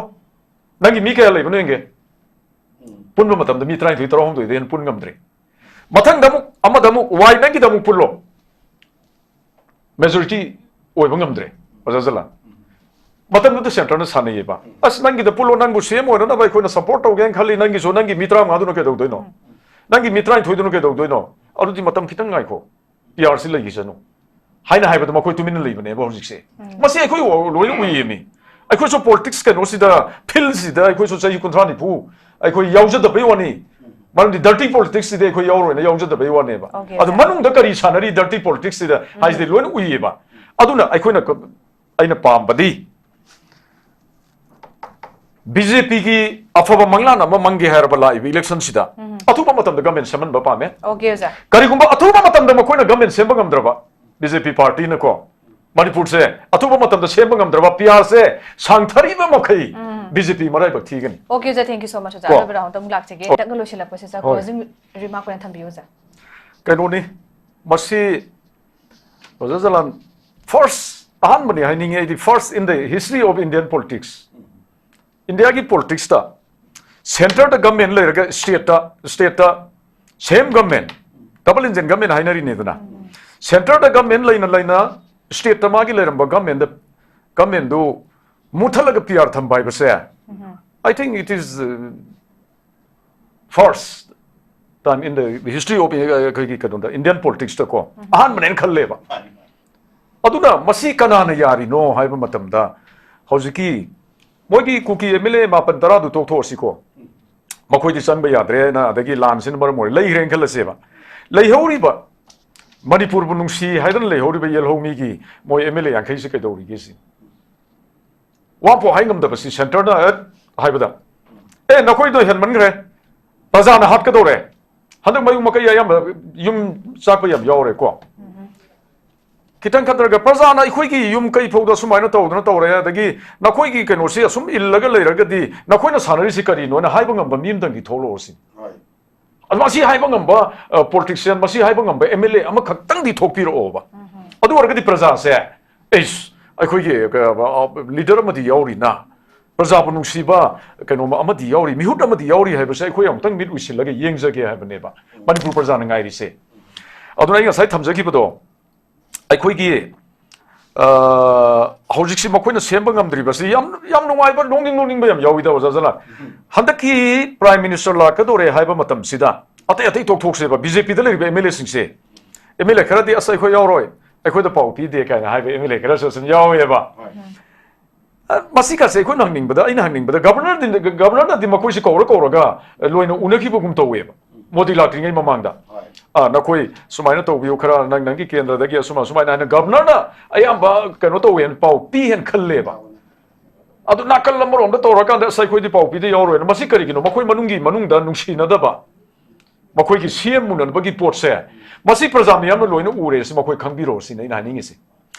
ꯅꯪꯒꯤ ꯃꯤ ꯀꯌꯥ ꯂꯩꯕꯅꯣ ꯌꯦꯡꯒꯦ꯫ ꯄꯨꯟꯕ ꯃꯇꯝꯗ ꯃꯤ ꯇꯔꯥꯅꯤꯊꯣꯏ ꯇꯔꯥꯍꯨꯝꯗꯣꯏꯗꯩ ꯍꯦꯟꯅ ꯄꯨꯟ ꯉꯝꯗ꯭ꯔꯦ꯫ ꯃꯊꯪꯗ ꯑꯃꯨꯛ ꯑꯃꯗ ꯑꯃꯨꯛ ꯋꯥꯏ ꯅꯪꯒꯤꯗ ꯑꯃꯨꯛ ꯄꯨꯜꯂꯣ, ꯃꯦꯖꯣꯔꯤꯇꯤ ꯑꯣꯏꯕ ꯉꯝꯗ꯭ꯔꯦ꯫ ꯑꯣꯖꯥ ꯖꯂꯥꯟ, ꯃꯇꯝꯗꯨꯗ ꯁꯦꯟꯇꯔꯅ ꯁꯥꯟꯅꯩꯌꯦꯕ, "ꯑꯁ, ꯅꯪꯒꯤꯗ ꯄꯨꯜꯂꯣ, ꯅꯪꯕꯨ ꯁꯤ ꯑꯦꯝ ꯑꯣꯏꯅꯅꯕ ꯑꯩꯈꯣꯏꯅ ꯁꯄꯣꯔꯠ ꯇꯧꯒꯦꯅ ꯈꯜꯂꯤ, ꯅꯪꯒꯤꯁꯨ ꯅꯪꯒꯤ ꯃꯤ ꯇꯔꯥꯃꯉꯥꯗꯨꯅ ꯀꯩꯗꯧꯗꯣꯏꯅꯣ? ꯅꯪꯒꯤ ꯃꯤ ꯇꯔꯥꯅꯤꯊꯣꯏꯗꯨꯅ ꯀꯩꯗꯧꯗꯣꯏꯅꯣ?" ꯑꯗꯨꯗꯤ ꯃꯇꯝ ꯈꯤꯇꯪ ꯉꯥꯏꯈꯣ, ꯄꯤ ꯑꯥꯔ ꯁꯤ ꯂꯩꯈꯤꯁꯅꯨ ꯍꯥꯏꯅ ꯍꯥꯏꯕꯗ ꯃꯈꯣꯏ ꯇꯨꯃꯤꯟꯅ ꯂꯩꯕꯅꯦꯕ ꯍꯧꯖꯤꯛꯁꯦ꯫ ꯃꯁꯤ ꯑꯩꯈꯣꯏ ꯂꯣꯏꯅ ꯎꯏꯌꯦꯃꯤ꯫ ꯑꯩꯈꯣꯏꯁꯨ ꯄꯣꯂꯤꯇꯤꯛꯁ ꯀꯩꯅꯣꯁꯤꯗ, ꯐꯤꯜꯁꯤꯗ ꯑꯩꯈꯣꯏꯁꯨ ꯆꯍꯤ ꯀꯨꯟꯊ꯭ꯔꯥ ꯅꯤꯐꯨ ꯑꯩꯈꯣꯏ ꯌꯥꯎꯖꯗꯕꯩ ꯋꯥꯅꯤ꯫ ꯃꯔꯝꯗꯤ ꯗꯔꯇꯤ ꯄꯣꯂꯤꯇꯤꯛꯁꯁꯤꯗꯤ ꯑꯩꯈꯣꯏ ꯌꯥꯎꯔꯣꯏꯅ ꯌꯥꯎꯖꯗꯕꯩ ꯋꯥꯅꯦꯕ꯫ Okay, ꯑꯗꯨ sir. ꯃꯅꯨꯡꯗ ꯀꯔꯤ ꯁꯥꯟꯅꯔꯤ ꯗꯔꯇꯤ ꯄꯣꯂꯤꯇꯤꯛꯁꯁꯤꯗ ꯍꯥꯏꯁꯤꯗꯤ ꯂꯣꯏꯅ ꯎꯏꯌꯦꯕ꯫ ꯑꯗꯨꯅ ꯑꯩꯈꯣꯏꯅ ꯀ- ꯑꯩꯅ ꯄꯥꯝꯕꯗꯤ ꯕꯤ ꯖꯦ ꯄꯤꯒꯤ ꯑꯐꯕ ꯃꯪꯂꯥꯟ ꯑꯃ ꯃꯪꯒꯦ ꯍꯥꯏꯔꯕ ꯂꯥꯛꯏꯕ ꯏꯂꯦꯛꯁꯟꯁꯤꯗ ꯑꯊꯨꯕ ꯃꯇꯝꯗ ꯒꯃꯦꯟ ꯁꯦꯝꯍꯟꯕ ꯄꯥꯝꯃꯦ꯫ Okay, ꯑꯣꯖꯥ꯫ ꯀꯔꯤꯒꯨꯝꯕ ꯑꯊꯨꯕ ꯃꯇꯝꯗ ꯃꯈꯣꯏꯅ ꯒꯃꯦꯟ ꯁꯦꯝꯕ ꯉꯝꯗ꯭ꯔꯕ, ꯕꯤ ꯖꯦ ꯄꯤ ꯄꯥꯔꯇꯤꯅꯀꯣ, ꯃꯅꯤꯄꯨꯔꯁꯦ ꯑꯊꯨꯕ ꯃꯇꯝꯗ ꯁꯦꯝꯕ ꯉꯝꯗ꯭ꯔꯕ, ꯄꯤꯌꯥꯔꯁꯦ ꯁꯥꯡꯊꯔꯤꯕ ꯃꯈꯩ ꯎꯝ꯫ ꯕꯤ ꯖꯦ ꯄꯤ ꯃꯔꯥꯏꯕꯛ ꯊꯤꯒꯅꯤ꯫ Okay, sir, thank you so much, sir. ꯀꯣ꯫ ꯑꯔꯣꯏꯕ ꯔꯥꯎꯟꯗ ꯑꯃꯨꯛ ꯂꯥꯛꯆꯒꯦ꯫ ꯍꯣꯏ꯫ ꯈꯤꯇꯪꯒ ꯂꯣꯏꯁꯤꯜꯂꯛꯄꯁꯦ, ꯁꯥꯔ, ꯍꯣꯏ꯫ ꯀ꯭ꯂꯣꯖꯤꯡ ꯔꯤꯃꯥꯔꯛ ꯑꯣꯏꯅ ꯊꯝꯕꯤꯌꯨ, ꯁꯥꯔ꯫ ꯀꯩꯅꯣꯅꯤ, ꯃꯁꯤ ꯑꯣꯖꯥ ꯖꯂꯥꯟ, ꯐꯥꯔꯁ, ꯑꯍꯥꯟꯕꯅꯤ ꯍꯥꯏꯅꯤꯡꯉꯤ ꯑꯩꯗꯤ, first in the history of Indian politics꯫ ꯏꯟꯗꯤꯌꯥꯒꯤ ꯄꯣꯂꯤꯇꯤꯛꯁꯇ ꯁꯦꯟꯇꯔꯗ ꯒꯃꯦꯟ ꯂꯩꯔꯒ ꯁ꯭ꯇꯦꯠꯇ, ꯁ꯭ꯇꯦꯠꯇ ꯁꯦꯝ ꯒꯃꯦꯟ, ꯗꯕꯜ ꯏꯟꯖꯤꯟ ꯒꯃꯦꯟ ꯍꯥꯏꯅꯔꯤꯅꯤꯗꯅ꯫ ꯁꯦꯟꯇꯔꯗ ꯒꯃꯦꯟ ꯂꯩꯅ ꯂꯩꯅ ꯁ꯭ꯇꯦꯠꯇ ꯃꯥꯒꯤ ꯂꯩꯔꯝꯕ ꯒꯃꯦꯟꯗ, ꯒꯃꯦꯟꯗꯨ ꯃꯨꯊꯠꯂꯒ ꯄꯤ ꯑꯥꯔ ꯊꯝꯕ ꯍꯥꯏꯕꯁꯦ, I think it is, uh, first time in the history of, uh, ꯑꯩꯈꯣꯏꯒꯤ ꯀꯩꯅꯣꯗ, ꯏꯟꯗꯤꯌꯟ ꯄꯣꯂꯤꯇꯤꯛꯁꯇꯀꯣ ꯑꯍꯥꯟꯕꯅꯦꯅ ꯈꯜꯂꯦꯕ꯫ ꯑꯗꯨꯅ ꯃꯁꯤ ꯀꯅꯥꯅ ꯌꯥꯔꯤꯅꯣ ꯍꯥꯏꯕ ꯃꯇꯝꯗ, ꯍꯧꯖꯤꯛꯀꯤ ꯃꯣꯏꯒꯤ ꯀꯨꯀꯤ ꯑꯦꯝ ꯑꯦꯜ ꯑꯦ ꯃꯥꯄꯟ ꯇꯔꯥꯗꯨ ꯇꯣꯛꯊꯣꯛꯑꯁꯤꯀꯣ, ꯃꯈꯣꯏꯗꯤ ꯆꯪꯕ ꯌꯥꯗ꯭ꯔꯦꯅ, ꯑꯗꯒꯤ ꯂꯥꯟꯁꯤꯅ ꯃꯔꯝ ꯑꯣꯏꯔ ꯂꯩꯈ꯭ꯔꯦꯅ ꯈꯜꯂꯁꯦꯕ꯫ ꯂꯩꯍꯧꯔꯤꯕ, ꯃꯅꯤꯄꯨꯔꯕꯨ ꯅꯨꯡꯁꯤ ꯍꯥꯏꯗꯅ ꯂꯩꯍꯧꯔꯤꯕ ꯌꯦꯜꯍꯧꯃꯤꯒꯤ ꯃꯣꯏ ꯑꯦꯝ ꯑꯦꯜ ꯑꯦ ꯌꯥꯡꯈꯩꯁꯤ ꯀꯩꯗꯧꯔꯤꯒꯦ ꯁꯤ? ꯋꯥꯐꯥꯎ ꯍꯥꯏ ꯉꯝꯗꯕꯁꯤ ꯁꯦꯟꯇꯔꯅ ꯍꯦꯛ ꯍꯥꯏꯕꯗ, "ꯑꯦ, ꯅꯈꯣꯏꯗꯣ ꯍꯦꯟꯃꯟꯈ꯭ꯔꯦ, ꯄ꯭ꯔꯖꯥꯅ ꯍꯥꯠꯀꯗꯧꯔꯦ, ꯍꯟꯗꯛ ꯃꯌꯨꯝ ꯃꯀꯩ ꯑꯌꯥꯝꯕ ꯌꯨꯝ ꯆꯥꯛꯄ ꯌꯥꯝ ꯌꯥꯎꯔꯦꯀꯣ꯫ ꯈꯤꯇꯪ ꯈꯠꯇ꯭ꯔꯒ ꯄ꯭ꯔꯖꯥꯅ ꯑꯩꯈꯣꯏꯒꯤ ꯌꯨꯝ ꯀꯩ ꯐꯥꯎꯗ ꯁꯨꯃꯥꯏꯅ ꯇꯧꯗꯅ ꯇꯧꯔꯦ, ꯑꯗꯒꯤ ꯅꯈꯣꯏꯒꯤ ꯀꯩꯅꯣꯁꯤ ꯑꯁꯨꯝ ꯏꯜꯂꯒ ꯂꯩꯔꯒꯗꯤ ꯅꯈꯣꯏꯅ ꯁꯥꯟꯅꯔꯤꯁꯤ ꯀꯔꯤꯅꯣꯅ ꯍꯥꯏꯕ ꯉꯝꯕ ꯃꯤ ꯑꯃꯇꯪꯗꯤ ꯊꯣꯛꯂꯛꯑꯣ ꯁꯤꯅꯤ꯫ ꯑꯗꯣ ꯃꯁꯤ ꯍꯥꯏꯕ ꯉꯝꯕ ꯄꯣꯂꯤꯇꯤꯁꯤꯌꯟ, ꯃꯁꯤ ꯍꯥꯏꯕ ꯉꯝꯕ ꯑꯦꯝ ꯑꯦꯜ ꯑꯦ ꯑꯃꯈꯛꯇꯪꯗꯤ ꯊꯣꯛꯄꯤꯔꯛꯑꯣꯕ꯫ ꯑꯗꯨ ꯑꯣꯏꯔꯒꯗꯤ ꯄ꯭ꯔꯖꯥꯁꯦ, ꯑꯩꯁ, ꯑꯩꯈꯣꯏꯒꯤ ꯂꯤꯗꯔ ꯑꯃꯗꯤ ꯌꯥꯎꯔꯤꯅ, ꯄ꯭ꯔꯖꯥꯕꯨ ꯅꯨꯡꯁꯤꯕ ꯀꯩꯅꯣꯝꯃ ꯑꯃꯗꯤ ꯌꯥꯎꯔꯤ, ꯃꯤꯍꯨꯠ ꯑꯃꯗꯤ ꯌꯥꯎꯔꯤ ꯍꯥꯏꯕꯁꯦ ꯑꯩꯈꯣꯏ ꯑꯃꯨꯛꯇꯪ ꯃꯤꯠ ꯎꯏꯁꯤꯜꯂꯒ ꯌꯦꯡꯖꯒꯦ ꯍꯥꯏꯕꯅꯦꯕ ꯃꯅꯤꯄꯨꯔ ꯄ꯭ꯔꯖꯥꯅ ꯉꯥꯏꯔꯤꯁꯦ꯫ ꯑꯗꯨꯅ ꯑꯩ ꯉꯁꯥꯏ ꯊꯝꯖꯈꯤꯕꯗꯣ, ꯑꯩꯈꯣꯏꯒꯤ, ꯑ, ꯍꯧꯖꯤꯛꯁꯤ ꯃꯈꯣꯏꯅ ꯁꯦꯝꯕ ꯉꯝꯗ꯭ꯔꯤꯕꯁꯤ ꯌꯥꯝ, ꯌꯥꯝ ꯅꯨꯡꯉꯥꯏꯕ, ꯅꯣꯛꯅꯤꯡ ꯅꯣꯛꯅꯤꯡꯕ ꯌꯥꯝ ꯌꯥꯎꯏꯗ, ꯑꯣꯖꯥ ꯖꯂꯥꯟ꯫ ꯍꯟꯗꯛꯀꯤ ꯄ꯭ꯔꯥꯏꯝ ꯃꯤꯅꯤꯁꯇꯔ ꯂꯥꯛꯀꯗꯧꯔꯦ ꯍꯥꯏꯕ ꯃꯇꯝꯁꯤꯗ, ꯑꯇꯩ ꯑꯇꯩ ꯇꯣꯛꯊꯣꯛꯁꯦꯕ, ꯕꯤ ꯖꯦ ꯄꯤꯗ ꯂꯩꯔꯤꯕ ꯑꯦꯝ ꯑꯦꯜ ꯑꯦꯁꯤꯡꯁꯦ, ꯑꯦꯝ ꯑꯦꯜ ꯑꯦ ꯈꯔꯗꯤ, "ꯑꯁ, ꯑꯩꯈꯣꯏ ꯌꯥꯎꯔꯣꯏ, ꯑꯩꯈꯣꯏꯗ ꯄꯥꯎ ꯄꯤꯗꯦ" ꯀꯥꯏꯅ ꯍꯥꯏꯕ ꯑꯦꯝ ꯑꯦꯜ ꯑꯦ ꯈꯔꯁꯨ ꯑꯁꯨꯝ ꯌꯥꯎꯋꯦꯕ꯫ ꯑ, ꯃꯁꯤꯒꯁꯦ ꯑꯩꯈꯣꯏꯅ ꯍꯪꯅꯤꯡꯕꯗ, ꯑꯩꯅ ꯍꯪꯅꯤꯡꯕꯗ, ꯒꯕꯔꯅꯔꯗꯤ, ꯒꯕꯔꯅꯔꯅꯗꯤ ꯃꯈꯣꯏꯁꯤ ꯀꯧꯔ ꯀꯧꯔꯒ ꯂꯣꯏꯅ ꯎꯅꯈꯤꯕꯒꯨꯝ ꯇꯧꯋꯦꯕ, ꯃꯣꯗꯤ ꯂꯥꯛꯇ꯭ꯔꯤꯉꯩ ꯃꯃꯥꯡꯗ꯫ ꯑ, "ꯅꯈꯣꯏ ꯁꯨꯃꯥꯏꯅ ꯇꯧꯕꯤꯌꯨ, ꯈꯔ ꯅꯪ, ꯅꯪꯒꯤ ꯀꯦꯟꯗ꯭ꯔꯗꯒꯤ ꯑꯁꯨꯝ ꯑꯁꯨꯃꯥꯏꯅ" ꯍꯥꯏꯅ ꯒꯕꯔꯅꯔꯅ ꯑꯌꯥꯝꯕ ꯀꯩꯅꯣ ꯇꯧꯋꯦꯅ ꯄꯥꯎ ꯄꯤ ꯍꯥꯏꯅ ꯈꯜꯂꯦꯕ꯫ ꯑꯗꯨ ꯅꯥꯀꯜ ꯑꯃꯔꯣꯝꯗ ꯇꯧꯔꯀꯥꯟꯗ, "ꯑꯁ, ꯑꯩꯈꯣꯏꯗꯤ ꯄꯥꯎ ꯄꯤꯗ ꯌꯥꯎꯔꯣꯏꯅ", ꯃꯁꯤ ꯀꯔꯤꯒꯤꯅꯣ? ꯃꯈꯣꯏ ꯃꯅꯨꯡꯒꯤ ꯃꯅꯨꯡꯗ ꯅꯨꯡꯁꯤꯅꯗꯕ, ꯃꯈꯣꯏꯒꯤ ꯁꯤ ꯑꯦꯝ ꯎꯅꯕꯒꯤ ꯄꯣꯠꯁꯦ, ꯃꯁꯤ ꯄ꯭ꯔꯖꯥ ꯃꯤꯌꯥꯝꯅ ꯂꯣꯏꯅ ꯎꯔꯦ, ꯁꯤ ꯃꯈꯣꯏ ꯈꯪꯕꯤꯔꯣ ꯁꯤꯅꯤ ꯑꯩꯅ ꯍꯥꯏꯅꯤꯡꯉꯤꯁꯦ꯫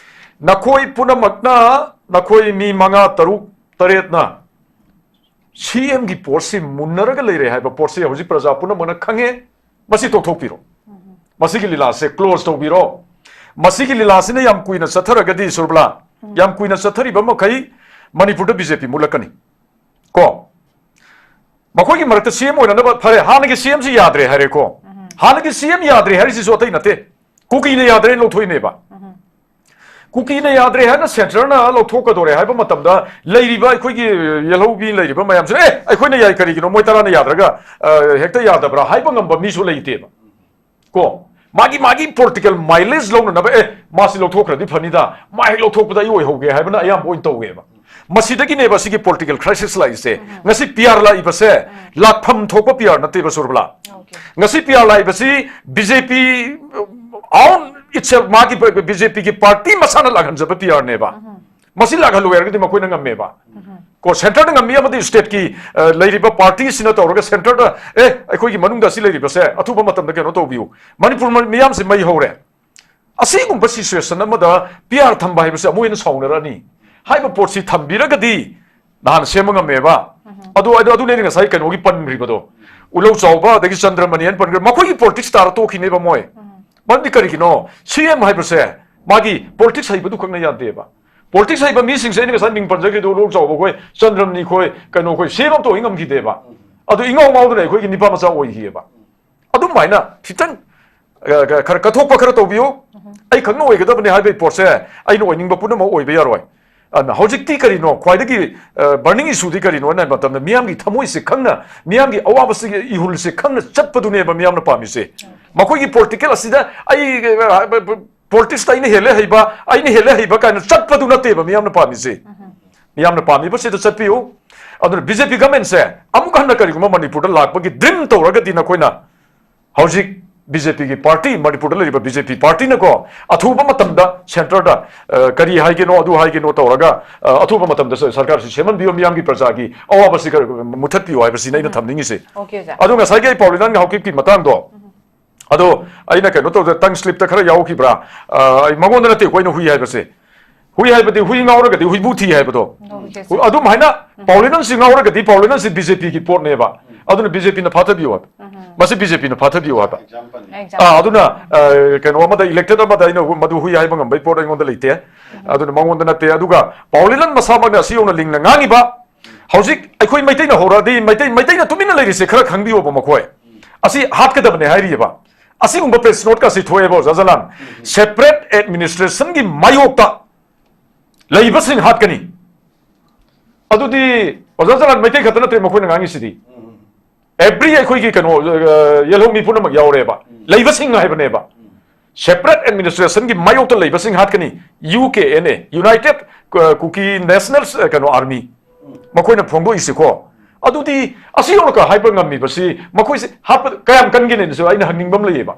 ꯅꯈꯣꯏ ꯄꯨꯝꯅꯃꯛꯅ, ꯅꯈꯣꯏ ꯃꯤ ꯃꯉꯥ, ꯇꯔꯨꯛ, ꯇꯔꯦꯠꯅ ꯁꯤ ꯑꯦꯝꯒꯤ ꯄꯣꯠꯁꯤ ꯃꯨꯟꯅꯔꯒ ꯂꯩꯔꯦ ꯍꯥꯏꯕ ꯄꯣꯠꯁꯤ ꯍꯧꯖꯤꯛ ꯄ꯭ꯔꯖꯥ ꯄꯨꯝꯅꯃꯛꯅ ꯈꯪꯉꯦ꯫ ꯃꯁꯤ ꯇꯣꯛꯊꯣꯛꯄꯤꯔꯣ꯫ ꯃꯁꯤꯒꯤ ꯂꯤꯂꯥꯁꯦ ꯀ꯭ꯂꯣꯖ ꯇꯧꯕꯤꯔꯣ꯫ ꯃꯁꯤꯒꯤ ꯂꯤꯂꯥꯁꯤꯅ ꯌꯥꯝ ꯀꯨꯏꯅ ꯆꯠꯊꯔꯒꯗꯤ, ꯁꯨꯔꯕꯂꯥ, ꯌꯥꯝ ꯀꯨꯏꯅ ꯆꯠꯊꯔꯤꯕ ꯃꯈꯩ ꯃꯅꯤꯄꯨꯔꯗ ꯕꯤ ꯖꯦ ꯄꯤ ꯃꯨꯠꯂꯛꯀꯅꯤ꯫ ꯀꯣ, ꯃꯈꯣꯏꯒꯤ ꯃꯔꯛꯇ ꯁꯤ ꯑꯦꯝ ꯑꯣꯏꯅꯅꯕ, ꯐꯔꯦ, ꯍꯥꯟꯅꯒꯤ ꯁꯤ ꯑꯦꯝꯁꯤ ꯌꯥꯗ꯭ꯔꯦ ꯍꯥꯏꯔꯦꯀꯣ꯫ ꯍꯥꯟꯅꯒꯤ ꯁꯤ ꯑꯦꯝ ꯌꯥꯗ꯭ꯔꯦ ꯍꯥꯏꯔꯤꯁꯤꯁꯨ ꯑꯇꯩ ꯅꯠꯇꯦ, ꯀꯨꯀꯤꯅ ꯌꯥꯗ꯭ꯔꯦꯅ ꯂꯧꯊꯣꯛꯏꯅꯦꯕ꯫ ꯀꯨꯀꯤꯅ ꯌꯥꯗ꯭ꯔꯦ ꯍꯥꯏꯅ ꯁꯦꯟꯇꯔꯅ ꯂꯧꯊꯣꯛꯀꯗꯧꯔꯦ ꯍꯥꯏꯕ ꯃꯇꯝꯗ, ꯂꯩꯔꯤꯕ ꯑꯩꯈꯣꯏꯒꯤ ꯌꯦꯜꯍꯧꯕꯤ ꯂꯩꯔꯤꯕ ꯃꯌꯥꯝꯁꯤꯅ, "ꯑꯦ, ꯑꯩꯈꯣꯏꯅ ꯌꯥꯏ, ꯀꯔꯤꯒꯤꯅꯣ ꯃꯣꯏ ꯇꯔꯥꯅ ꯌꯥꯗ꯭ꯔꯒ, ꯑ, ꯍꯦꯛꯇ ꯌꯥꯗꯕ꯭ꯔꯥ?" ꯍꯥꯏꯕ ꯉꯝꯕ ꯃꯤꯁꯨ ꯂꯩꯇꯦꯕ꯫ ꯀꯣ, ꯃꯥꯒꯤ, ꯃꯥꯒꯤ ꯄꯣꯂꯤꯇꯤꯀꯦꯜ ꯃꯥꯏꯂꯦꯖ ꯂꯧꯅꯅꯕ, "ꯑꯦ, ꯃꯥꯁꯤ ꯂꯧꯊꯣꯛꯈ꯭ꯔꯗꯤ ꯐꯅꯤꯗ, ꯃꯥ ꯍꯦꯛ ꯂꯧꯊꯣꯛꯄꯗ ꯑꯩ ꯑꯣꯏꯍꯧꯒꯦ" ꯍꯥꯏꯕꯅ ꯑꯌꯥꯝꯕ ꯑꯣꯏꯅ ꯇꯧꯋꯦꯕ꯫ ꯃꯁꯤꯗꯒꯤꯅꯦꯕ ꯁꯤꯒꯤ ꯄꯣꯂꯤꯇꯤꯀꯦꯜ ꯀ꯭ꯔꯥꯏꯁꯤꯁ ꯂꯥꯛꯏꯁꯦ꯫ ꯉꯁꯤ ꯄꯤ ꯑꯥꯔ ꯂꯥꯛꯏꯕꯁꯦ ꯂꯥꯛꯐꯝ ꯊꯣꯛꯄ ꯄꯤ ꯑꯥꯔ ꯅꯠꯇꯦꯕ, ꯁꯨꯔꯕꯂꯥ꯫ ꯉꯁꯤ ꯄꯤ ꯑꯥꯔ ꯂꯥꯛꯏꯕꯁꯤ ꯕꯤ ꯖꯦ ꯄꯤ, ꯑ, own itself, ꯃꯥꯒꯤ ꯕꯤ ꯖꯦ ꯄꯤꯒꯤ ꯄꯥꯔꯇꯤ ꯃꯁꯥꯅ ꯂꯥꯛꯍꯟꯖꯕ ꯄꯤ ꯑꯥꯔꯅꯦꯕ꯫ ꯃꯁꯤ ꯂꯥꯛꯍꯜꯂꯨ ꯍꯥꯏꯔꯒꯗꯤ ꯃꯈꯣꯏꯅ ꯉꯝꯃꯦꯕ꯫ ꯀꯣ, ꯁꯦꯟꯇꯔꯗ ꯉꯝꯃꯤ ꯑꯃꯗꯤ ꯁ꯭ꯇꯦꯠꯀꯤ, ꯑ, ꯂꯩꯔꯤꯕ ꯄꯥꯔꯇꯤꯁꯤꯅ ꯇꯧꯔꯒ ꯁꯦꯟꯇꯔꯗ, "ꯑꯦ, ꯑꯩꯈꯣꯏꯒꯤ ꯃꯅꯨꯡꯗ ꯑꯁꯤ ꯂꯩꯔꯤꯕꯁꯦ ꯑꯊꯨꯕ ꯃꯇꯝꯗ ꯀꯩꯅꯣ ꯇꯧꯕꯤꯌꯨ, ꯃꯅꯤꯄꯨꯔ ꯃ-, ꯃꯤꯌꯥꯝꯁꯦ ꯃꯩ ꯍꯧꯔꯦ"꯫ ꯑꯁꯤꯒꯨꯝꯕ ꯁꯤꯆꯨꯋꯦꯁꯟ ꯑꯃꯗ ꯄꯤ ꯑꯥꯔ ꯊꯝꯕ ꯍꯥꯏꯕꯁꯦ ꯑꯃꯨꯛ ꯍꯦꯟꯅ ꯁꯥꯎꯅꯔꯛꯑꯅꯤ꯫ ꯍꯥꯏꯕ ꯄꯣꯠꯁꯤ ꯊꯝꯕꯤꯔꯒꯗꯤ ꯅꯍꯥꯟ ꯁꯦꯝꯕ ꯉꯝꯃꯦꯕ꯫ ꯑꯗꯨ, ꯑꯗꯨ, ꯑꯗꯨꯅꯦ ꯑꯩꯅ ꯉꯁꯥꯏ ꯀꯩꯅꯣꯒꯤ ꯄꯟꯈ꯭ꯔꯤꯕꯗꯣ, ꯎꯂꯧ ꯆꯥꯎꯕ ꯑꯗꯒꯤ ꯆꯟꯗ꯭ꯔꯃꯅꯤ ꯍꯥꯏꯅ ꯄꯟꯈ꯭ꯔꯦ, ꯃꯈꯣꯏꯒꯤ ꯄꯣꯂꯤꯇꯤꯛꯁ ꯇꯥꯔ ꯇꯣꯛꯈꯤꯅꯦꯕ ꯃꯣꯏ꯫ ꯃꯔꯝꯗꯤ ꯀꯔꯤꯒꯤꯅꯣ? ꯁꯤ ꯑꯦꯝ ꯍꯥꯏꯕꯁꯦ ꯃꯥꯒꯤ ꯄꯣꯂꯤꯇꯤꯛꯁ ꯍꯩꯕꯗꯨ ꯈꯛꯅ ꯌꯥꯗꯦꯕ꯫ ꯄꯣꯂꯤꯇꯤꯛꯁ ꯍꯩꯕ ꯃꯤꯁꯤꯡꯁꯦ ꯑꯩꯅ ꯉꯁꯥꯏ ꯃꯤꯡ ꯄꯟꯖꯈ꯭ꯔꯤꯗꯣ, ꯎꯂꯧ ꯆꯥꯎꯕ ꯈꯣꯏ, ꯆꯟꯗ꯭ꯔꯃꯅꯤ ꯈꯣꯏ, ꯀꯩꯅꯣ ꯈꯣꯏ, ꯁꯤ ꯑꯦꯝ ꯑꯃ ꯇꯧ ꯉꯝꯈꯤꯗꯦꯕ꯫ ꯑꯗꯨ ꯏꯉꯥꯎ ꯉꯥꯎꯗꯅ ꯑꯩꯈꯣꯏꯒꯤ ꯅꯤꯄꯥ ꯃꯆꯥ ꯑꯣꯏꯈꯤꯑꯕ꯫ ꯑꯗꯨꯃꯥꯏꯅ ꯈꯤꯇꯪ, ꯑ, ꯈꯔ ꯀꯠꯊꯣꯛꯄ ꯈꯔ ꯇꯧꯕꯤꯌꯨ꯫ ꯑꯩ ꯈꯛꯅ ꯑꯣꯏꯒꯗꯕꯅꯤ ꯍꯥꯏꯕꯒꯤ ꯄꯣꯠꯁꯦ ꯑꯩꯅ ꯑꯣꯏꯅꯤꯡꯕ ꯄꯨꯝꯅꯃꯛ ꯑꯣꯏꯕ ꯌꯥꯔꯣꯏ꯫ ꯑꯗꯨꯅ ꯍꯧꯖꯤꯛꯇꯤ ꯀꯔꯤꯅꯣ ꯈ꯭ꯋꯥꯏꯗꯒꯤ, ꯑ, ꯕꯔꯅꯤꯡ ꯏꯁꯨꯗꯤ ꯀꯔꯤꯅꯣ ꯍꯥꯏꯕ ꯃꯇꯝꯗ, ꯃꯤꯌꯥꯝꯒꯤ ꯊꯃꯣꯏꯁꯦ ꯈꯪꯅ, ꯃꯤꯌꯥꯝꯒꯤ ꯑꯋꯥꯕꯁꯤꯒꯤ ꯏꯍꯨꯜꯁꯦ ꯈꯪꯅ ꯆꯠꯄꯗꯨꯅꯦꯕ ꯃꯤꯌꯥꯝꯅ ꯄꯥꯝꯃꯤꯁꯦ꯫ ꯃꯈꯣꯏꯒꯤ ꯄꯣꯂꯤꯇꯤꯀꯦꯜ ꯑꯁꯤꯗ ꯑꯩ, ꯑ, ꯄꯣꯂꯤꯇꯤꯛꯁꯇ ꯑꯩꯅ ꯍꯦꯜꯂꯦ ꯍꯩꯕ, ꯑꯩꯅ ꯍꯦꯜꯂꯦ ꯍꯩꯕ ꯀꯥꯏꯅ ꯆꯠꯄꯗꯨ ꯅꯠꯇꯦꯕ ꯃꯤꯌꯥꯝꯅ ꯄꯥꯝꯃꯤꯁꯦ꯫ ꯃꯤꯌꯥꯝꯅ ꯄꯥꯝꯃꯤꯕꯁꯤꯗ ꯆꯠꯄꯤꯌꯨ꯫ ꯑꯗꯨꯅ ꯕꯤ ꯖꯦ ꯄꯤ ꯒꯃꯦꯟꯁꯦ ꯑꯃꯨꯛ ꯍꯟꯅ ꯀꯔꯤꯒꯨꯝꯕ ꯃꯅꯤꯄꯨꯔꯗ ꯂꯥꯛꯄꯒꯤ ꯗ꯭ꯔꯤꯝ ꯇꯧꯔꯒꯗꯤ ꯅꯈꯣꯏꯅ ꯍꯧꯖꯤꯛ ꯕꯤ ꯖꯦ ꯄꯤꯒꯤ ꯄꯥꯔꯇꯤ, ꯃꯅꯤꯄꯨꯔꯗ ꯂꯩꯔꯤꯕ ꯕꯤ ꯖꯦ ꯄꯤ ꯄꯥꯔꯇꯤꯅꯀꯣ, ꯑꯊꯨꯕ ꯃꯇꯝꯗ ꯁꯦꯟꯇꯔꯗ, ꯑ, ꯀꯔꯤ ꯍꯥꯏꯒꯦꯅꯣ, ꯑꯗꯨ ꯍꯥꯏꯒꯦꯅꯣ ꯇꯧꯔꯒ, ꯑ, ꯑꯊꯨꯕ ꯃꯇꯝꯗ ꯁ-, ꯁꯔꯀꯥꯔꯁꯤ ꯁꯦꯝꯍꯟꯕꯤꯌꯨ, ꯃꯤꯌꯥꯝꯒꯤ ꯄ꯭ꯔꯖꯥꯒꯤ ꯑꯋꯥꯕꯁꯤ ꯈꯔ ꯃꯨꯊꯠꯄꯤꯌꯨ ꯍꯥꯏꯕꯁꯤꯅꯤ ꯑꯩꯅ ꯊꯝꯅꯤꯡꯉꯤꯁꯤ꯫ ꯑꯣꯀꯦ, ꯑꯣꯖꯥ꯫ ꯑꯗꯣ ꯉꯁꯥꯏꯒꯤ ꯑꯩ ꯄꯥꯎꯂꯤꯅꯥꯟ ꯉꯥꯍꯧꯀꯤꯞꯀꯤ ꯃꯇꯥꯡꯗꯣ, ꯑꯗꯣ ꯑꯩꯅ ꯀꯩꯅꯣ ꯇꯧꯗ, ꯇꯪ ꯁ꯭ꯂꯤꯞꯇ ꯈꯔ ꯌꯥꯎꯈꯤꯕ꯭ꯔꯥ? ꯑ, ꯑꯩ ꯃꯉꯣꯟꯗ ꯅꯠꯇꯦꯀꯣ ꯑꯩꯅ ꯍꯨꯏ ꯍꯥꯏꯕꯁꯦ꯫ ꯍꯨꯏ ꯍꯥꯏꯕꯗꯤ ꯍꯨꯏ ꯉꯥꯎꯔꯒꯗꯤ ꯍꯨꯏꯕꯨ ꯊꯤ ꯍꯥꯏꯕꯗꯣ꯫ ꯎꯝ꯫ ꯑꯗꯨꯝ ꯍꯥꯏꯅ ꯄꯥꯎꯂꯤꯅꯟꯁꯤ ꯉꯥꯎꯔꯒꯗꯤ ꯄꯥꯎꯂꯤꯅꯟꯁꯤ ꯕꯤ ꯖꯦ ꯄꯤꯒꯤ ꯄꯣꯠꯅꯦꯕ꯫ ꯎꯝ꯫ ꯑꯗꯨꯅ ꯕꯤ ꯖꯦ ꯄꯤꯅ ꯐꯥꯊꯕꯤꯌꯨ ꯍꯥꯏꯕ꯫ ꯎꯝ꯫ ꯃꯁꯤ ꯕꯤ ꯖꯦ ꯄꯤꯅ ꯐꯥꯊꯕꯤꯌꯨ ꯍꯥꯏꯕ꯫ Example꯫ ꯑꯥ, ꯑꯗꯨꯅ, ꯑ, ꯀꯩꯅꯣ ꯑꯃꯗ, elected ꯑꯃꯗ ꯑꯩꯅ ꯃꯗꯨ ꯍꯨꯏ ꯍꯥꯏꯕ ꯉꯝꯕꯒꯤ ꯄꯣꯠ ꯑꯩꯉꯣꯟꯗ ꯂꯩꯇꯦ꯫ ꯎꯝ꯫ ꯑꯗꯨꯅ ꯃꯉꯣꯟꯗ ꯅꯠꯇꯦ꯫ ꯑꯗꯨꯒ ꯄꯥꯎꯂꯤꯅꯟ ꯃꯁꯥꯃꯛꯅ ꯑꯁꯤ ꯌꯧꯅ ꯂꯤꯡꯅ ꯉꯥꯡꯉꯤꯕ, ꯍꯧꯖꯤꯛ ꯑꯩꯈꯣꯏ ꯃꯩꯇꯩꯅ ꯍꯧꯔꯛꯑꯗꯤ ꯃꯩꯇꯩ, ꯃꯩꯇꯩꯅ ꯇꯨꯃꯤꯟꯅ ꯂꯩꯔꯤꯁꯦ ꯈꯔ ꯈꯪꯕꯤꯌꯣꯕ ꯃꯈꯣꯏ꯫ ꯑꯁꯤ ꯍꯥꯠꯀꯗꯕꯅꯦ ꯍꯥꯏꯔꯤꯑꯕ꯫ ꯑꯁꯤꯒꯨꯝꯕ press note ꯀꯁꯤ ꯊꯣꯛꯑꯦꯕ ꯑꯣꯖꯥ ꯖꯂꯥꯟ꯫ ꯎꯝ꯫ Separate administration ꯒꯤ ꯃꯥꯌꯣꯛꯇ ꯂꯩꯕꯁꯤꯡ ꯍꯥꯠꯀꯅꯤ꯫ ꯑꯗꯨꯗꯤ ꯑꯣꯖꯥ ꯖꯂꯥꯟ ꯃꯩꯇꯩ ꯈꯛꯇ ꯅꯠꯇꯦ ꯃꯈꯣꯏꯅ ꯉꯥꯡꯉꯤꯁꯤꯗꯤ꯫ ꯎꯝ꯫ Every ꯑꯩꯈꯣꯏꯒꯤ ꯀꯩꯅꯣ, ꯑ, ꯌꯦꯜꯍꯧꯃꯤ ꯄꯨꯝꯅꯃꯛ ꯌꯥꯎꯔꯦꯕ꯫ ꯎꯝ꯫ ꯂꯩꯕꯁꯤꯡ ꯍꯥꯏꯕꯅꯦꯕ꯫ ꯎꯝ꯫ Separate administration ꯒꯤ ꯃꯥꯌꯣꯛꯇ ꯂꯩꯕꯁꯤꯡ ꯍꯥꯠꯀꯅꯤ꯫ U K N A, United, ꯑ, Kuki National, ꯑ, ꯀꯩꯅꯣ, Army꯫ ꯎꯝ꯫ ꯃꯈꯣꯏꯅ ꯐꯣꯡꯗꯣꯛꯏꯁꯤꯀꯣ꯫ ꯑꯗꯨꯗꯤ ꯑꯁꯤ ꯌꯧꯅꯀ ꯍꯥꯏꯕ ꯉꯝꯃꯤꯕꯁꯤ ꯃꯈꯣꯏꯁꯤ ꯍꯥꯠꯄ ꯀꯌꯥꯝ ꯀꯟꯒꯦꯅꯁꯨ ꯑꯩꯅ ꯍꯪꯅꯤꯡꯕ ꯑꯃ ꯂꯩꯌꯦꯕ꯫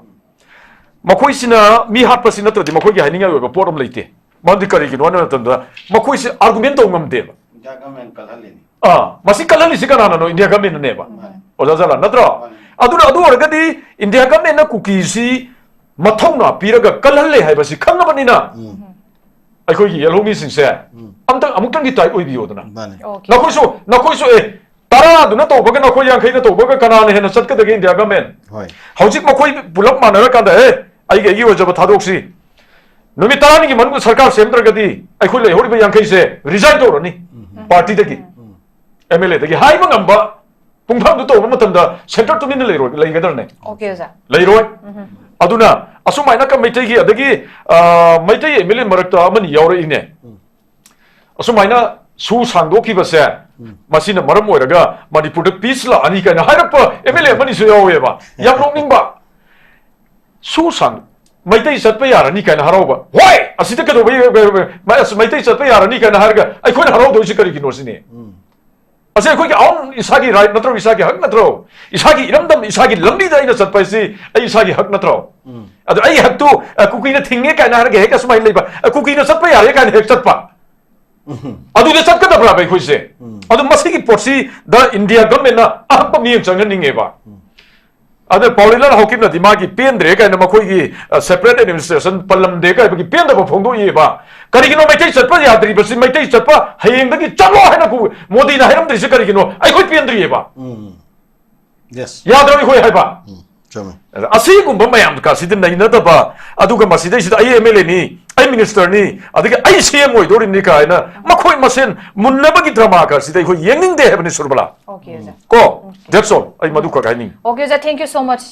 ꯃꯈꯣꯏꯁꯤꯅ ꯃꯤ ꯍꯥꯠꯄꯁꯤ ꯅꯠꯇ꯭ꯔꯗꯤ ꯃꯈꯣꯏꯒꯤ ꯍꯥꯏꯅꯤꯡꯉꯥꯏ ꯑꯣꯏꯕ ꯄꯣꯠ ꯑꯃ ꯂꯩꯇꯦ꯫ ꯃꯔꯝꯗꯤ ꯀꯔꯤꯒꯤꯅꯣ ꯍꯥꯏꯕ ꯃꯇꯝꯗ ꯃꯈꯣꯏꯁꯦ argument ꯇꯧ ꯉꯝꯗꯦꯕ꯫ India government ꯀꯜꯍꯜꯂꯤꯅꯤ꯫ ꯑꯥ, ꯃꯁꯤ ꯀꯜꯍꯜꯂꯤꯁꯤ ꯀꯅꯥꯅꯅꯣ? ꯏꯟꯗꯤꯌꯥ ꯒꯃꯦꯟꯅꯅꯦꯕ꯫ ꯃꯥꯅꯤ꯫ ꯑꯣꯖꯥ ꯖꯂꯥꯟ, ꯅꯠꯇ꯭ꯔꯣ? ꯃꯥꯅꯤ꯫ ꯑꯗꯨꯅ ꯑꯗꯨ ꯑꯣꯏꯔꯒꯗꯤ ꯏꯟꯗꯤꯌꯥ ꯒꯃꯦꯟꯅ ꯀꯨꯀꯤꯁꯤ ꯃꯊꯧꯅꯥ ꯄꯤꯔꯒ ꯀꯜꯍꯜꯂꯦ ꯍꯥꯏꯕꯁꯤ ꯈꯪꯉꯕꯅꯤꯅ ꯎꯝ꯫ ꯑꯩꯈꯣꯏꯒꯤ ꯌꯦꯜꯍꯧꯃꯤꯁꯤꯡꯁꯦ ꯎꯝ꯫ ꯑꯝꯇꯪ, ꯑꯃꯨꯛꯇꯪꯗꯤ ꯇꯥꯏꯠ ꯑꯣꯏꯕꯤꯌꯣꯗꯅ꯫ ꯃꯥꯅꯤ꯫ Okay꯫ ꯅꯈꯣꯏꯁꯨ, ꯅꯈꯣꯏꯁꯨ, ꯑꯦ, ꯇꯔꯥꯗꯨꯅ ꯇꯧꯕꯒ ꯅꯈꯣꯏ ꯌꯥꯡꯈꯩꯅ ꯇꯧꯕꯒ ꯀꯅꯥꯅ ꯍꯦꯟꯅ ꯆꯠꯀꯗꯒꯦ ꯏꯟꯗꯤꯌꯥ ꯒꯃꯦꯟ? ꯍꯣꯏ꯫ ꯍꯧꯖꯤꯛ ꯃꯈꯣꯏ ꯄꯨꯂꯞ ꯃꯥꯟꯅꯔꯀꯥꯟꯗ, "ꯑꯦ, ꯑꯩꯒꯤ, ꯑꯩꯒꯤ ꯑꯣꯏꯖꯕ ꯊꯥꯗꯣꯛꯁꯤ꯫ ꯅꯨꯃꯤꯠ ꯇꯔꯥꯅꯤꯒꯤ ꯃꯅꯨꯡꯗ ꯁꯔꯀꯥꯔ ꯁꯦꯝꯗ꯭ꯔꯒꯗꯤ ꯑꯩꯈꯣꯏ ꯂꯩꯍꯧꯔꯤꯕ ꯌꯥꯡꯈꯩꯁꯦ resign ꯇꯧꯔꯅꯤ ꯎꯝ꯫ Party ꯗꯒꯤ, ꯎꯝ꯫ M L A ꯗꯒꯤ" ꯍꯥꯏꯕ ꯉꯝꯕ ꯄꯨꯡꯐꯝꯗꯨ ꯇꯧꯕ ꯃꯇꯝꯗ centre ꯇꯨꯃꯤꯟꯅ ꯂꯩꯔꯣꯏ, ꯂꯩꯒꯗ꯭ꯔꯅꯦ? Okay, ꯑꯣꯖꯥ꯫ ꯂꯩꯔꯣꯏ꯫ ꯎꯝ꯫ ꯑꯗꯨꯅ ꯑꯁꯨꯃꯥꯏꯅ ꯀ-, ꯃꯩꯇꯩꯒꯤ, ꯑꯗꯒꯤ, ꯑ, ꯃꯩꯇꯩ M L A ꯃꯔꯛꯇ ꯑꯃꯅꯤ ꯌꯥꯎꯔꯛꯏꯅꯦ꯫ ꯎꯝ꯫ ꯑꯁꯨꯃꯥꯏꯅ ꯁꯨ ꯁꯥꯡꯗꯣꯛꯈꯤꯕꯁꯦ, ꯎꯝ꯫ ꯃꯁꯤꯅ ꯃꯔꯝ ꯑꯣꯏꯔꯒ ꯃꯅꯤꯄꯨꯔꯗ peace ꯂꯥꯛꯑꯅꯤ ꯀꯥꯏꯅ ꯍꯥꯏꯔꯛꯄ M L A ꯑꯃꯅꯤꯁꯨ ꯌꯥꯎꯋꯦꯕ꯫ ꯌꯥꯝ ꯅꯣꯛꯅꯤꯡꯕ꯫ ꯁꯨ ꯁꯥꯡ-, "ꯃꯩꯇꯩ ꯆꯠꯄ ꯌꯥꯔꯅꯤ" ꯀꯥꯏꯅ ꯍꯔꯥꯎꯕ꯫ ꯍꯣꯏ! ꯑꯁꯤꯗ ꯀꯩꯗꯧꯕ, ꯑꯁ, "ꯃꯩꯇꯩ ꯆꯠꯄ ꯌꯥꯔꯅꯤ" ꯀꯥꯏꯅ ꯍꯥꯏꯔꯒ ꯑꯩꯈꯣꯏꯅ ꯍꯔꯥꯎꯗꯣꯏꯁꯤ ꯀꯔꯤꯒꯤꯅꯣ ꯁꯤꯅꯤ꯫ ꯎꯝ꯫ ꯑꯁꯤ ꯑꯩꯈꯣꯏꯒꯤ own ꯏꯁꯥꯒꯤ right ꯅꯠꯇ꯭ꯔꯣ? ꯏꯁꯥꯒꯤ ꯍꯛ ꯅꯠꯇ꯭ꯔꯣ? ꯏꯁꯥꯒꯤ ꯏꯔꯝꯗꯝ, ꯏꯁꯥꯒꯤ ꯂꯝꯕꯤꯗ ꯑꯩꯅ ꯆꯠꯄ ꯍꯥꯏꯁꯤ ꯑꯩ ꯏꯁꯥꯒꯤ ꯍꯛ ꯅꯠꯇ꯭ꯔꯣ? ꯎꯝ꯫ ꯑꯗꯣ ꯑꯩꯒꯤ ꯍꯛꯇꯨ, ꯑ, ꯀꯨꯀꯤꯅ ꯊꯤꯡꯉꯦ ꯀꯥꯏꯅ ꯍꯥꯏꯔꯒ ꯍꯦꯛ ꯑꯁꯨꯃꯥꯏꯅ ꯂꯩꯕ, ꯑ, ꯀꯨꯀꯤꯅ ꯆꯠꯄ ꯌꯥꯔꯦ ꯀꯥꯏꯅ ꯍꯦꯛ ꯆꯠꯄ꯫ ꯎꯝ꯫ ꯑꯗꯨꯗ ꯆꯠꯀꯗꯕ꯭ꯔꯥꯕ ꯑꯩꯈꯣꯏꯁꯦ? ꯎꯝ꯫ ꯑꯗꯨ ꯃꯁꯤꯒꯤ ꯄꯣꯠꯁꯤꯗ ꯏꯟꯗꯤꯌꯥ ꯒꯃꯦꯟꯅ ꯑꯍꯛꯄ ꯃꯤꯠꯌꯦꯡ ꯆꯪꯍꯟꯅꯤꯡꯉꯦꯕ꯫ ꯎꯝ꯫ ꯑꯗ ꯄꯥꯎꯂꯤꯂꯥꯜ ꯍꯥꯎꯀꯤꯞꯅꯗꯤ ꯃꯥꯒꯤ ꯄꯦꯟꯗ꯭ꯔꯦ ꯀꯥꯏꯅ, ꯃꯈꯣꯏꯒꯤ, ꯑ, separate administration ꯄꯜꯂꯝꯗꯦ ꯀꯥꯏꯕꯒꯤ ꯄꯦꯟꯗꯕ ꯐꯣꯡꯗꯣꯛꯏꯕ꯫ ꯀꯔꯤꯒꯤꯅꯣ ꯃꯩꯇꯩ ꯆꯠꯄ ꯌꯥꯗ꯭ꯔꯤꯕꯁꯤ? ꯃꯩꯇꯩ ꯆꯠꯄ ꯍꯌꯦꯡꯗꯒꯤ ꯆꯠꯂꯣ ꯍꯥꯏꯅ ꯀꯧ-, ꯃꯣꯗꯤꯅ ꯍꯥꯏꯔꯝꯗ꯭ꯔꯤꯁꯤ ꯀꯔꯤꯒꯤꯅꯣ? ꯑꯩꯈꯣꯏ ꯄꯦꯟꯗ꯭ꯔꯤꯑꯕ꯫ ꯎꯝ꯫ Yes. ꯌꯥꯗ꯭ꯔꯣ ꯑꯩꯈꯣꯏ ꯍꯥꯏꯕ? ꯎꯝ, ꯆꯨꯝꯃꯦ꯫ ꯑꯁꯤꯒꯨꯝꯕ ꯃꯌꯥꯝ ꯀꯥꯁꯤꯗꯤ ꯅꯩꯅꯗꯕ, ꯑꯗꯨꯒ ꯃꯁꯤꯗꯩꯁꯤꯗ ꯑꯩ ꯑꯦꯝ ꯑꯦꯜ ꯑꯦꯅꯤ, ꯑꯩ ꯃꯤꯅꯤꯁꯇꯔꯅꯤ, ꯑꯗꯒꯤ ꯑꯩ ꯁꯤ ꯑꯦꯝ ꯑꯣꯏꯗꯧꯔꯤꯕꯅꯤ ꯀꯥꯏꯅ ꯃꯈꯣꯏ ꯃꯁꯦꯟ ꯃꯨꯟꯅꯕꯒꯤ ꯗ꯭ꯔꯃꯥ ꯀꯥꯁꯤꯗꯤ ꯑꯩꯈꯣꯏ ꯌꯦꯡꯅꯤꯡꯗꯦ ꯍꯥꯏꯕꯅꯤ, ꯁꯨꯔꯕꯂꯥ꯫ Okay, ꯑꯣꯖꯥ. ꯀꯣ, that's all. ꯑꯩ ꯃꯗꯨ ꯈꯛ ꯍꯥꯏꯅꯤꯡꯉꯤ꯫ Okay, ꯑꯣꯖꯥ, thank you so much.